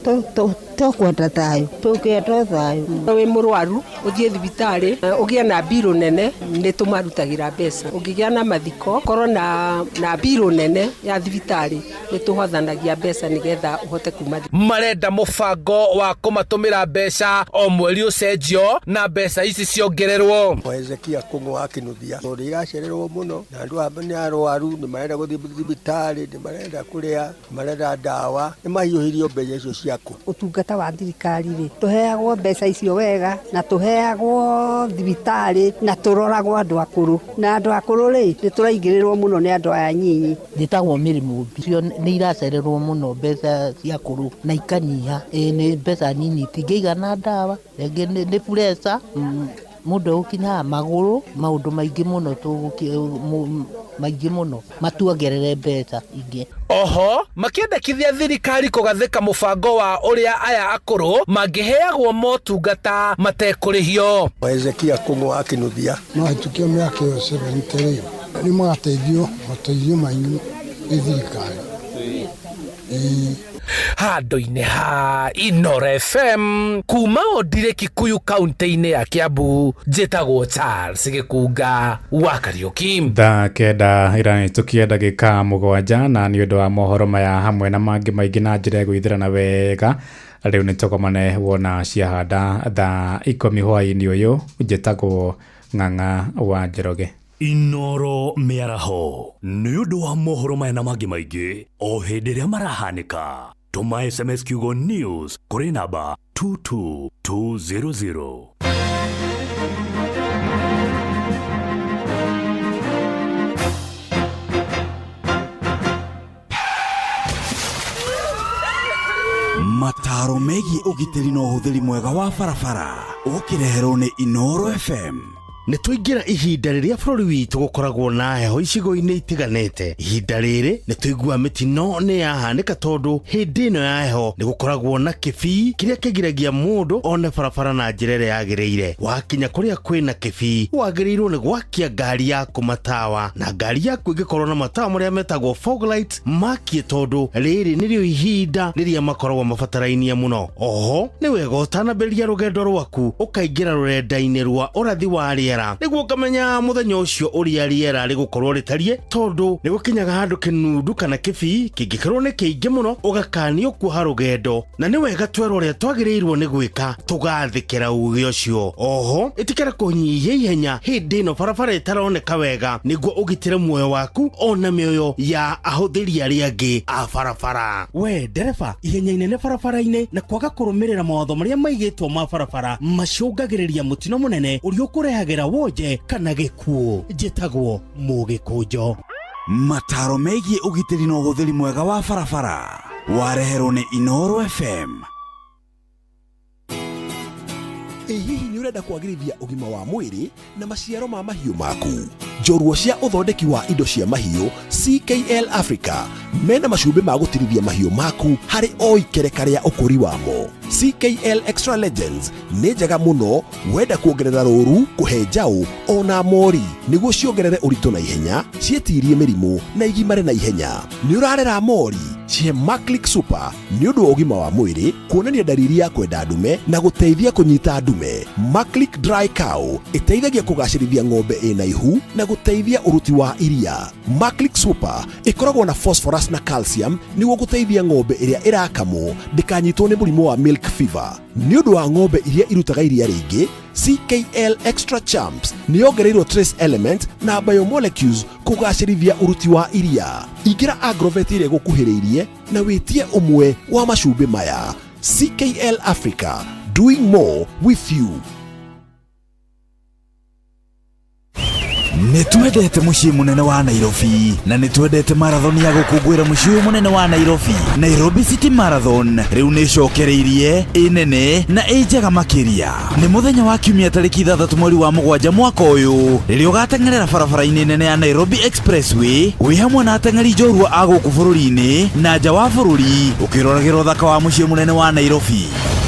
S26: Tũkwenda thayũ, tũngĩenda thayũ.
S24: Wĩ mũrwaru ũthiĩ thibitarĩ, ũgĩe na mbirũ nene, nĩ tũmarutagĩra mbeca. Ũngĩgĩa na mathiko, korwo na mbirũ nene ya thibitarĩ, nĩ tũhothanagia mbeca nĩgetha ũhote kuma.
S23: Marenda mũbango wa kũmatũmĩra mbeca o mweri ũcenjio na mbeca ici ciongererwo.
S27: Hezekia Kung'u akĩnuthia tondũ iracererwo mũno na andũ aya nĩ arwaru, nĩ marenda gũthiĩ thibitarĩ, nĩ marenda kũrĩa, nĩ marenda ndawa, nĩ mahiũhĩrio mbeca icio ciaku.
S26: Ũtungata wa thirikari rĩ, tũheagwo mbeca icio wega na tũheagwo thibitarĩ na tũroragwo andũ akũrũ, na andũ akũrũ rĩ nĩ tũraingĩrĩrwo mũno nĩ andũ aya nyinyi.
S28: Njĩtagwo Mary Mũmbi, cio nĩ iracererwo mũno mbeca cia akũrũ na ikanyiha, nĩ mbeca nini itingĩigana ndawa, rĩngĩ nĩ pressure, mũndũ egũkinyaga magũrũ, maũndũ maingĩ mũno maingĩ mũno matuongerere mbeca ingĩ.
S23: Oho makĩendekithia thirikari kũgathĩka mũbango wa ũrĩa aya akũrũ mangĩheagwo motungata matekũrĩhio.
S27: Hezekia Kung'u akĩnuthia
S29: no hĩtũkie mĩaka ĩyo 70 rĩ, nĩ magateithio mateithio maingĩ nĩ thirikari.
S23: Handũ-inĩ ha Inooro FM kuma Ũndire Kikuyu kaunti-inĩ ya Kiambu, njĩtagwo Charles Gĩkunga wa Kariũki.
S13: Thaa 9 ĩrahĩtũkia ndagĩka 7, na nĩ ũndũ wa mohoro maya hamwe na mangĩ maingĩ na njĩra ĩgũithĩrana wega, rĩu nĩ tũgomane wona ciahanda thaa 10 hwaĩ-inĩ ũyũ. Njĩtagwo Ng'ang'a wa Njoroge.
S11: Inooro mĩaraho nĩ ũndũ wa mohoro maya na mangĩ maingĩ o hĩndĩ ĩrĩa marahanĩka. Tũma SMS kiugo news kũrĩ namba 22200.
S2: Mataro megiĩ ũgitĩri na ũhũthĩri mwega wa barabara ũkĩreherwo nĩ Inooro FM.
S1: Nĩ twaingĩra ihinda rĩrĩa bũrũri witũ gũkoragwo na heho icigo-inĩ itiganĩte. Ihinda rĩrĩ nĩ tũiguaga mĩtino nĩ yahanĩka tondũ hĩndĩ ĩno ya heho nĩ gũkoragwo na kĩbii kĩrĩa kĩgiragia mũndũ one barabara na njĩra ĩrĩa yagĩrĩire. Wakinya kũrĩa kwĩna kĩbii wagĩrĩirwo nĩ gwakia ngari yaku matawa, na ngari yaku ĩngĩkorwo na matawa marĩa metagwo fog lights makie, tondũ rĩrĩ nĩrĩo ihinda rĩrĩa makoragwo mabatarainie mũno. Oho nĩ wega ũtanambĩrĩria rũgendo rwaku ũkaingĩra rũrenda-inĩ rwa ũrathi wa rĩera nĩguo ũkamenya mũthenya ũcio ũrĩa rĩera rĩgũkorwo rĩtariĩ, tondũ nĩ gũkinyaga handũ kĩnundu kana kĩbii kĩngĩkorwo nĩ kĩingĩ mũno ũgakanio kuoha rũgendo, na nĩ wega twerwo ũrĩa twagĩrĩirwo nĩ gwĩka tũgathĩkĩra uge ũcio. Oho ĩtĩkĩra kũnyihia ihenya hĩndĩ ĩno barabara ĩtaroneka wega nĩguo ũgitĩre muoyo waku ona mĩoyo ya ahũthĩri arĩa angĩ a barabara. We ndereba, ihenya inene barabara-inĩ na kwaga kũrũmĩrĩra mawatho marĩa maigĩtwo ma barabara macũngagĩrĩria mũtino mũnene ũrĩa ũkũrehagĩra wonje kana gĩkuũ. Njĩtagwo Mũgĩkũnjo.
S2: Mataro megiĩ ũgitĩri na ũhũthĩri mwega wa barabara wareherwo nĩ Inooro FM.
S3: Ĩ hihi nĩ ũrenda kwagĩrithia ũgima wa mwĩrĩ na maciaro ma mahiũ maku? Njorua cia ũthondeki wa indo cia mahiũ CKL Africa mena macumbĩ ma gũtirithia mahiũ maku harĩ o ikereka rĩa ũkũri wamo. CKL Extra Legends nĩ njega mũno wenda kuongerera rũru, kũhe njaũ ona mori nĩguo ciongerere ũritũ na ihenya, ciĩtirie mĩrimũ na igimare na ihenya. Nĩ ũrarera mori? Cihe Maclick Super nĩ ũndũ wa ũgima wa mwĩrĩ, kuonania ndariri ya kwenda ndume na gũteithia kũnyita ndume. Maclick Dry Cow ĩteithagia kũgacĩrithia ng'ombe ĩna ihu na gũteithia ũruti wa iria. Maclick Super ĩkoragwo na phosphorus na calcium nĩguo gũteithia ng'ombe ĩrĩa ĩrakamwo ndĩkanyitwo nĩ mũrimũ wa milk fever. Nĩ ũndũ wa ng'ombe iria irutaga iria rĩingĩ, CKL Extra Champs nĩ yongereirwo trace element na biomolecules kũgacĩrithia ũruti wa iria. Ingĩra Agrovet ĩrĩa ĩgũkuhĩrĩirie na wĩtie ũmwe wa macumbĩ maya. CKL Africa, doing more with you.
S2: Nĩ twendete mũciĩ mũnene wa Nairobi na nĩ twendete marathon ya gũkũngũĩra mũciĩ ũyũ mũnene wa Nairobi. Nairobi City Marathon rĩu nĩ ĩcokereirie, ĩ nene na ĩ njega makĩria. Nĩ mũthenya wa kiumia tarĩki 6 mweri wa 7 mwaka ũyũ rĩrĩa ũgateng'erera barabara-inĩ nene ya Nairobi Expressway wĩ hamwe na ateng'eri njorua a gũkũ bũrũri-inĩ na nja wa bũrũri ũkĩroragĩra ũthaka wa mũciĩ mũnene wa Nairobi.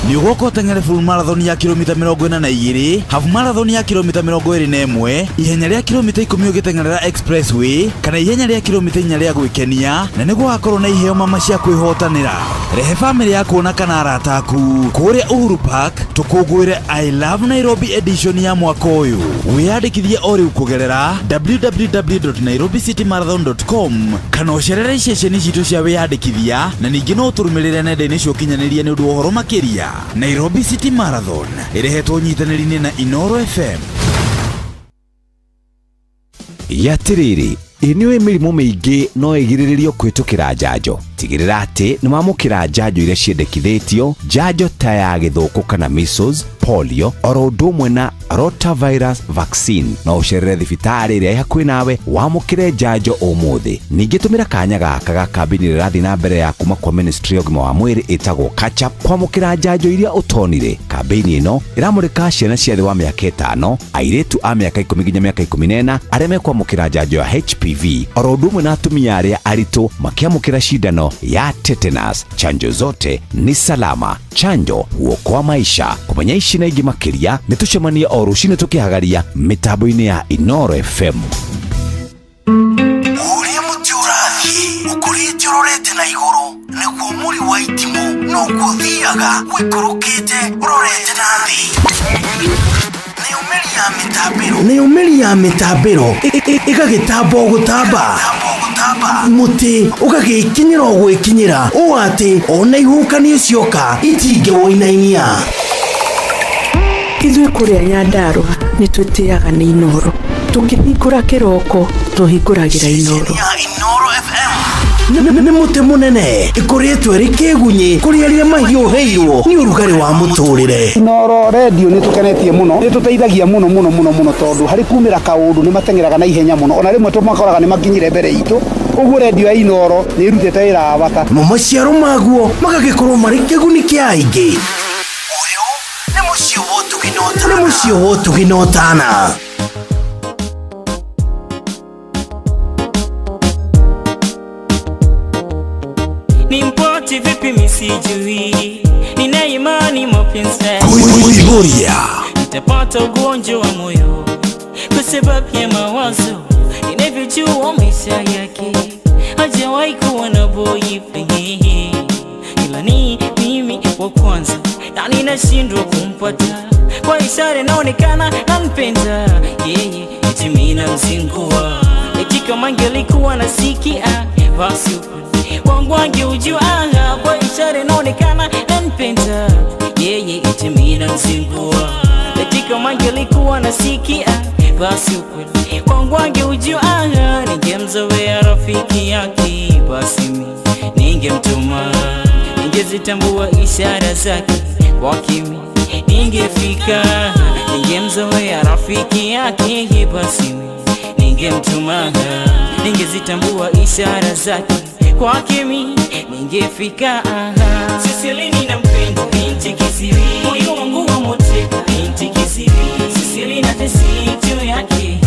S2: Nĩ ũgoka ũteng'ere full marathon ya kilomita 42, half marathon ya kilomita 21, ihenya rĩa kilomita 10 ũgĩteng'erera expressway kana ihenya rĩa kilomita 4 rĩa gwĩkenia, na nĩ gũgakorwo na iheo mama cia kwĩhotanĩra. Rehe bamĩrĩ yaku ona kana arata aku kũrĩa Uhuru Park tũkũngũĩre I Love Nairobi edition ya mwaka ũyũ. Wĩyandĩkithie o rĩu kũgerera www.nairobicitymarathon.com kana ũcerere iceceni citũ cia wĩyandĩkithia, na ningĩ no ũtũrũmĩrĩre nenda-inĩ cia ũkinyanĩria nĩ ũndũ wa ũhoro makĩria. Nairobi City Marathon ĩrehetwo ũnyitanĩri-inĩ na Inooro FM.
S5: Gĩatĩrĩrĩ, ĩ nĩũĩ mĩrimũ mĩingĩ no ĩgirĩrĩrio kũhĩtũkĩra njanjo? Tigĩrĩra atĩ nĩ wamũkĩra njanjo iria ciendekithĩtio, njanjo ta ya gĩthũkũ kana measles, polio, oro ũndũ ũmwe na rotavirus vaccine. No ũcerere thibitarĩ ĩrĩa ĩ hakuhĩ nawe wamũkĩre njanjo ũmũthĩ. Ningĩ tũmĩra kanya gaka ga kambĩini ĩrĩa ĩrathiĩ na mbere ya kuma kwa Ministry ya ũgima wa mwĩrĩ ĩtagwo Catch Up kwamũkĩra njanjo iria ũtonire. Kambĩini ĩno ĩramũrĩka ciana cia thĩ wa mĩaka 5, airĩtu a mĩaka 10 nginya mĩaka 14 arĩa mekwamũkĩra njanjo ya HPV, oro ũndũ ũmwe na atumia arĩa aritũ makĩamũkĩra cindano ya tetanus. Chanjo zote ni salama, chanjo huokoa maisha. Kũmenya ici na ingĩ makĩria nĩ tũcemanie o rũcinĩ tũkĩhagaria mĩtambo-inĩ ya Inooro FM.
S1: Ũrĩa mũtĩ ũrathiĩ ũkũrĩte ũrorete na igũrũ nĩguo mũri wa itimũ noguo ũthiaga ũikũrũkĩte ũrorete na thĩ. Nayo mĩri ya mĩtambĩro ĩgagĩtamba o gũtamba, mũtĩ ũgagĩkinyĩra o gwĩkinyĩra ũũ atĩ ona ihuhũkanio cioka itingĩwũinainia.
S6: Ithuĩ kũrĩa Nyandarũa nĩ twĩtĩaga nĩ Inooro. Tũkĩhingũra kĩroko tũhingũragĩra Inooro.
S1: Nĩ mũtĩ mũnene ĩkũrĩtwo ĩrĩ kĩgunyĩ kũrĩ arĩa mahiũhĩirwo nĩ ũrugarĩ wa mũtũrĩre.
S7: Inooro redio nĩ tũkenetie mũno, nĩ tũteithagia mũno mũno mũno mũno tondũ harĩ kumĩra kaũndũ nĩ mateng'eraga na ihenya mũno, ona rĩmwe tũmakoraga nĩ makinyire mbere itũ, ũguo redio ya Inooro nĩ ĩrutĩte wĩra wa bata.
S1: Namo maciaro maguo magagĩkorwo marĩ kĩguni kĩa aingĩ. Ũyũ nĩ mũciĩ wa ũtugi na ũtana. Nĩ mũciĩ wa ũtugi na ũtana.
S4: Nimpate vipi misijui, nina imani mapenzi
S2: Kuihuria.
S4: Nitapata ugonjwa wa moyo kwa sababu ya mawazo. Ninavyojua maisha yake hajawahi kuwa na boyfriend, ila ni mimi wa kwanza na ninashindwa kumpata. Kwa ishara inaonekana nampenda yeye, eti mimi namzingua. Eti kama angelikuwa nasikia basi upande wangu angeujua. Kwa ishara inaonekana nampenda yeye, eti mimi namzingua. Eti kama angelikuwa nasikia basi ukweli wangu angeujua. Ningemzoea rafiki yake, basi mimi ningemtuma, ningezitambua ishara zake kwa kimi ningefika. Ningemzoea rafiki yake, basi mimi ningemtuma, ningezitambua ishara zake kwa kimi ningefika. Sisili ninampenda binti Kisiri, moyo wangu wamoteka binti Kisiri. Sisili na tesi juu yake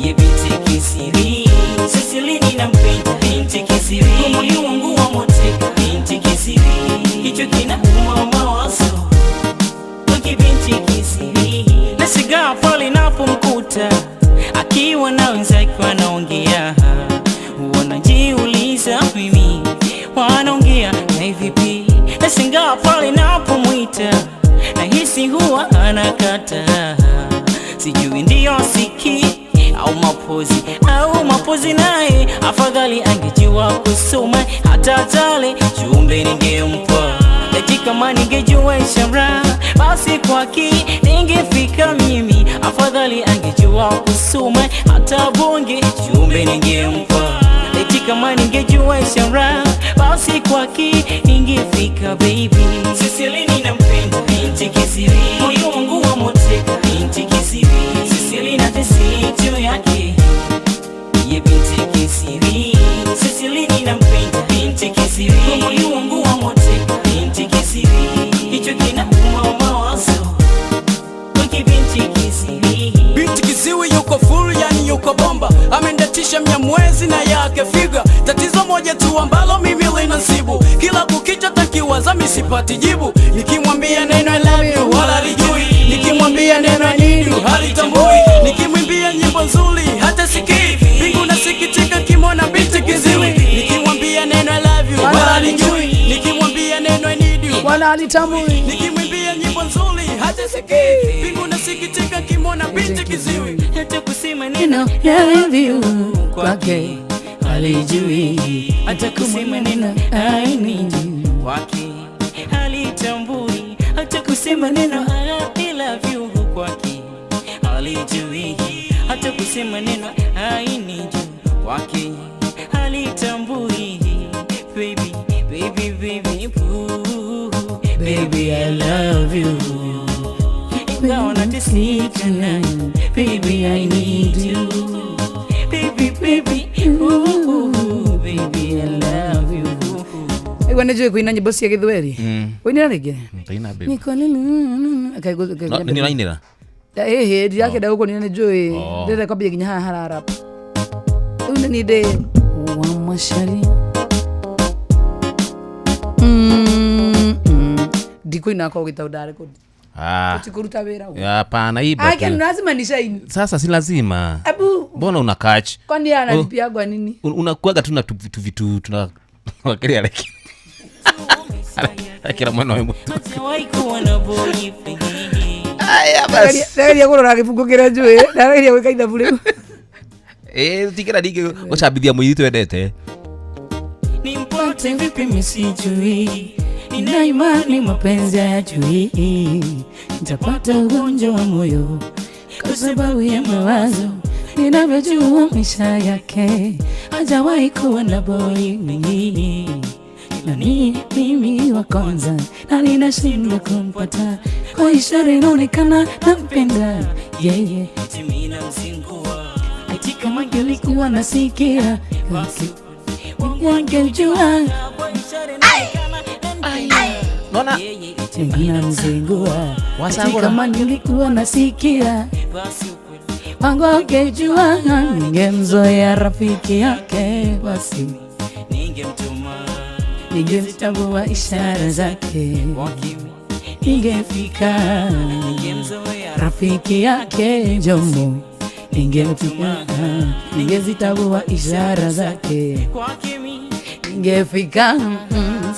S4: ye binti Kisiri. Sisili ninampenda binti Kisiri, moyo wangu wamoteka binti Kisiri. Kichwa kinauma mawazo binti Kisiri. Nashangaa pale napomkuta akiwa na wenzake wanaongea, wanajiuliza mimi wanaongea na vipi. Nashangaa pale napomwita nahisi huwa anakata, sijui ndio siki au mapozi au mapozi naye. Afadhali angejua kusoma hata tale jumbe ningempa. Eti kama ningejua ishara basi kwake ningefika mimi. Afadhali angejua kusoma hata bonge jumbe ningempa. Eti kama ningejua ishara basi kwake ningefika baby. Sisili ninampenda binti Kisiri, moyo wangu wamoteka binti Kisiri. Sisili na tesi juu yake ye binti Kisiri. Sisili ninampenda binti Kisiri, moyo wangu wamoteka binti Kisiri. Kichwa kinauma mawazo binti Kisiri.
S8: Binti Kiziwi yuko full, yani yuko bomba, amendatisha mnyamwezi na yake figa. Tatizo moja tu ambalo mimi linasibu, kila kukicha takiwaza misipati jibu. Nikimwambia neno I love you wala lijui, nikimwambia neno I need you halitambui, nikimwimbia nyimbo nzuri hata sikii. Mbingu nasikitika kimona binti Kiziwi. Nikimwambia neno I love you wala lijui, nikimwambia neno I need you
S9: wala halitambui,
S8: nikimwimbia nyimbo nzuri hata sikii. Mbingu nasikitika kimona binti Kiziwi.
S4: Hata kusema neno I love you kwake halijui, hata kusema neno I need you kwake halitambui, hata kusema neno I love you kwake halijui, hata kusema neno I need you kwake halitambui. Baby, baby, baby, ooh, baby I love you, ingawa nateseka naye, baby I need you, baby, baby, ooh, baby I love you.
S9: Igua nä njå kuina nyä cia gä thweri wä nä ra rä ngä
S10: Nitaina babe. No, nĩ ũrainĩra?
S9: ä ndirakenda gå kå nä njå ndärenda kwambia nginya haha hararap rä u nä niä ndä wa macari ndikå korwo gä taå ndarekodi.
S10: Ah.
S9: Kũruta wĩra ũguo.
S10: Hapana, iba
S9: Ake
S10: tu.
S9: lazima ni shine.
S10: Sasa si lazima.
S9: Abu.
S10: Mbona una catch?
S9: Kwani yeye analipiagwa nini?
S10: Unakuaga tu na tu vitu tuna wakilia leki. Akira mwana wa mtu. Aya basi.
S9: Ndageria kũrora gĩbungo kĩrĩa njũĩ, ndageria gwĩka ithabu rĩu.
S10: Tikira ndingĩ gũcambithia mũirĩtu wendete.
S4: Nimpate vipi misijui, nina imani mapenzi hayajui, nitapata ugonjwa wa moyo kwa sababu ya mawazo. Ninavyojua maisha yake hajawahi kuwa na boy mwingine, na ni mimi wa kwanza na ninashindwa kumpata. Kwa ishara inaonekana nampenda yeye, eti kama angelikuwa nasikia basi wangejua.
S10: Naona
S4: ninamzingua kama nilikuwa nasikia wangejua, ningemzoea rafiki yake basi
S9: Ningezitambua ishara zake, ningefika rafiki yake Jomo, ningemtuma, ningezitambua ishara zake, ningefika.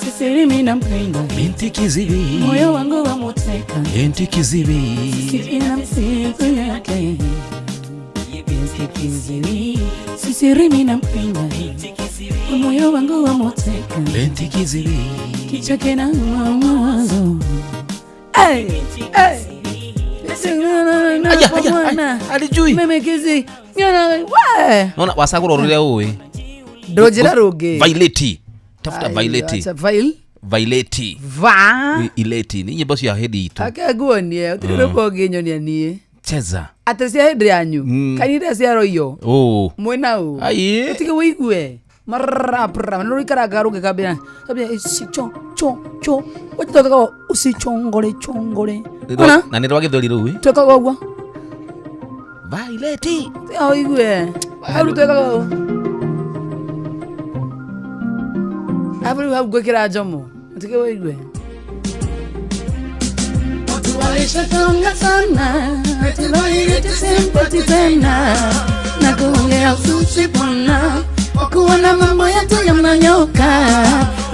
S9: Sisi mimi nampenda
S12: Binti kiziwi,
S9: moyo wangu wamuteka,
S12: binti kiziwi,
S9: sisi na msiku yake binti kiziwi, sisi mimi nampenda moyo wangu wamuteka,
S12: binti kiziwi,
S9: kichwa kina mawazo. Hey, hey.
S12: Aya, aya, aya, alijui.
S9: Mimi kizi nyana we.
S12: Naona wasagura rũrĩa ũĩ.
S9: Ndũnjĩra rũngĩ.
S12: Vaileti. Tafuta
S9: Ai,
S12: Vaileti.
S9: acha, Vail
S12: Vaileti.
S9: Va.
S12: Ileti. Ni nyimbo cia hĩndĩ itũ.
S9: Ake nguonie, ũtirĩ rwĩmbo ũngĩnyonia niĩ.
S12: Cheza.
S9: Atĩ cia hĩndĩ yanyu. Kanitha cia roiyo.
S12: Oh.
S9: Mwĩna ũ.
S12: Ai.
S9: Ũtige wĩigue. Marapra, nĩ rũikaraga rũngĩkambĩra. Kambĩra ici cho cho cho. Ũtwekaga usichongore chongore. Ona?
S12: Na nĩ rwa gĩthweri rũu. Ĩ?
S9: Twekaga ũguo.
S12: Vaileti.
S9: Ũigue. Hau rĩu twekaga ũũ. Hapo rĩu hau ngwĩkĩra njomo. Ũtige wĩigue. Walishatonga sana, hatibailete simpati tena, na kuongea uzushi bwana, kwa kuwa na mambo yetu yananyoka,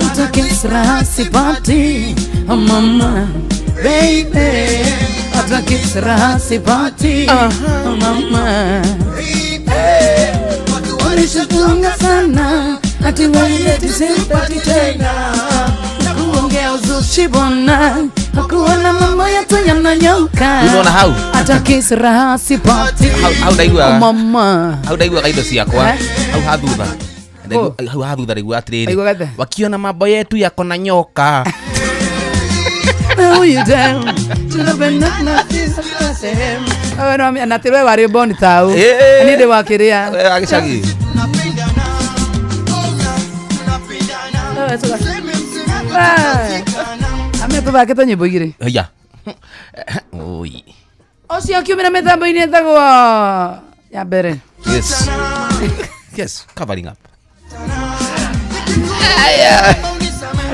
S9: utoke sra sipati, oh mama, baby, utoke sra sipati, oh mama, walishatonga sana, hatibailete simpati tena, na kuongea uzushi bwana, hakuwa na mambo yetu yananyoka.
S12: Unaona hau?
S9: Hata kisra sipati.
S12: Hau ndaiguaga.
S9: Oh mama.
S12: Hau ndaiguaga indo ciakwa.
S9: Eh?
S12: Hau ha thutha. Hau ha thutha ndaigua atĩrĩrĩ.
S9: Waiguaga atĩa?
S12: Wakiona mambo yetu yako na nyoka.
S9: Now you down to the banana. Oh no, na tirwe wari boni tau.
S12: Eh.
S9: Ni ndi wakiria.
S12: We wa gĩcagi.
S9: Ame tuthakĩte nyĩmbo igĩrĩ.
S12: Haya. Oi.
S9: Ũcio akiumĩra mĩtambo-inĩ ĩtagwo ya mbere.
S12: Yes. Yes, covering up.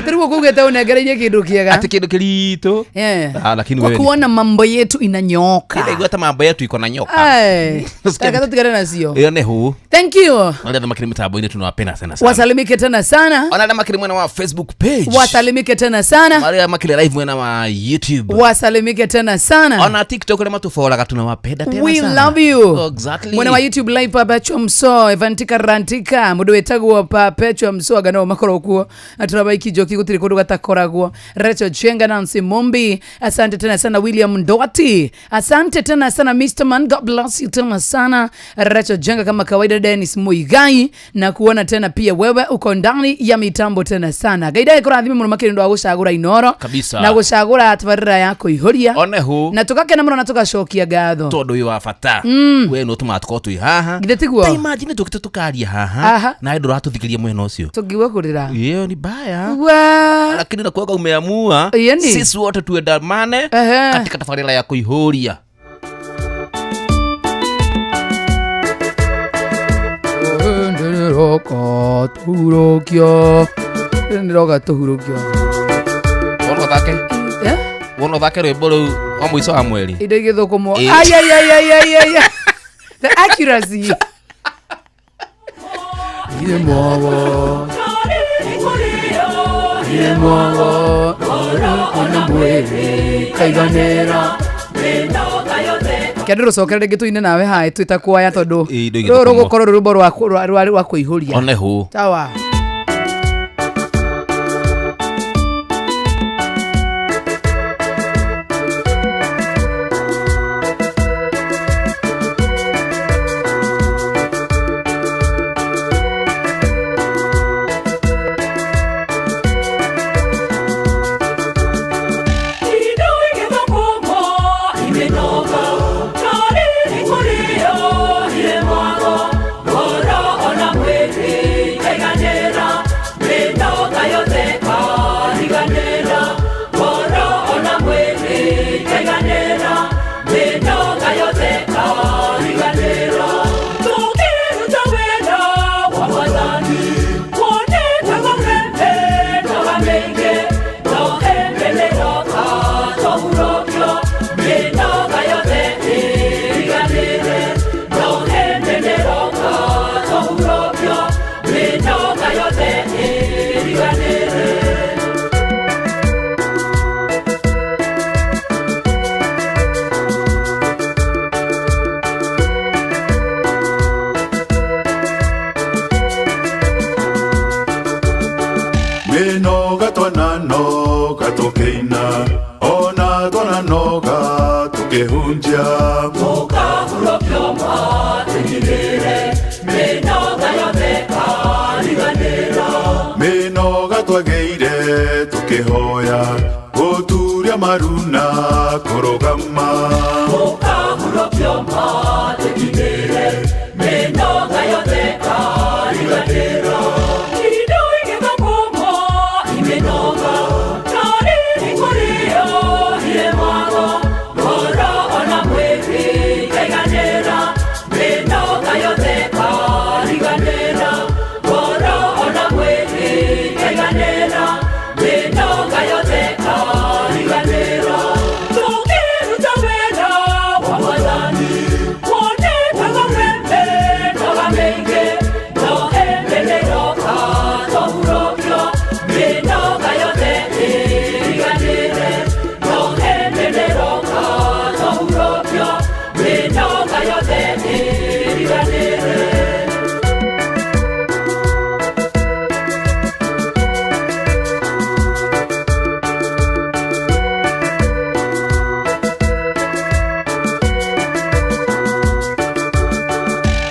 S9: Atĩ rĩu ũkũugĩte ũnengereirie kĩndũ kĩega.
S12: Atĩ kĩndũ kĩritũ.
S9: Yeah.
S12: Ah, lakini
S9: Kwa
S12: wewe.
S9: kuona mambo yetu inanyoka.
S12: Ndaigua ta mambo yetu iko na nyoka.
S9: Ai. Reke tũtigane nacio.
S12: Ĩyo nĩ hũ.
S9: Thank you.
S12: Arĩa othe makĩrĩ mĩtambo-inĩ tunawapenda sana sana.
S9: Wasalimike tena sana.
S12: Ona arĩa makĩrĩ mwena wa Facebook page.
S9: Wasalimike tena sana.
S12: Arĩa makĩrĩ live mwena wa YouTube.
S9: Wasalimike tena sana.
S12: Ona TikTok arĩa matũbolaga tunawapenda tena
S9: We
S12: sana.
S9: love you.
S12: Exactly.
S9: Mwena wa YouTube live Perpetual Mso, Evantika Rantika, mundu wetagwo Perpetual Mso aga no makorwo kuo. Aturabaiki Njoki gutiri kundu gatakoragwo. Rachel Chenga, Nancy Mumbi, asante tena sana William Ndwati. Asante tena sana Mr. Man, God bless you tena sana. Rachel Jenga kama kawaida, Dennis Muigai, na kuona tena pia wewe uko ndani ya mitambo tena sana. Gaida kurathime muno makiri ndu wa gucagura Inoro
S12: Kabisa.
S9: na gucagura tabarira ya kuihuria
S12: One hũ.
S9: na tukakena muno na tugacokia ngatho
S12: Tondũ ũyũ wa bata. We nĩ ũtũmaga tũkorwo twĩ haha.
S9: Githĩ tiguo?
S12: Ta imagine tũkĩte tũkaria haha.
S9: Aha.
S12: Nawe ndũratũthikĩria mwena ũcio.
S9: Tũngiuga kũrĩra.
S12: Hiyo ni baya.
S9: Wa.
S12: Lakini nakuwaga umeamua
S9: Yaani.
S12: sisi wote tuendamane
S9: Ehe.
S12: katika tafarira ya kuihuria.
S9: Ndĩroka tũhurũkio. Ndĩroka tũhurũkio.
S12: Wona ũthake?
S9: Eh?
S12: Wona ũthake rwĩmbo rũu wa mũico wa mweri.
S9: Indo igĩthũkũmwo.
S12: Ĩ.
S9: Ai, ai, ai, ai, ai, ai, ai. The accuracy. Irĩ mwogo. Irĩ mwogo. Ona mwĩrĩ kaiganĩra. Kĩandũ rũcokere rĩngĩ tũine nawe haĩ twĩta kwaya tondũ
S12: Ĩ, indo
S9: rũrũ
S12: igĩthũkũmwo.
S9: rũgũkorwo rwĩ rwĩmbo rwa kũihũria.
S12: One hũ.
S9: Sawa.
S4: Ona mwezi,
S14: Kũhunjia
S8: Mũkahurũkio matigithĩre mĩnoga yothe kariganĩra.
S14: Mĩnoga twagĩire tũkĩhoya gũturia maruna kũrũgama.
S8: Mũkahurũkio matigithĩre mĩnoga yothe kariganĩra. Indo igĩthũkũmwo imĩnoga na rĩrĩ kũrĩo iremagwo ngoro ona mwĩrĩ ikaiganĩra. Mĩnoga yothe kariganĩra ngoro ona mwĩrĩ ikaiganĩra. Mĩnoga yothe kariganĩra. Tũkĩruta wĩra wa Mwathani wonekaga mĩnoga mĩingĩ no hĩndĩ nĩroka tũhurũkio. Mĩnoga yothe ĩriganĩre no hĩndĩ nĩroka tũhurũkio. Mĩnoga yothe ĩriganĩre.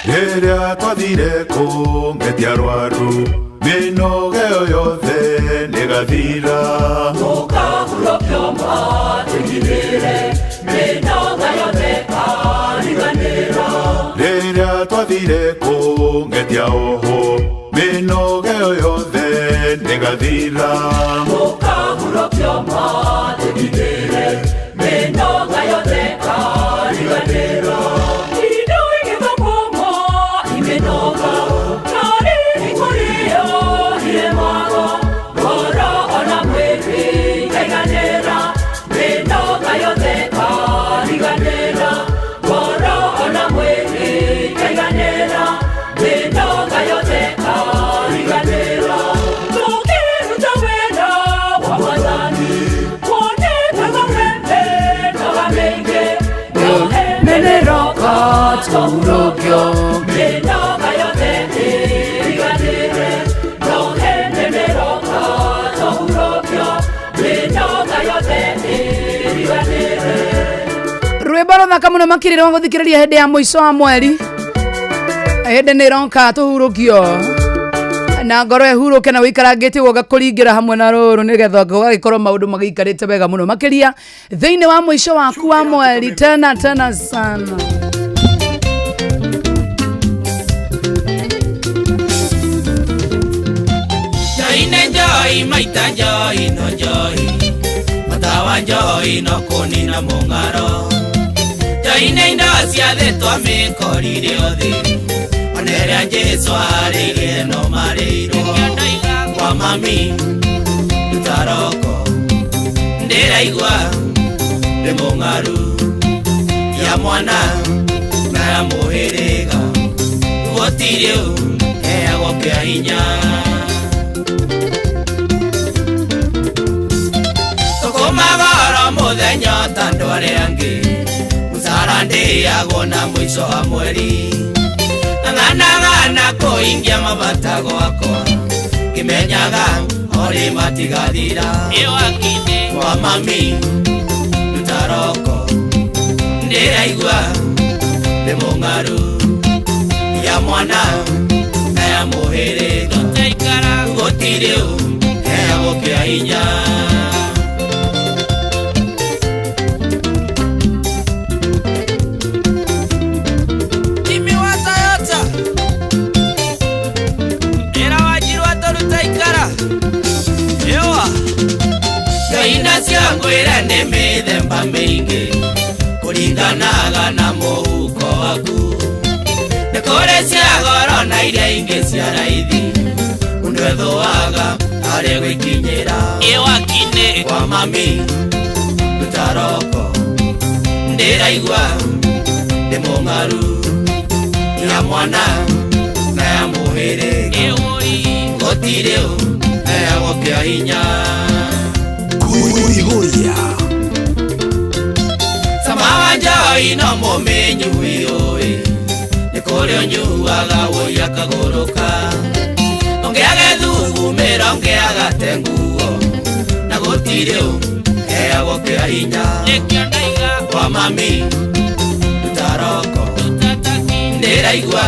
S14: Rĩrĩa twathire kũngetia arwaru mĩnoga ĩyo yothe nĩgathira.
S8: Mũkahurũkio matigithĩre mĩnoga yothe kariganĩra.
S14: Rĩrĩa twathire kũngetia oho mĩnoga ĩyo yothe nĩgathira.
S8: Mũkahurũkio matigithĩre mĩnoga yothe kariganĩra. Indo igĩthũkũmwo imĩnoga na rĩrĩ kũrĩo iremagwo ngoro ona mwĩrĩ ikaiganĩra. Mĩnoga yothe kariganĩra ngoro ona mwĩrĩ ikaiganĩra. Mĩnoga yothe kariganĩra. Tũkĩruta wĩra wa Mwathani wonekaga mĩnoga mĩingĩ no hĩndĩ nĩroka tũhurũkio. Mĩnoga yothe ĩriganĩre no hĩndĩ nĩroka tũhurũkio. Mĩnoga yothe ĩriganĩre.
S9: Rwĩmbo rũthaka mũno makĩria rwa gũthikĩrĩria hĩndĩ ya mũico wa mweri hĩndĩ nĩ ĩroka tũhurũkio na ngoro ĩhurũke na wĩikarangĩte ũguo ngakũringĩra hamwe na rũrũ nĩgetha ũgagĩkorwo maũndũ magĩikarĩte wega mũno makĩria thĩinĩ wa mũico waku wa mweri tena tena sana.
S15: Njoi nĩ njoi maita njoi no njoi matawa njoi no kũnina mũng'aro. Njoi nĩ indo ciathĩtwo mĩkorire othe ona ĩrĩa Jesũ arĩire no marĩirwo. Kwa mami ruta roko ndĩraigua ndĩ mũng'aru ya mwana na ya mũhĩrĩga gũtirĩ ũ heagwo kĩa hinya. Tũkũmagoro mũthenya ta andũ arĩa angĩ mũcara ndĩagwo na mũico wa mweri ng'anagana kũhingia mabata gwakwa ngĩmenyaga orĩ matigathira. Kwa mami ruta roko ndĩraigua ndĩ mũng'aru ya mwana na ya mũhĩrĩga gũtirĩ ũ heagwo kĩa hinya. Jimmy wa Toyota Ĩra wanjiru atũruta ikara Ewa Ngaina cia ngwĩra nĩ mĩthemba mĩingĩ kũringanaga na mũhuko waku. Nĩ kũrĩ cia goro na iria ingĩ cia raithi mũndũ ethũaga arĩ gwĩkinyĩra. Kwa mami ruta roko ndĩraigua ndĩ mũng'aru ya mwana na ya mũhĩrĩga gũtirĩ ũ heagwo kĩa hinya.
S2: Kuihuria
S15: Sama wa njoi no mũmĩnyui ũĩ nĩ kũrĩ ũnyuaga wũi akagũrũka ũngĩage thugumĩra ũngĩagate nguo na gũtirĩ ũ heagwo Heagwo kĩa hinya Kwa mami Ruta roko Ndĩraigua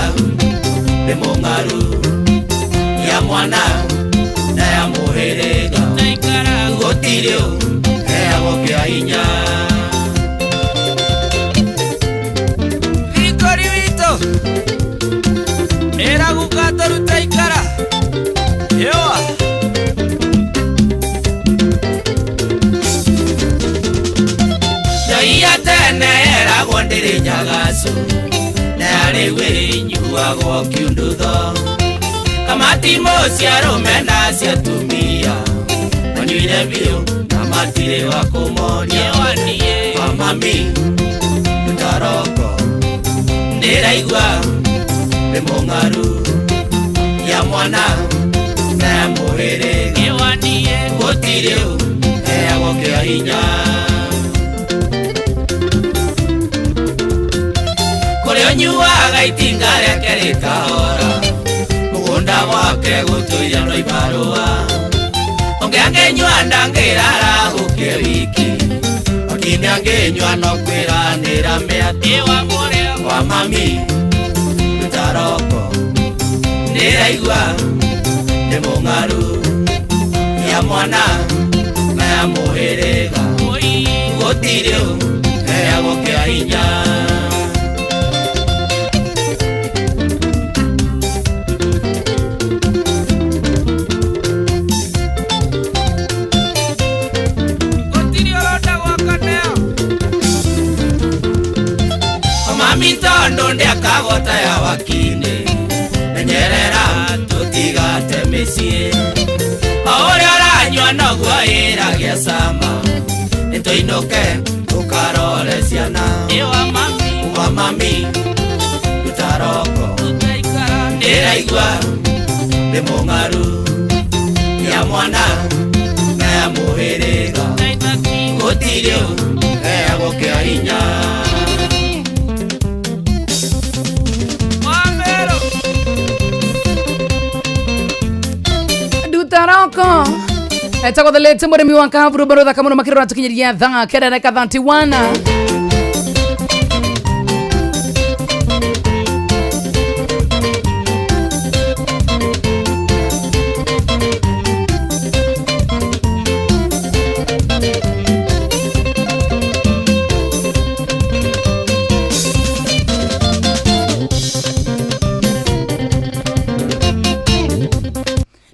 S15: Ndĩ mũng'aru Ya mwana Na ya mũhĩrĩga Gũtirĩ Heagwo kĩa hinya
S8: Thirikari witũ ĩraguka tũrute ikara Yũa
S15: Ngai ya tene yeragwo ndĩrĩ nyagacu na yarĩ ĩnyuagwo kiundutho kamatimũ cia arũme na cia atumia manyuire biũ na matirĩ wa kũmoria kwa mami ruta roko ndĩraigua ndĩ mũng'aru ya mwana na ya mũhĩrĩga gũtirĩ heagwo kĩa hinya kũrĩa ũnyuaga itinga rĩake rĩkahora mũgũnda gwake gũtũire no ibarũa ũngĩ angĩnyua ndangĩrara gũkĩe wiki otinde angĩnyua no kwĩranĩra mĩatĩ kwa mami ruta roko ndĩraigua ndĩ mũng'aru ya mwana na ya mũhĩrĩga gũtirĩ heagwo kĩa hinya
S8: Gũtirĩ ũronda gwaka neo
S15: Mami tondo ndĩakagota ya wakine menyerera tũtigate mĩciĩ o ũrĩa ũranyua noguo ĩragĩa cama nĩtũinũke tũkarore ciana wa mami ruta roko ndĩraigua ndĩ mũng'aru ya mwana na ya mũhĩrĩga gũtirĩ heagwo kĩa hinya
S9: Dutaroko etagwo the late mũrĩmi wa kavuru barothaka mũno makĩrora tũkinyiria thaa kenda na dakika 31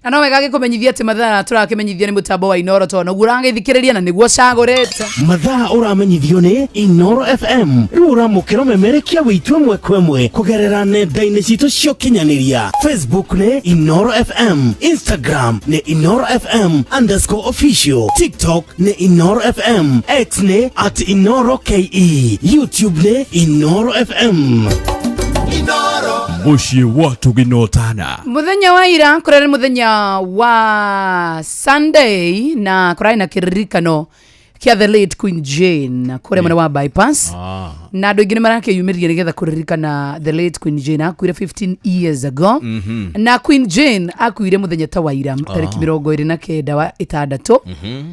S9: na no wega gĩkũmenyithia atĩ mathaa tũrakĩmenyithio nĩ mũtambo wa Inoro tondũ noguo ũragĩthikĩrĩria na nĩguo ũcagũrĩte.
S1: Mathaa ũramenyithio nĩ Inoro FM rĩu ũramũkĩra ũmemerekia wĩitũ ĩmwe kwa ĩmwe kũgerera nenda-inĩ citũ cia ũkinyanĩria. Facebook nĩ Inoro FM, Instagram nĩ Inoro FM underscore official, TikTok nĩ Inoro FM, X nĩ at Inoro KE, YouTube nĩ Inoro FM.
S11: Mũciĩ wa tũginotana.
S9: Muthenya wa ira kũrarĩ muthenya wa Sunday na kũrarĩ na kĩririkano kĩa the late Queen Jane kũrĩa mwena wa bypass na andũ aingĩ nĩ marakĩyumĩria nĩgetha kũririkana the late Queen Jane akuire 15 years ago. Na Queen Jane akuire muthenya ta wa ira tarĩki 29 wa ĩtandatũ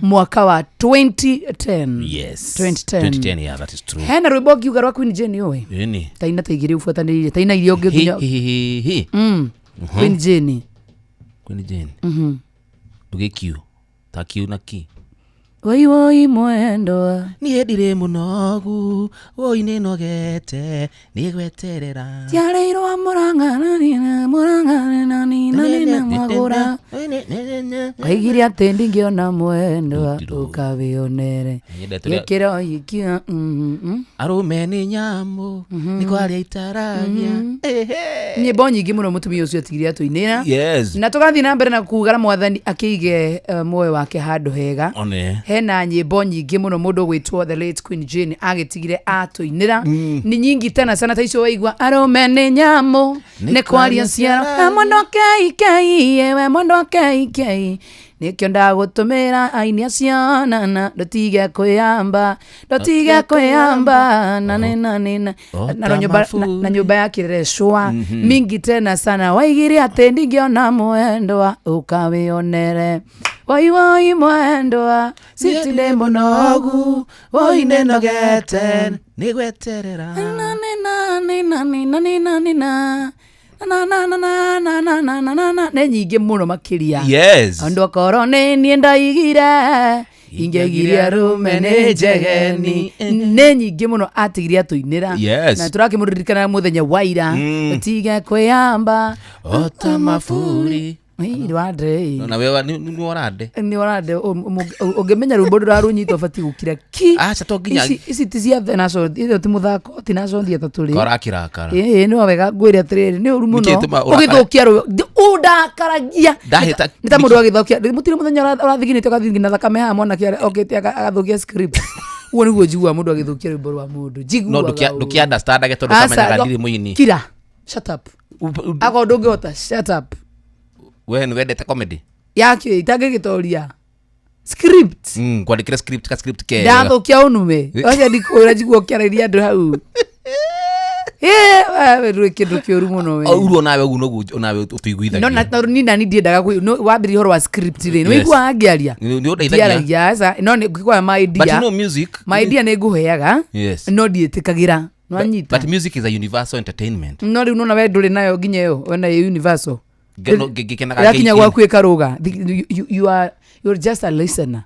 S9: mwaka wa 2010.
S12: Yes.
S9: 2010.
S12: 2010, yeah, that is true.
S9: Hena rwĩmbo ngiuga rwa Queen Jane ũĩ
S12: Ĩni.
S9: taina ta igĩrĩ ũbuatanĩrĩire taina iria ũngĩ
S12: Hi,
S9: nginya
S12: hi, hi, hi.
S9: Queen Jane.
S12: Queen Jane. Nduge kiu. Ta kiu na ki.
S9: Woi woi mwendwa
S12: Niĩ ndirĩ mũnogu, woi nĩnogete, nĩgweterera.
S9: Tiarĩirwo mũrang'ananina mũrang'ananina magũra waigire atĩ ndingĩona mwendwa ũkawĩonere
S12: Nyendete ũrĩa-
S9: gĩkĩro ikia
S12: Arũme nĩ nyamũ, nĩ kwaria itaragia.
S9: Nyĩmbo nyingĩ mũno mũtumia ũcio atigire atũinĩra.
S12: Yes.
S9: Na tũgathiĩ na mbere na kuga mwathani akĩige muoyo wake handũ hega.
S12: One.
S9: Hena nyĩmbo nyingĩ mũno mũndũ ũgwĩtwo the late Queen Jane agĩtigire atũinĩra. Ni nyingi tena sana ta icio waigua arũme nĩ nyamũ nĩ kwaria ciara we mwendwa keikei we mwendwa keikei nĩkĩo ndagũtũmĩra aini acio nana ndũtige kwĩyamba ndũtige kwĩyamba na
S12: O
S9: na
S12: ta
S9: nyũmba na nyũmba ya kĩrecwa mingi tena sana waigire atĩ ndingĩona mwendwa ũkawĩonere Woi woi mwendwa sitinde mũnogu woi nĩnogete
S12: nĩ gweterera
S9: na na na na na na na na na na na na na na na na na na nĩ nyingĩ mũno makĩria.
S12: Yes.
S9: Andũ akorwo nĩ niĩ ndaigire ingĩgiria arũme nĩ njegeni nĩ nyingĩ mũno atigire atũinĩra.
S12: Yes.
S9: Na tũrakĩmũririkana mũthenya wa ira. Tige kwĩyamba
S12: ota maburi.
S9: Rwande.
S12: Na wewe nĩ warande.
S9: Nĩ warande ũngĩmenya rwĩmbo ndũrarunyita ũbatiĩ gũkira ki.
S12: Aca to nginya
S9: Ici ti cia national, ithio ti mũthako, ti national theatre tũrĩ.
S12: Korakĩrakara.
S9: Ĩĩ no wega ngwĩre atĩrĩrĩ nĩ ũru mũno
S12: Nĩkĩĩ gĩtũmaga ũrakare?
S9: ũgĩthũkia rwĩmbo ũndakaragia.
S12: Ndahĩta-
S9: Nĩ ta mũndũ agĩthũkia mũtirĩ mũthenya ũrathiginĩte ũgathigina thakame haha mwanake okĩte agathũkia script. Ũguo nĩguo njiguaga mũndũ agĩthũkia rwĩmbo rwa mũndũ
S12: No
S9: njiguaga ũru.
S12: ndũkĩ understandage tondũ
S9: Aca,
S12: kamenyaga ndirĩ mũini.
S9: Kira, shut up. Akorwo ndũngĩhota, shut up.
S12: We nĩ wendete comedy.
S9: Yake itangĩgĩtoria script.
S12: Kwandĩkĩra script ka script kega.
S9: Ndathũkia ũnume aca ndikũra njigua ũkĩarĩria andũ hau. Ĩ, we ndũrĩ kĩndũ kĩũru mũno we.
S12: Ũru onawe ũguo noguo onawe ũtũiguithagia.
S9: No na tondũ niĩ nani ndiendaga wambĩrĩria ũhoro wa script rĩ nĩ
S12: Yes.
S9: wĩiguaga ngĩaria.
S12: Nĩ ũndeithagia.
S9: Ndiaragia aca no nĩ ngĩkũhe my
S12: But you
S9: idea.
S12: know music.
S9: My idea nĩ ngũheaga.
S12: Yes.
S9: No ndiĩtĩkagĩra nwanyita.
S12: But music is a universal entertainment.
S9: No rĩu nona we ndũrĩ nayo nginya ĩyo wena ĩ universal.
S12: Ngĩkenaga
S9: Yakinya
S12: ngĩikĩra.
S9: gwaku ĩkarũga. You are just a listener,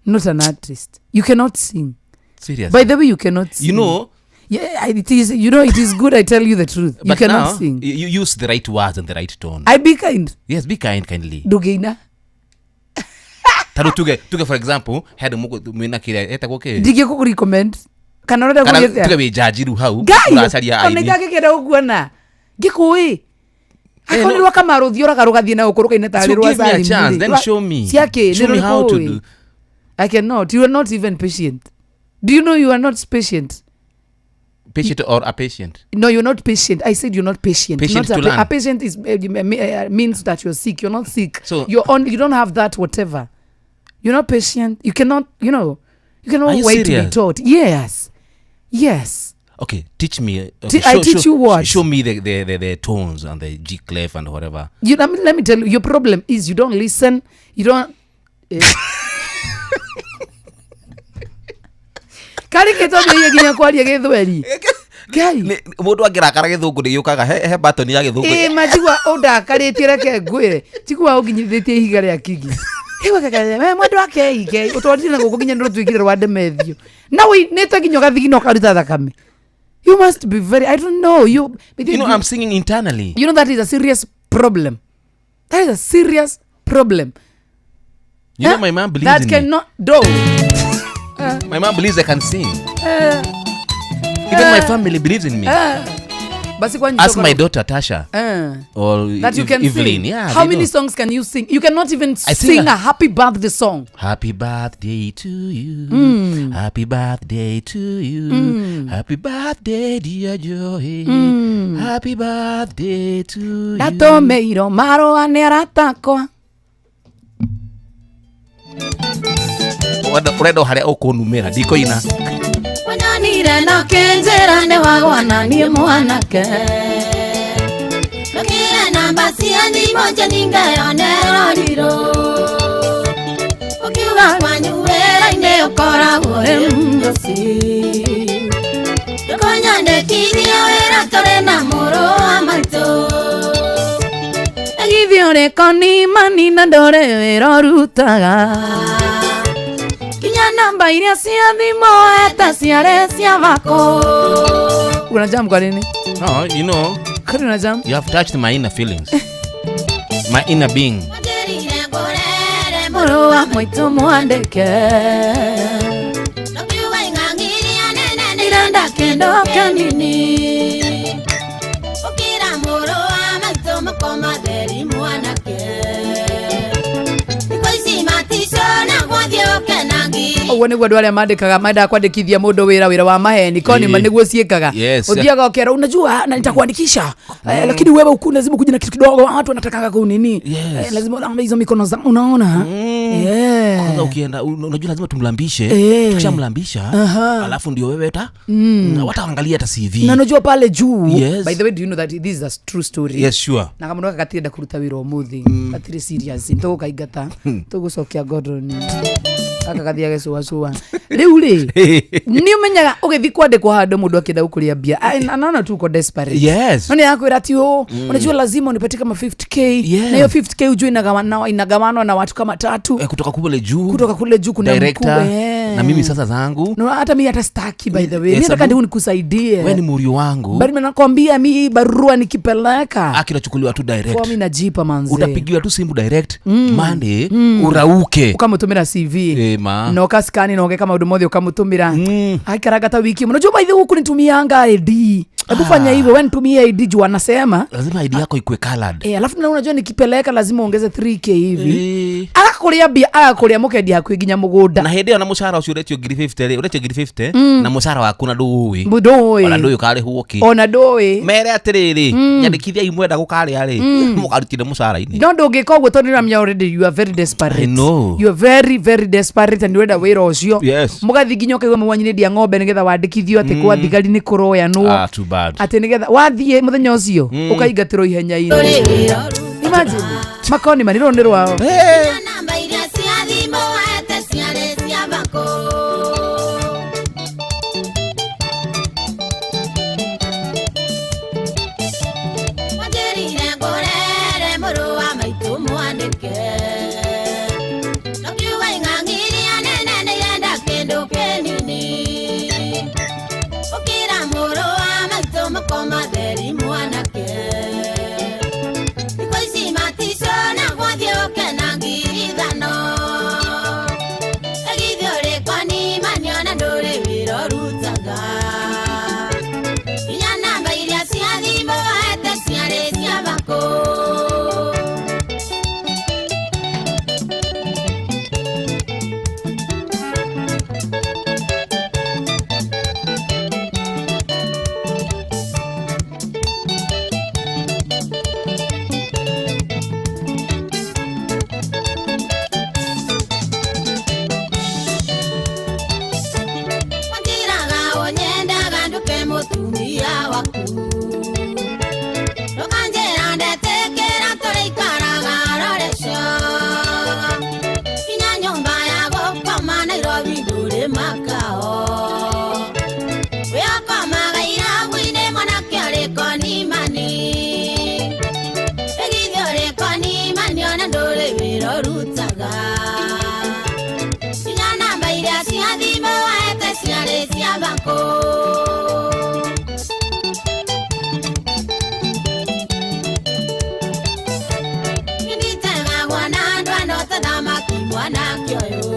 S9: not an artist. You cannot sing.
S12: Seriously.
S9: By the way, you cannot sing.
S12: You know.
S9: Yeah, it is, you know, it is good I tell you the truth. You
S12: But
S9: cannot
S12: now,
S9: sing.
S12: you use the right words and the right tone.
S9: I be kind.
S12: Yes, be kind kindly.
S9: Ndũngĩina.
S12: Tondũ tuge for example, he andũ mwĩna kĩrĩa etagwo kĩ?
S9: Ndingĩkũ recommend. Kana ũrenda
S12: Kana
S9: kũgĩa
S12: tuge wĩ jaji rĩu hau
S9: Ngai,
S12: ũracaria
S9: ona
S12: aini.
S9: itangĩkĩenda gũkuona. Ngĩkũĩ. Akorwo nĩ rwa kamarũthi ũraga rũgathiĩ na gũkũ rũkaina tarĩ
S12: So
S9: rwa
S12: give me a
S9: Salim
S12: chance,
S9: rĩ.
S12: then show me.
S9: Ciakĩ,
S12: Show
S9: nĩ
S12: me how to
S9: rũrĩkũ
S12: do.
S9: ĩ? I cannot. You are not even patient. Do you know you are not patient?
S12: Patient or a patient?
S9: No, you're not patient. I said you're not patient.
S12: Patient
S9: not
S12: to learn.
S9: A patient is means that you're sick. You're not sick.
S12: So-
S9: you're on. You don't have that whatever. You're not patient. You cannot. You know. You cannot
S12: Are you
S9: wait to be
S12: serious?
S9: taught. Yes. Yes.
S12: Okay, teach me. Okay,
S9: I teach you what?
S12: Show me the tones and the G clef and whatever.
S9: You. I mean, let me tell you. Your problem is you don't listen. You don't. Kari gĩthomi nginya kwaria gĩthweri. Ngai.
S12: Mũndũ angĩrakara gĩthũngũ nĩ gĩũkaga he button ya gĩthũngũ.
S9: Ĩ ma njigua ũndakarĩtie reke ngwĩre njigua ũnginyithĩtie ihiga rĩa kingi we mwendwa wake ike ũtwarire na gũkũ nginya nĩrũtuĩkire rwa ndemethio na wĩinĩte nginya ũgathigina ũkaruta thakame. You must be very, I don't know you.
S12: You know, I'm singing internally.
S9: You know that is a serious problem. That is a serious problem.
S12: You know my mom believes
S9: that
S12: in me.
S9: Cannot do.
S12: My mom believes I can sing. Even my family believes in me.
S9: Basi kwa
S12: Ask my daughter Tasha or
S9: that you can
S12: Evelyn.
S9: sing.
S12: Yeah,
S9: How
S12: they
S9: many
S12: know.
S9: songs can you sing? You cannot even
S12: I sing
S9: sing a happy birthday song.
S12: Happy birthday to you. Happy birthday to you. Happy birthday dear Joy. Happy birthday to you.
S9: Ndatũmĩirwo marũa nĩ aratakwa.
S12: Ũrenda o harĩa ũkũnumĩra ndikũina.
S9: Wanyonire na kĩnjĩra nĩ wagwa na niĩ mwanake.
S16: Nokire namba cia thimũ njeni ngeyonera rirũ ũkiuga kwanyu wĩra-inĩ ũkoragwo ũrĩ mũciĩ ndũkũnyandĩkithia wĩra tũrĩ na mũrũ wa maitũ.
S9: Githĩ ũrĩ konimani na ndũrĩ wĩra ũrutaga. Nginya namba iria cia thimũ eta ciarĩ cia bako. Una jam kwa nini?
S12: No, you know,
S9: Kwani una jam?
S12: you have touched my inner feelings. My inner being.
S9: Mũrũ wa maitũ mwandĩke.
S16: Ũkiuga ing'ang'iria nene
S9: Ndirenda kĩndũ kĩnini.
S16: Ũkĩra mũrũ wa maitũ mũkomatheri mwanake. Thikũ ici maticona gwathiĩ ũkena ngiri.
S9: Ũguo nĩguo andũ arĩa mandĩkaga mendaga kwandĩkithia mũndũ wĩra wĩra wa maheni konima nĩguo ciĩkaga. Ũthiaga ũkerwo unajua na nitakuandikisha, lakini wewe huku lazima kuja na kitu kidogo, watu wanatakanga kunini. Lazima unaona hizo mikono zangu unaona.
S12: Kwanza ukienda unajua lazima tumlambishe. Tukishamlambisha alafu ndio wewe ta wataangalia hata CV.
S9: Na unajua pale juu. By the way, do you know that this is a true story?
S12: Yes, sure.
S9: Na kama ndoka gatirenda kuruta wĩra ũmũthĩ, gatirĩ serious, nĩtũgũkaingata, tũgũcokia Gordon. Gaka gathiage cũa cũa. Rĩu rĩ, nĩ ũmenyaga ũgĩthiĩ kwandĩkwo handũ mũndũ akĩenda gũkũrĩa mbia, anaona tu uko desperate. No nĩ akwĩra ati unajua lazima unipatie kama 50K. Na hiyo 50K ujue inagawanwa na watu kama tatu.
S12: Kutoka kule juu.
S9: Kutoka kule juu kuna
S12: director,
S9: mkuu.
S12: Na mimi sasa zangu.
S9: No, hata mimi hata sitaki by the way. Mimi nataka ndio nikusaidie.
S12: Wewe ni murio wangu.
S9: Bado nakwambia mimi barua nikipeleka.
S12: Akinachukuliwa tu direct.
S9: Kwa mimi najipa manze.
S12: Utapigiwa tu simu direct. Monday urauke.
S9: Ukamutumira CV. Na ukaskani na ugeka maundu mothe ukamutumira. Aikaraga ta wiki. Unajua by the way huku nitumianga ID. Hebu fanya hivyo, wewe nitumie ID juu anasema
S12: lazima ID yako ikuwe colored.
S9: Alafu na unajua nikipeleka lazima uongeze 3K hivi. Agakuria mbia, agakuria mukendia hakuhi nginya mugunda.
S12: Na hindi ĩyo na mũcara ũcio ũretio ngiri 50 rĩ, ũretio ngiri 50 na mũcara waku na ndũũĩ.
S9: Ndũũĩ.
S12: Ona ndũũĩ ũkarĩhwo kĩ.
S9: Ona ndũũĩ.
S12: Mere atĩrĩrĩ, nyandĩkithiai mwenda gũkarĩa rĩ, mũkarutire mũcara-inĩ.
S9: No ndũngĩka ũguo tondũ nĩũramenya already you are very desperate.
S12: I know.
S9: You are very very desperate and ũrenda wĩra ũcio. Mũgathiĩ nginya ũkaigua mũwanyinĩria ng'ombe nĩgetha wandĩkithio atĩ kwa thigari nĩ kũroyanwo.
S12: Too bad.
S9: Atĩ nĩgetha wathiĩ mũthenya ũcio ũkaingatĩrwo ihenya-inĩ. Imagine makoni manĩ rũrũ nĩ rwao.
S16: Namba iria cia thimũ wahete ciarĩ cia bako. Wanjĩrire ngũrere mũrũ wa maitũ mwandĩke. Ũkiuga ing'ang'i iria nene nĩirenda kĩndũ kĩnini. Ũkĩra mũrũ wa maitũ mũkoma theri mwanake. Thikũ ici maticona gwathiĩ ũke na ngiri ithano. Ĩgithĩ ũrĩ kwanima nĩona ndũrĩ wĩra ũrutaga. Nginya namba iria cia thimũ wahete ciarĩ cia bako. Wanjĩraga ũnyendaga nduke mũtumia waku. Ndũkanjĩra ndetĩkĩra tũrĩikaraga rorecio. Nginya nyũmba ya gũkoma Nairobi ndũrĩ makao. Wĩokomaga irabu-inĩ mwanake ũrĩ konimani. Ĩgithĩ ũrĩ konimani ona ndũrĩ wĩra ũrutaga. Nginya namba iria cia thimũ wahete ciarĩ cia bako. Nĩnditega na andũ ano ta thamaki mwanake ũyũ.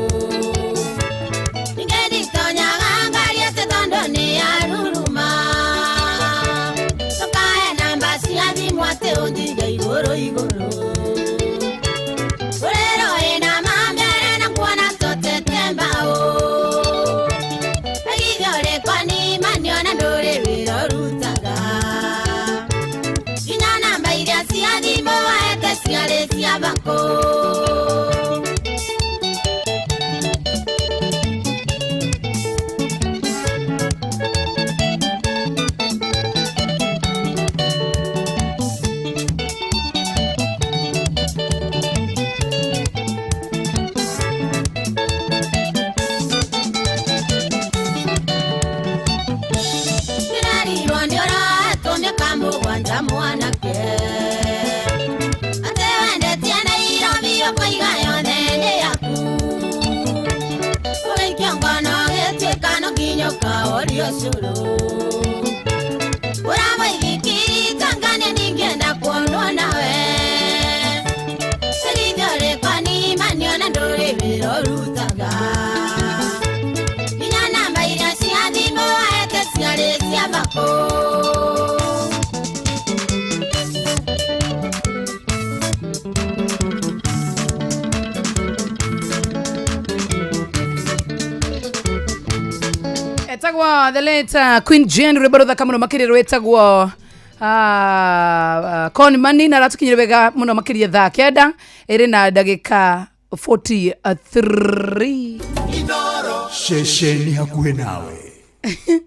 S16: Ningĩ nditonyaga ngari atĩ tondũ nĩ yaruruma. Ndũkahe namba cia thimũ atĩ ũnjige igũrũ igũrũ. Ũrĩrwo ĩna mambere na kuona tũtete mbaũ. Ĩgithĩ ũrĩ kwanima nĩona ndũrĩ wĩra ũrutaga. Nginya namba iria cia thimũ wahete ciarĩ cia bako. Ndĩrerirwo nĩ ũrohetwo mĩaka mũgwanja mwanake. Atĩ wendetie Nairobi ũkoiga yothe nĩ yaku. Ũgaikio ngono gĩtuĩka no nginya ũkaũrio cũrũ. Ũramũithikiri tangania ningĩenda kuonwo nawe. Ĩgithĩ ũrĩ kwanima nĩona ndũrĩ wĩra ũrutaga. Nginya namba iria cia thimũ wahete ciarĩ cia bako.
S9: Oh, the late Queen Jane, rwĩmbo rũthaka mũno makĩria rwĩtagwo Con Money, na ratukinyire wega mũno makĩria thaa 9 ĩrĩ na ndagĩka 43.
S2: Ceceni hakuhĩ nawe.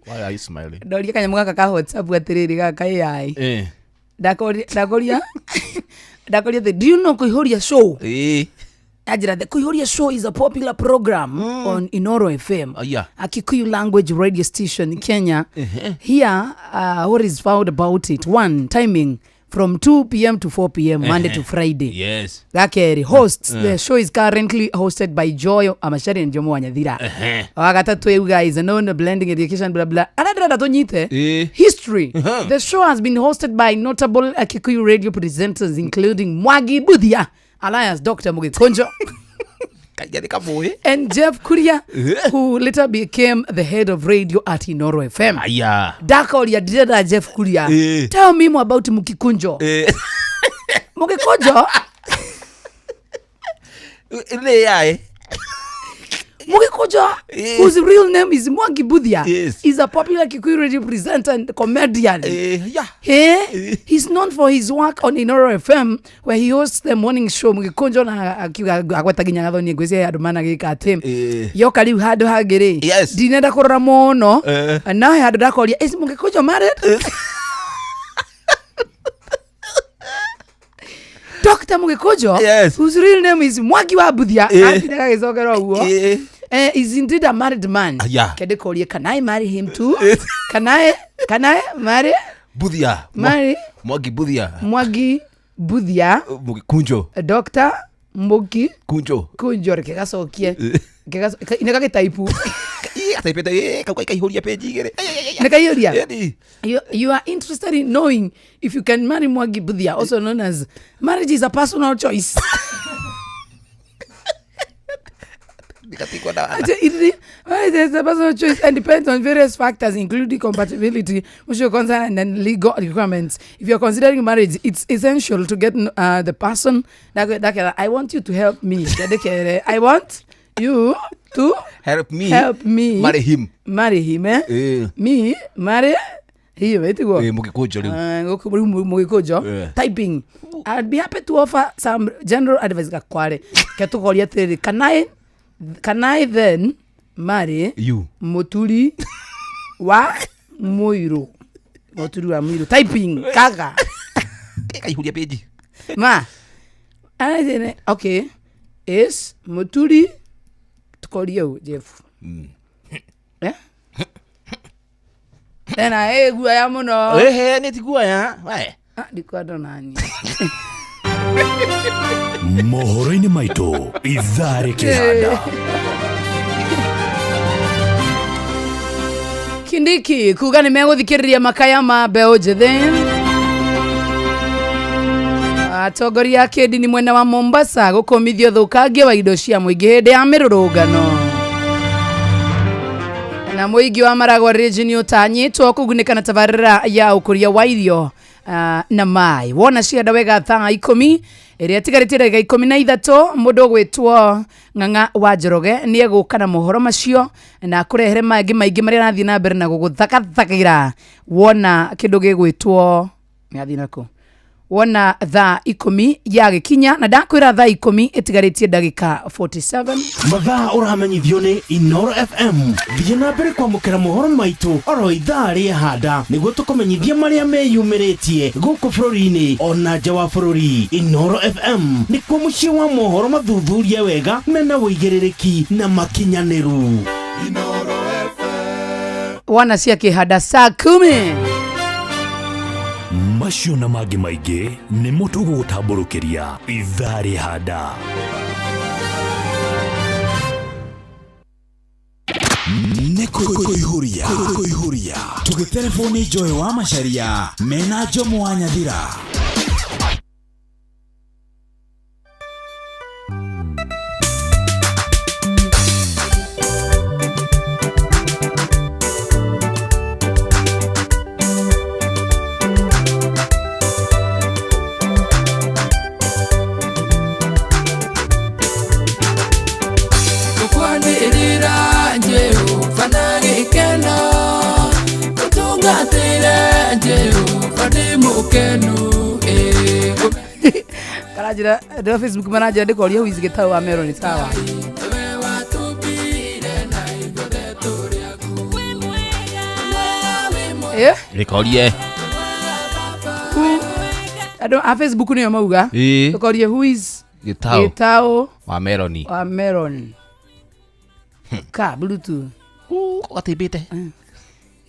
S12: Why are you smiling?
S9: Ndoria kanyamũ gaka ka WhatsApp atĩrĩrĩ, gaka AI. Ndakoria atĩ, do you know Kũihũria Show? Anjĩra, the Kũihũria Show is a popular program on Inoro FM, a Kikuyu language radio station in Kenya. Here, what is found about it: one, timing from 2 p.m. to 4 p.m., Monday to Friday. Gakeri, hosts: the show is currently hosted by Joy Amashari and Jomo Wanyathira. Wagatatũ, yuga is a known blending education, blah blah. Arĩa ndĩrenda tũnyite, history: the show has been hosted by notable Kikuyu radio presenters including Mwangi Mbuthia alias Dr. Mugikonjo
S12: Kaingĩ kamũĩ.
S9: and Jeff Kuria, who later became the head of radio at Inoro FM.
S12: Aya.
S9: Ndakoria, ndĩrenda Jeff Kuria, tell me more about Mugikonjo. Mugikonjo.
S12: Nĩ AI.
S9: Mugikonjo, whose real name is Mwangi Mbuthia, is a popular Kikuyu radio presenter and comedian. He's known for his work on Inoro FM, where he hosts the morning show Mugikonjo, na akiuga agweta nginya gathoni ngwĩciria andũ managĩka atĩ yoka rĩu handũ hangĩ rĩ, ndinenda kũrora mũno. No he handũ ndakoria, is Mugikonjo married? Dr. Mugikonjo, whose real name is Mwangi wa Mbuthia, atinda gagĩcokera ũguo, is indeed a married man. Kende korie, can I marry him too? Can I marry
S12: Mbuthia.
S9: Marry
S12: Mwangi Mbuthia.
S9: Mwangi Mbuthia.
S12: Mugikunjo.
S9: Dr. Mugi
S12: Kunjo.
S9: Kunjo, reke gacokie. Nĩ gagĩtaipu.
S12: Ataipete kau kaihũria page igĩrĩ.
S9: Nĩkaihũria.
S12: Ĩni.
S9: You are interested in knowing if you can marry Mwangi Mbuthia, also known as. Marriage is a personal choice.
S12: Ndikatigwo na
S9: Marriage is a personal choice and depends on various factors, including compatibility, mutual consent, and legal requirements. If you're considering marriage, it's essential to get the person. I want you to help me. I want you to
S12: help me.
S9: Help me.
S12: Marry him.
S9: Marry him, eh? Me marry him. Ĩtiguo?
S12: Mugikunjo rĩu.
S9: Gũkũ rĩu Mũgĩkũnjo. Typing, I'd be happy to offer some general advice. Gakware ketũkoria atĩrĩrĩ, can I then marry
S12: you
S9: Mũturi wa Mũirũ? Mũturi wa Mũirũ, typing kaga.
S12: Kaihũria page.
S9: Ma okay, is Mũturi, tukorie ũ Jeff. Eh? Tena guaya mũno.
S12: Ehe, nĩ ti guaya we.
S9: Ah, ndikwenda nani.
S11: Mohoro-inĩ maitũ ithaa rĩkĩhanda.
S9: Kindiki kuga nĩ megũthikĩrĩria makaya ma mbeũ njĩthĩ. Atongoria a kĩndini mwena wa Mombasa gũkũmithio thũkangia wa indo cia mũingĩ hĩndĩ ya mĩrũrũngano. Na mũingĩ wa Maragwa region ũtanyĩtwo kũgunĩka na tabarĩra ya ũkũria wa irio na maĩ. Wona cienda wega thaa 10 ĩrĩa ĩtigarĩtie ndagĩka 13, mũndũ ũgwĩtwo Ng'ang'a wa Njoroge nĩ egũka na mohoro macio na akũrehere mangĩ maingĩ marĩa arathiĩ na mbere na gũgũthakathakĩra. Wona kĩndũ gĩgwĩtwo nĩ athiĩ nakũ, wona thaa 10 yagĩkinya, na ndakwĩra thaa 10 ĩtigarĩtie ndagĩka 47.
S1: Mathaa ũramenyithio nĩ Inoro FM. Thiĩ na mbere kwamũkĩra mohoro maitũ oro ithaa rĩahanda nĩguo tũkũmenyithia marĩa meyumĩrĩtie gũkũ bũrũri-inĩ ona nja wa bũrũri. Inoro FM nĩkuo mũciĩ wa mohoro mathuthurie wega, mena wĩigĩrĩrĩki na makinyanĩru.
S9: Wana cia kĩhanda saa 10.
S11: Macio na mangĩ maingĩ nĩmo tũgũgũtambũrũkĩria ithaa rĩhanda.
S2: Nĩ kũihũria kũihũria tũgĩtereboni Joy wa Macharia mena Jomo wa Nyathira.
S8: Tũkwanĩrĩra Jehova na gĩkeno.
S9: Karanjĩra andũ a Facebook maranjĩra ndĩkoria Wiz Gĩtaũ wa Meron sawa. Eh?
S12: Gĩkorie.
S9: Andũ a Facebook nĩo mauga.
S12: Ĩĩ.
S9: Tũkorie who is
S12: Gĩtaũ.
S9: Gĩtaũ
S12: Wa Meroni.
S9: wa Meron. Ka Bluetooth.
S12: Gatĩmbĩte.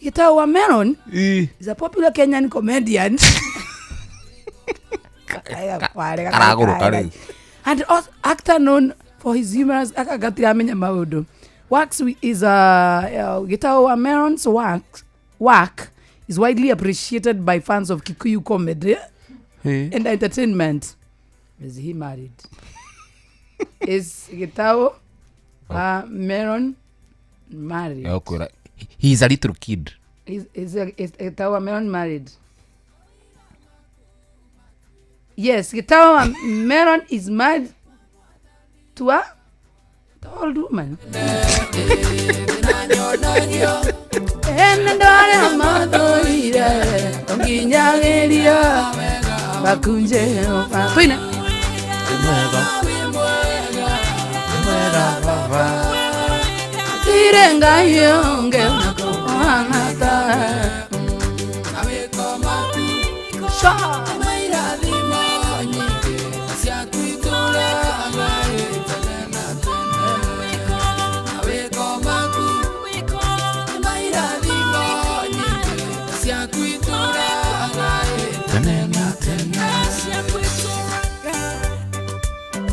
S9: Gĩtaũ wa Meron
S12: Ĩĩ.
S9: is a popular Kenyan comedian.
S12: Karagũrũka rĩu.
S9: And also actor known for his humorous akagatiramenya maũndũ. Works is a Gitau wa Meron's work is widely appreciated by fans of Kikuyu comedy and entertainment. Is he married? Is Gitau wa Meron married?
S12: Egũkwĩra he is a little kid.
S9: Is Gitau wa Meron married? Yes, Gitau wa Meron is married to a old woman. Ene ndore amathũire ũnginyagĩria bakunje tuine. Tire ngai ũngĩ ũhana tawe. Sha.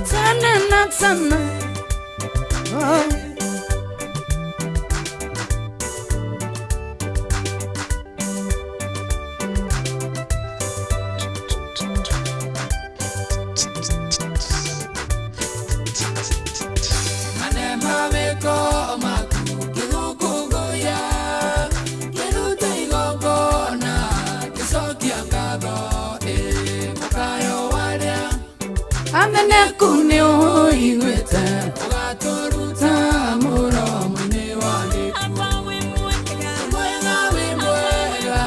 S9: Tene na tene. Oh. Amene kune oiguĩte ũgatũruta mũromo-inĩ wa gĩkuũ. Wĩ mwega, wĩ mwega,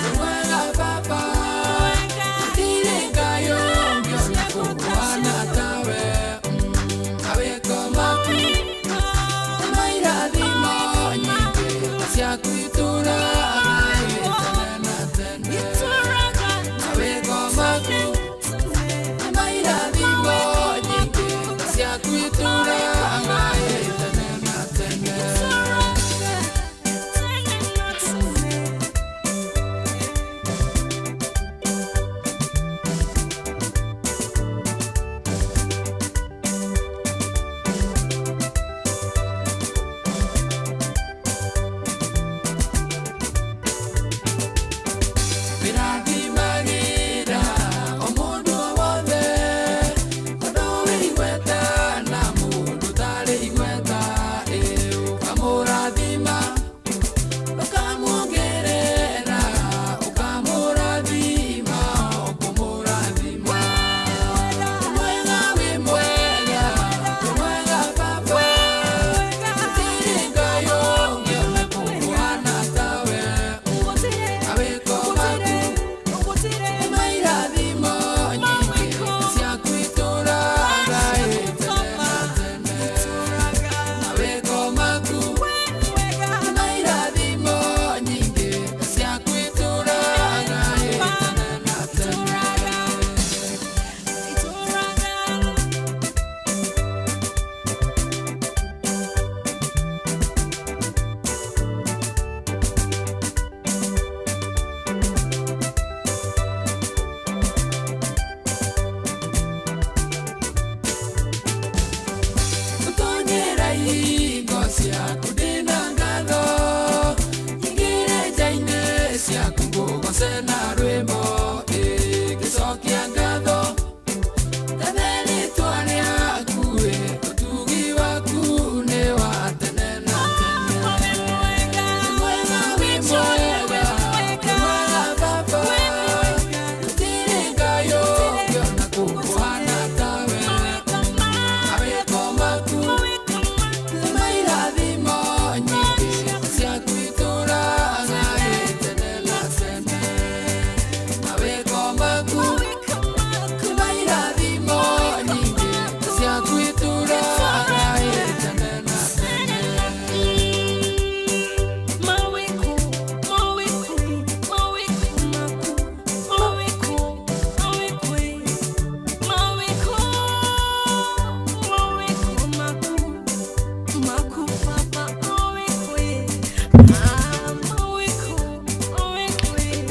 S9: wĩ mwega baba. Gũtirĩ Ngai ũngĩ ona kũhana tawe. Mawĩko maku nĩ ma irathimo nyingĩ ciaku itũũraga tene na tene. Mawĩko maku nĩ ma irathimo nyingĩ ciaku itũũraga tene.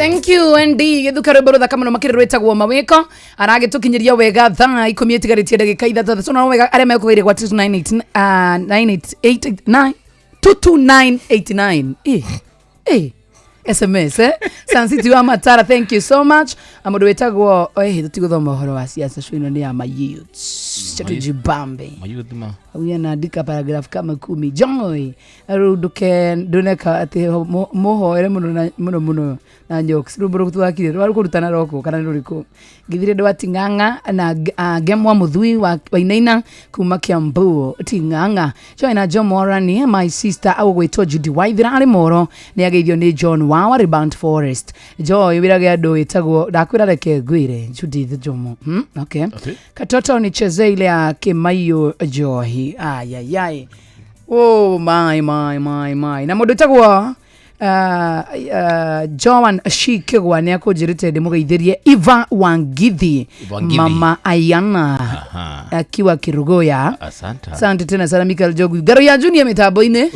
S9: Thank you ND githuka rwimbo ruthaka muno makiri rwitagwo mawiko aragitukinyiria wega thaa 10 itigarĩtie ndagĩka 6 so no wega arĩa mekũgeire gwa 2989 9889 22989 eh SMS Sansiti wa Matara, thank you so much. Amundu witagwo tutiguthoma uhoro wa siasa show ino ni ya mayouth chatujibambe
S12: Mayouth ma.
S9: huyu anaandika paragraph kama 10 Joy ndũke ndoneka atĩ mũhoere mũno mũno mũno na jokes rwĩmbo rũrũ twakire rwarĩ kũrutana roko kana nĩ rũrĩkũ ngithire ndwa ting'ang'a na Gemwa Muthui wa Wainaina kuma Kiambu ting'ang'a Joy na John Morani my sister agũgwĩtwo Judy Waithira arĩ Moro nĩ ageithio nĩ John Wawa Riband Forest Joy wĩrage andũ wĩtagwo ndakwĩra reke ngwĩre Judith Jomo okay. Katoto nichezee ile ya Kimaiyo Joy ayayay oh my my my my na mũndũ wĩtagwo Joan Shikegwa nĩ akũnjĩrĩte ndĩmũgeithĩrie Eva Wangithi mama Ayana akiwa Kirugoya.
S12: Asante.
S9: Asante tena sana Michael Jogu ngaro ya Junior mitambo-inĩ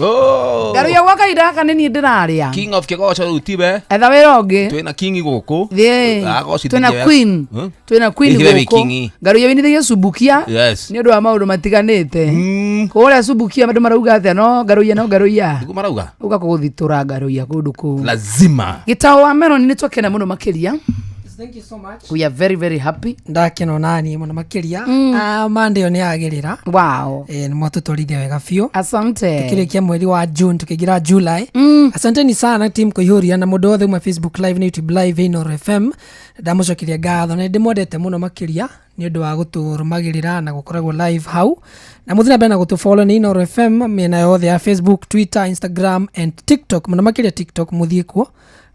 S9: ngaro ya gwaka ida gaka nĩ niĩ ndĩrarĩa
S12: King of Kĩgoco rĩu tiwe
S9: etha wĩra ũngĩ
S12: twĩna king gũkũ
S9: twĩna queen twĩna queen gũkũ ngaro ya winithagia Subukia nĩ ũndũ wa maũndũ matiganĩte kũrĩa Subukia andũ marauga atĩa no ngaruia no ngaruia
S12: nĩguo marauga
S9: uga kũgũthitũra ngaruia kũndũ kũu
S12: lazima
S9: gĩtao wa Melon nĩ twakena mũno makĩria.
S17: Thank you so much.
S9: We are very very happy.
S17: Ndakena nani muno makiria. Mande yo ni agirira.
S9: Wow.
S17: Ni mwatutwarithia wega biũ.
S9: Asante.
S17: Tukirikia mweri wa June tukigira July. Asanteni sana team kuihuria na mundu wothe uma Facebook live na YouTube live Inooro FM. Ndamucokeria ngatho na ndimwendete muno makiria ni undu wa guturumagirira na gukoragwo live hau. Na muthina mbere na gutufollow ni Inooro FM miena yothe ya Facebook, Twitter, Instagram and TikTok. Muno makiria TikTok muthie kuo.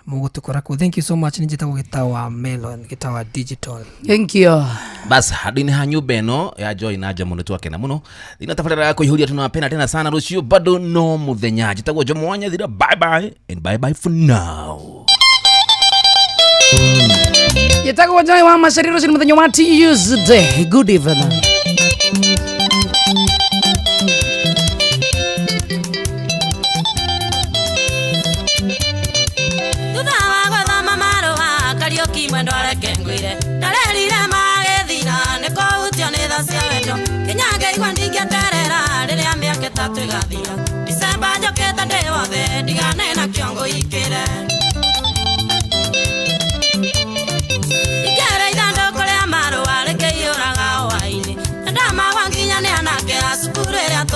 S17: Mugutukora ku. Thank you so much. Njitagwo Gitawa Melon, Gitawa Digital.
S9: Thank you.
S12: Bas hadini ha nyumba ĩno ya Joy na Jomo nĩtwakena mũno thina tabarĩra ya kũihũria tunawapenda tena sana rũciũ bado no mũthenya. Njĩtagwo Jomo Wanyathira. Bye bye and bye bye for now.
S9: Njĩtagwo Joy wa Macharia rũciũ mũthenya wa Tuesday. Good evening.
S15: Kinyange igwa ndingĩterera rĩrĩa mĩaka ĩtatũ ĩgathira.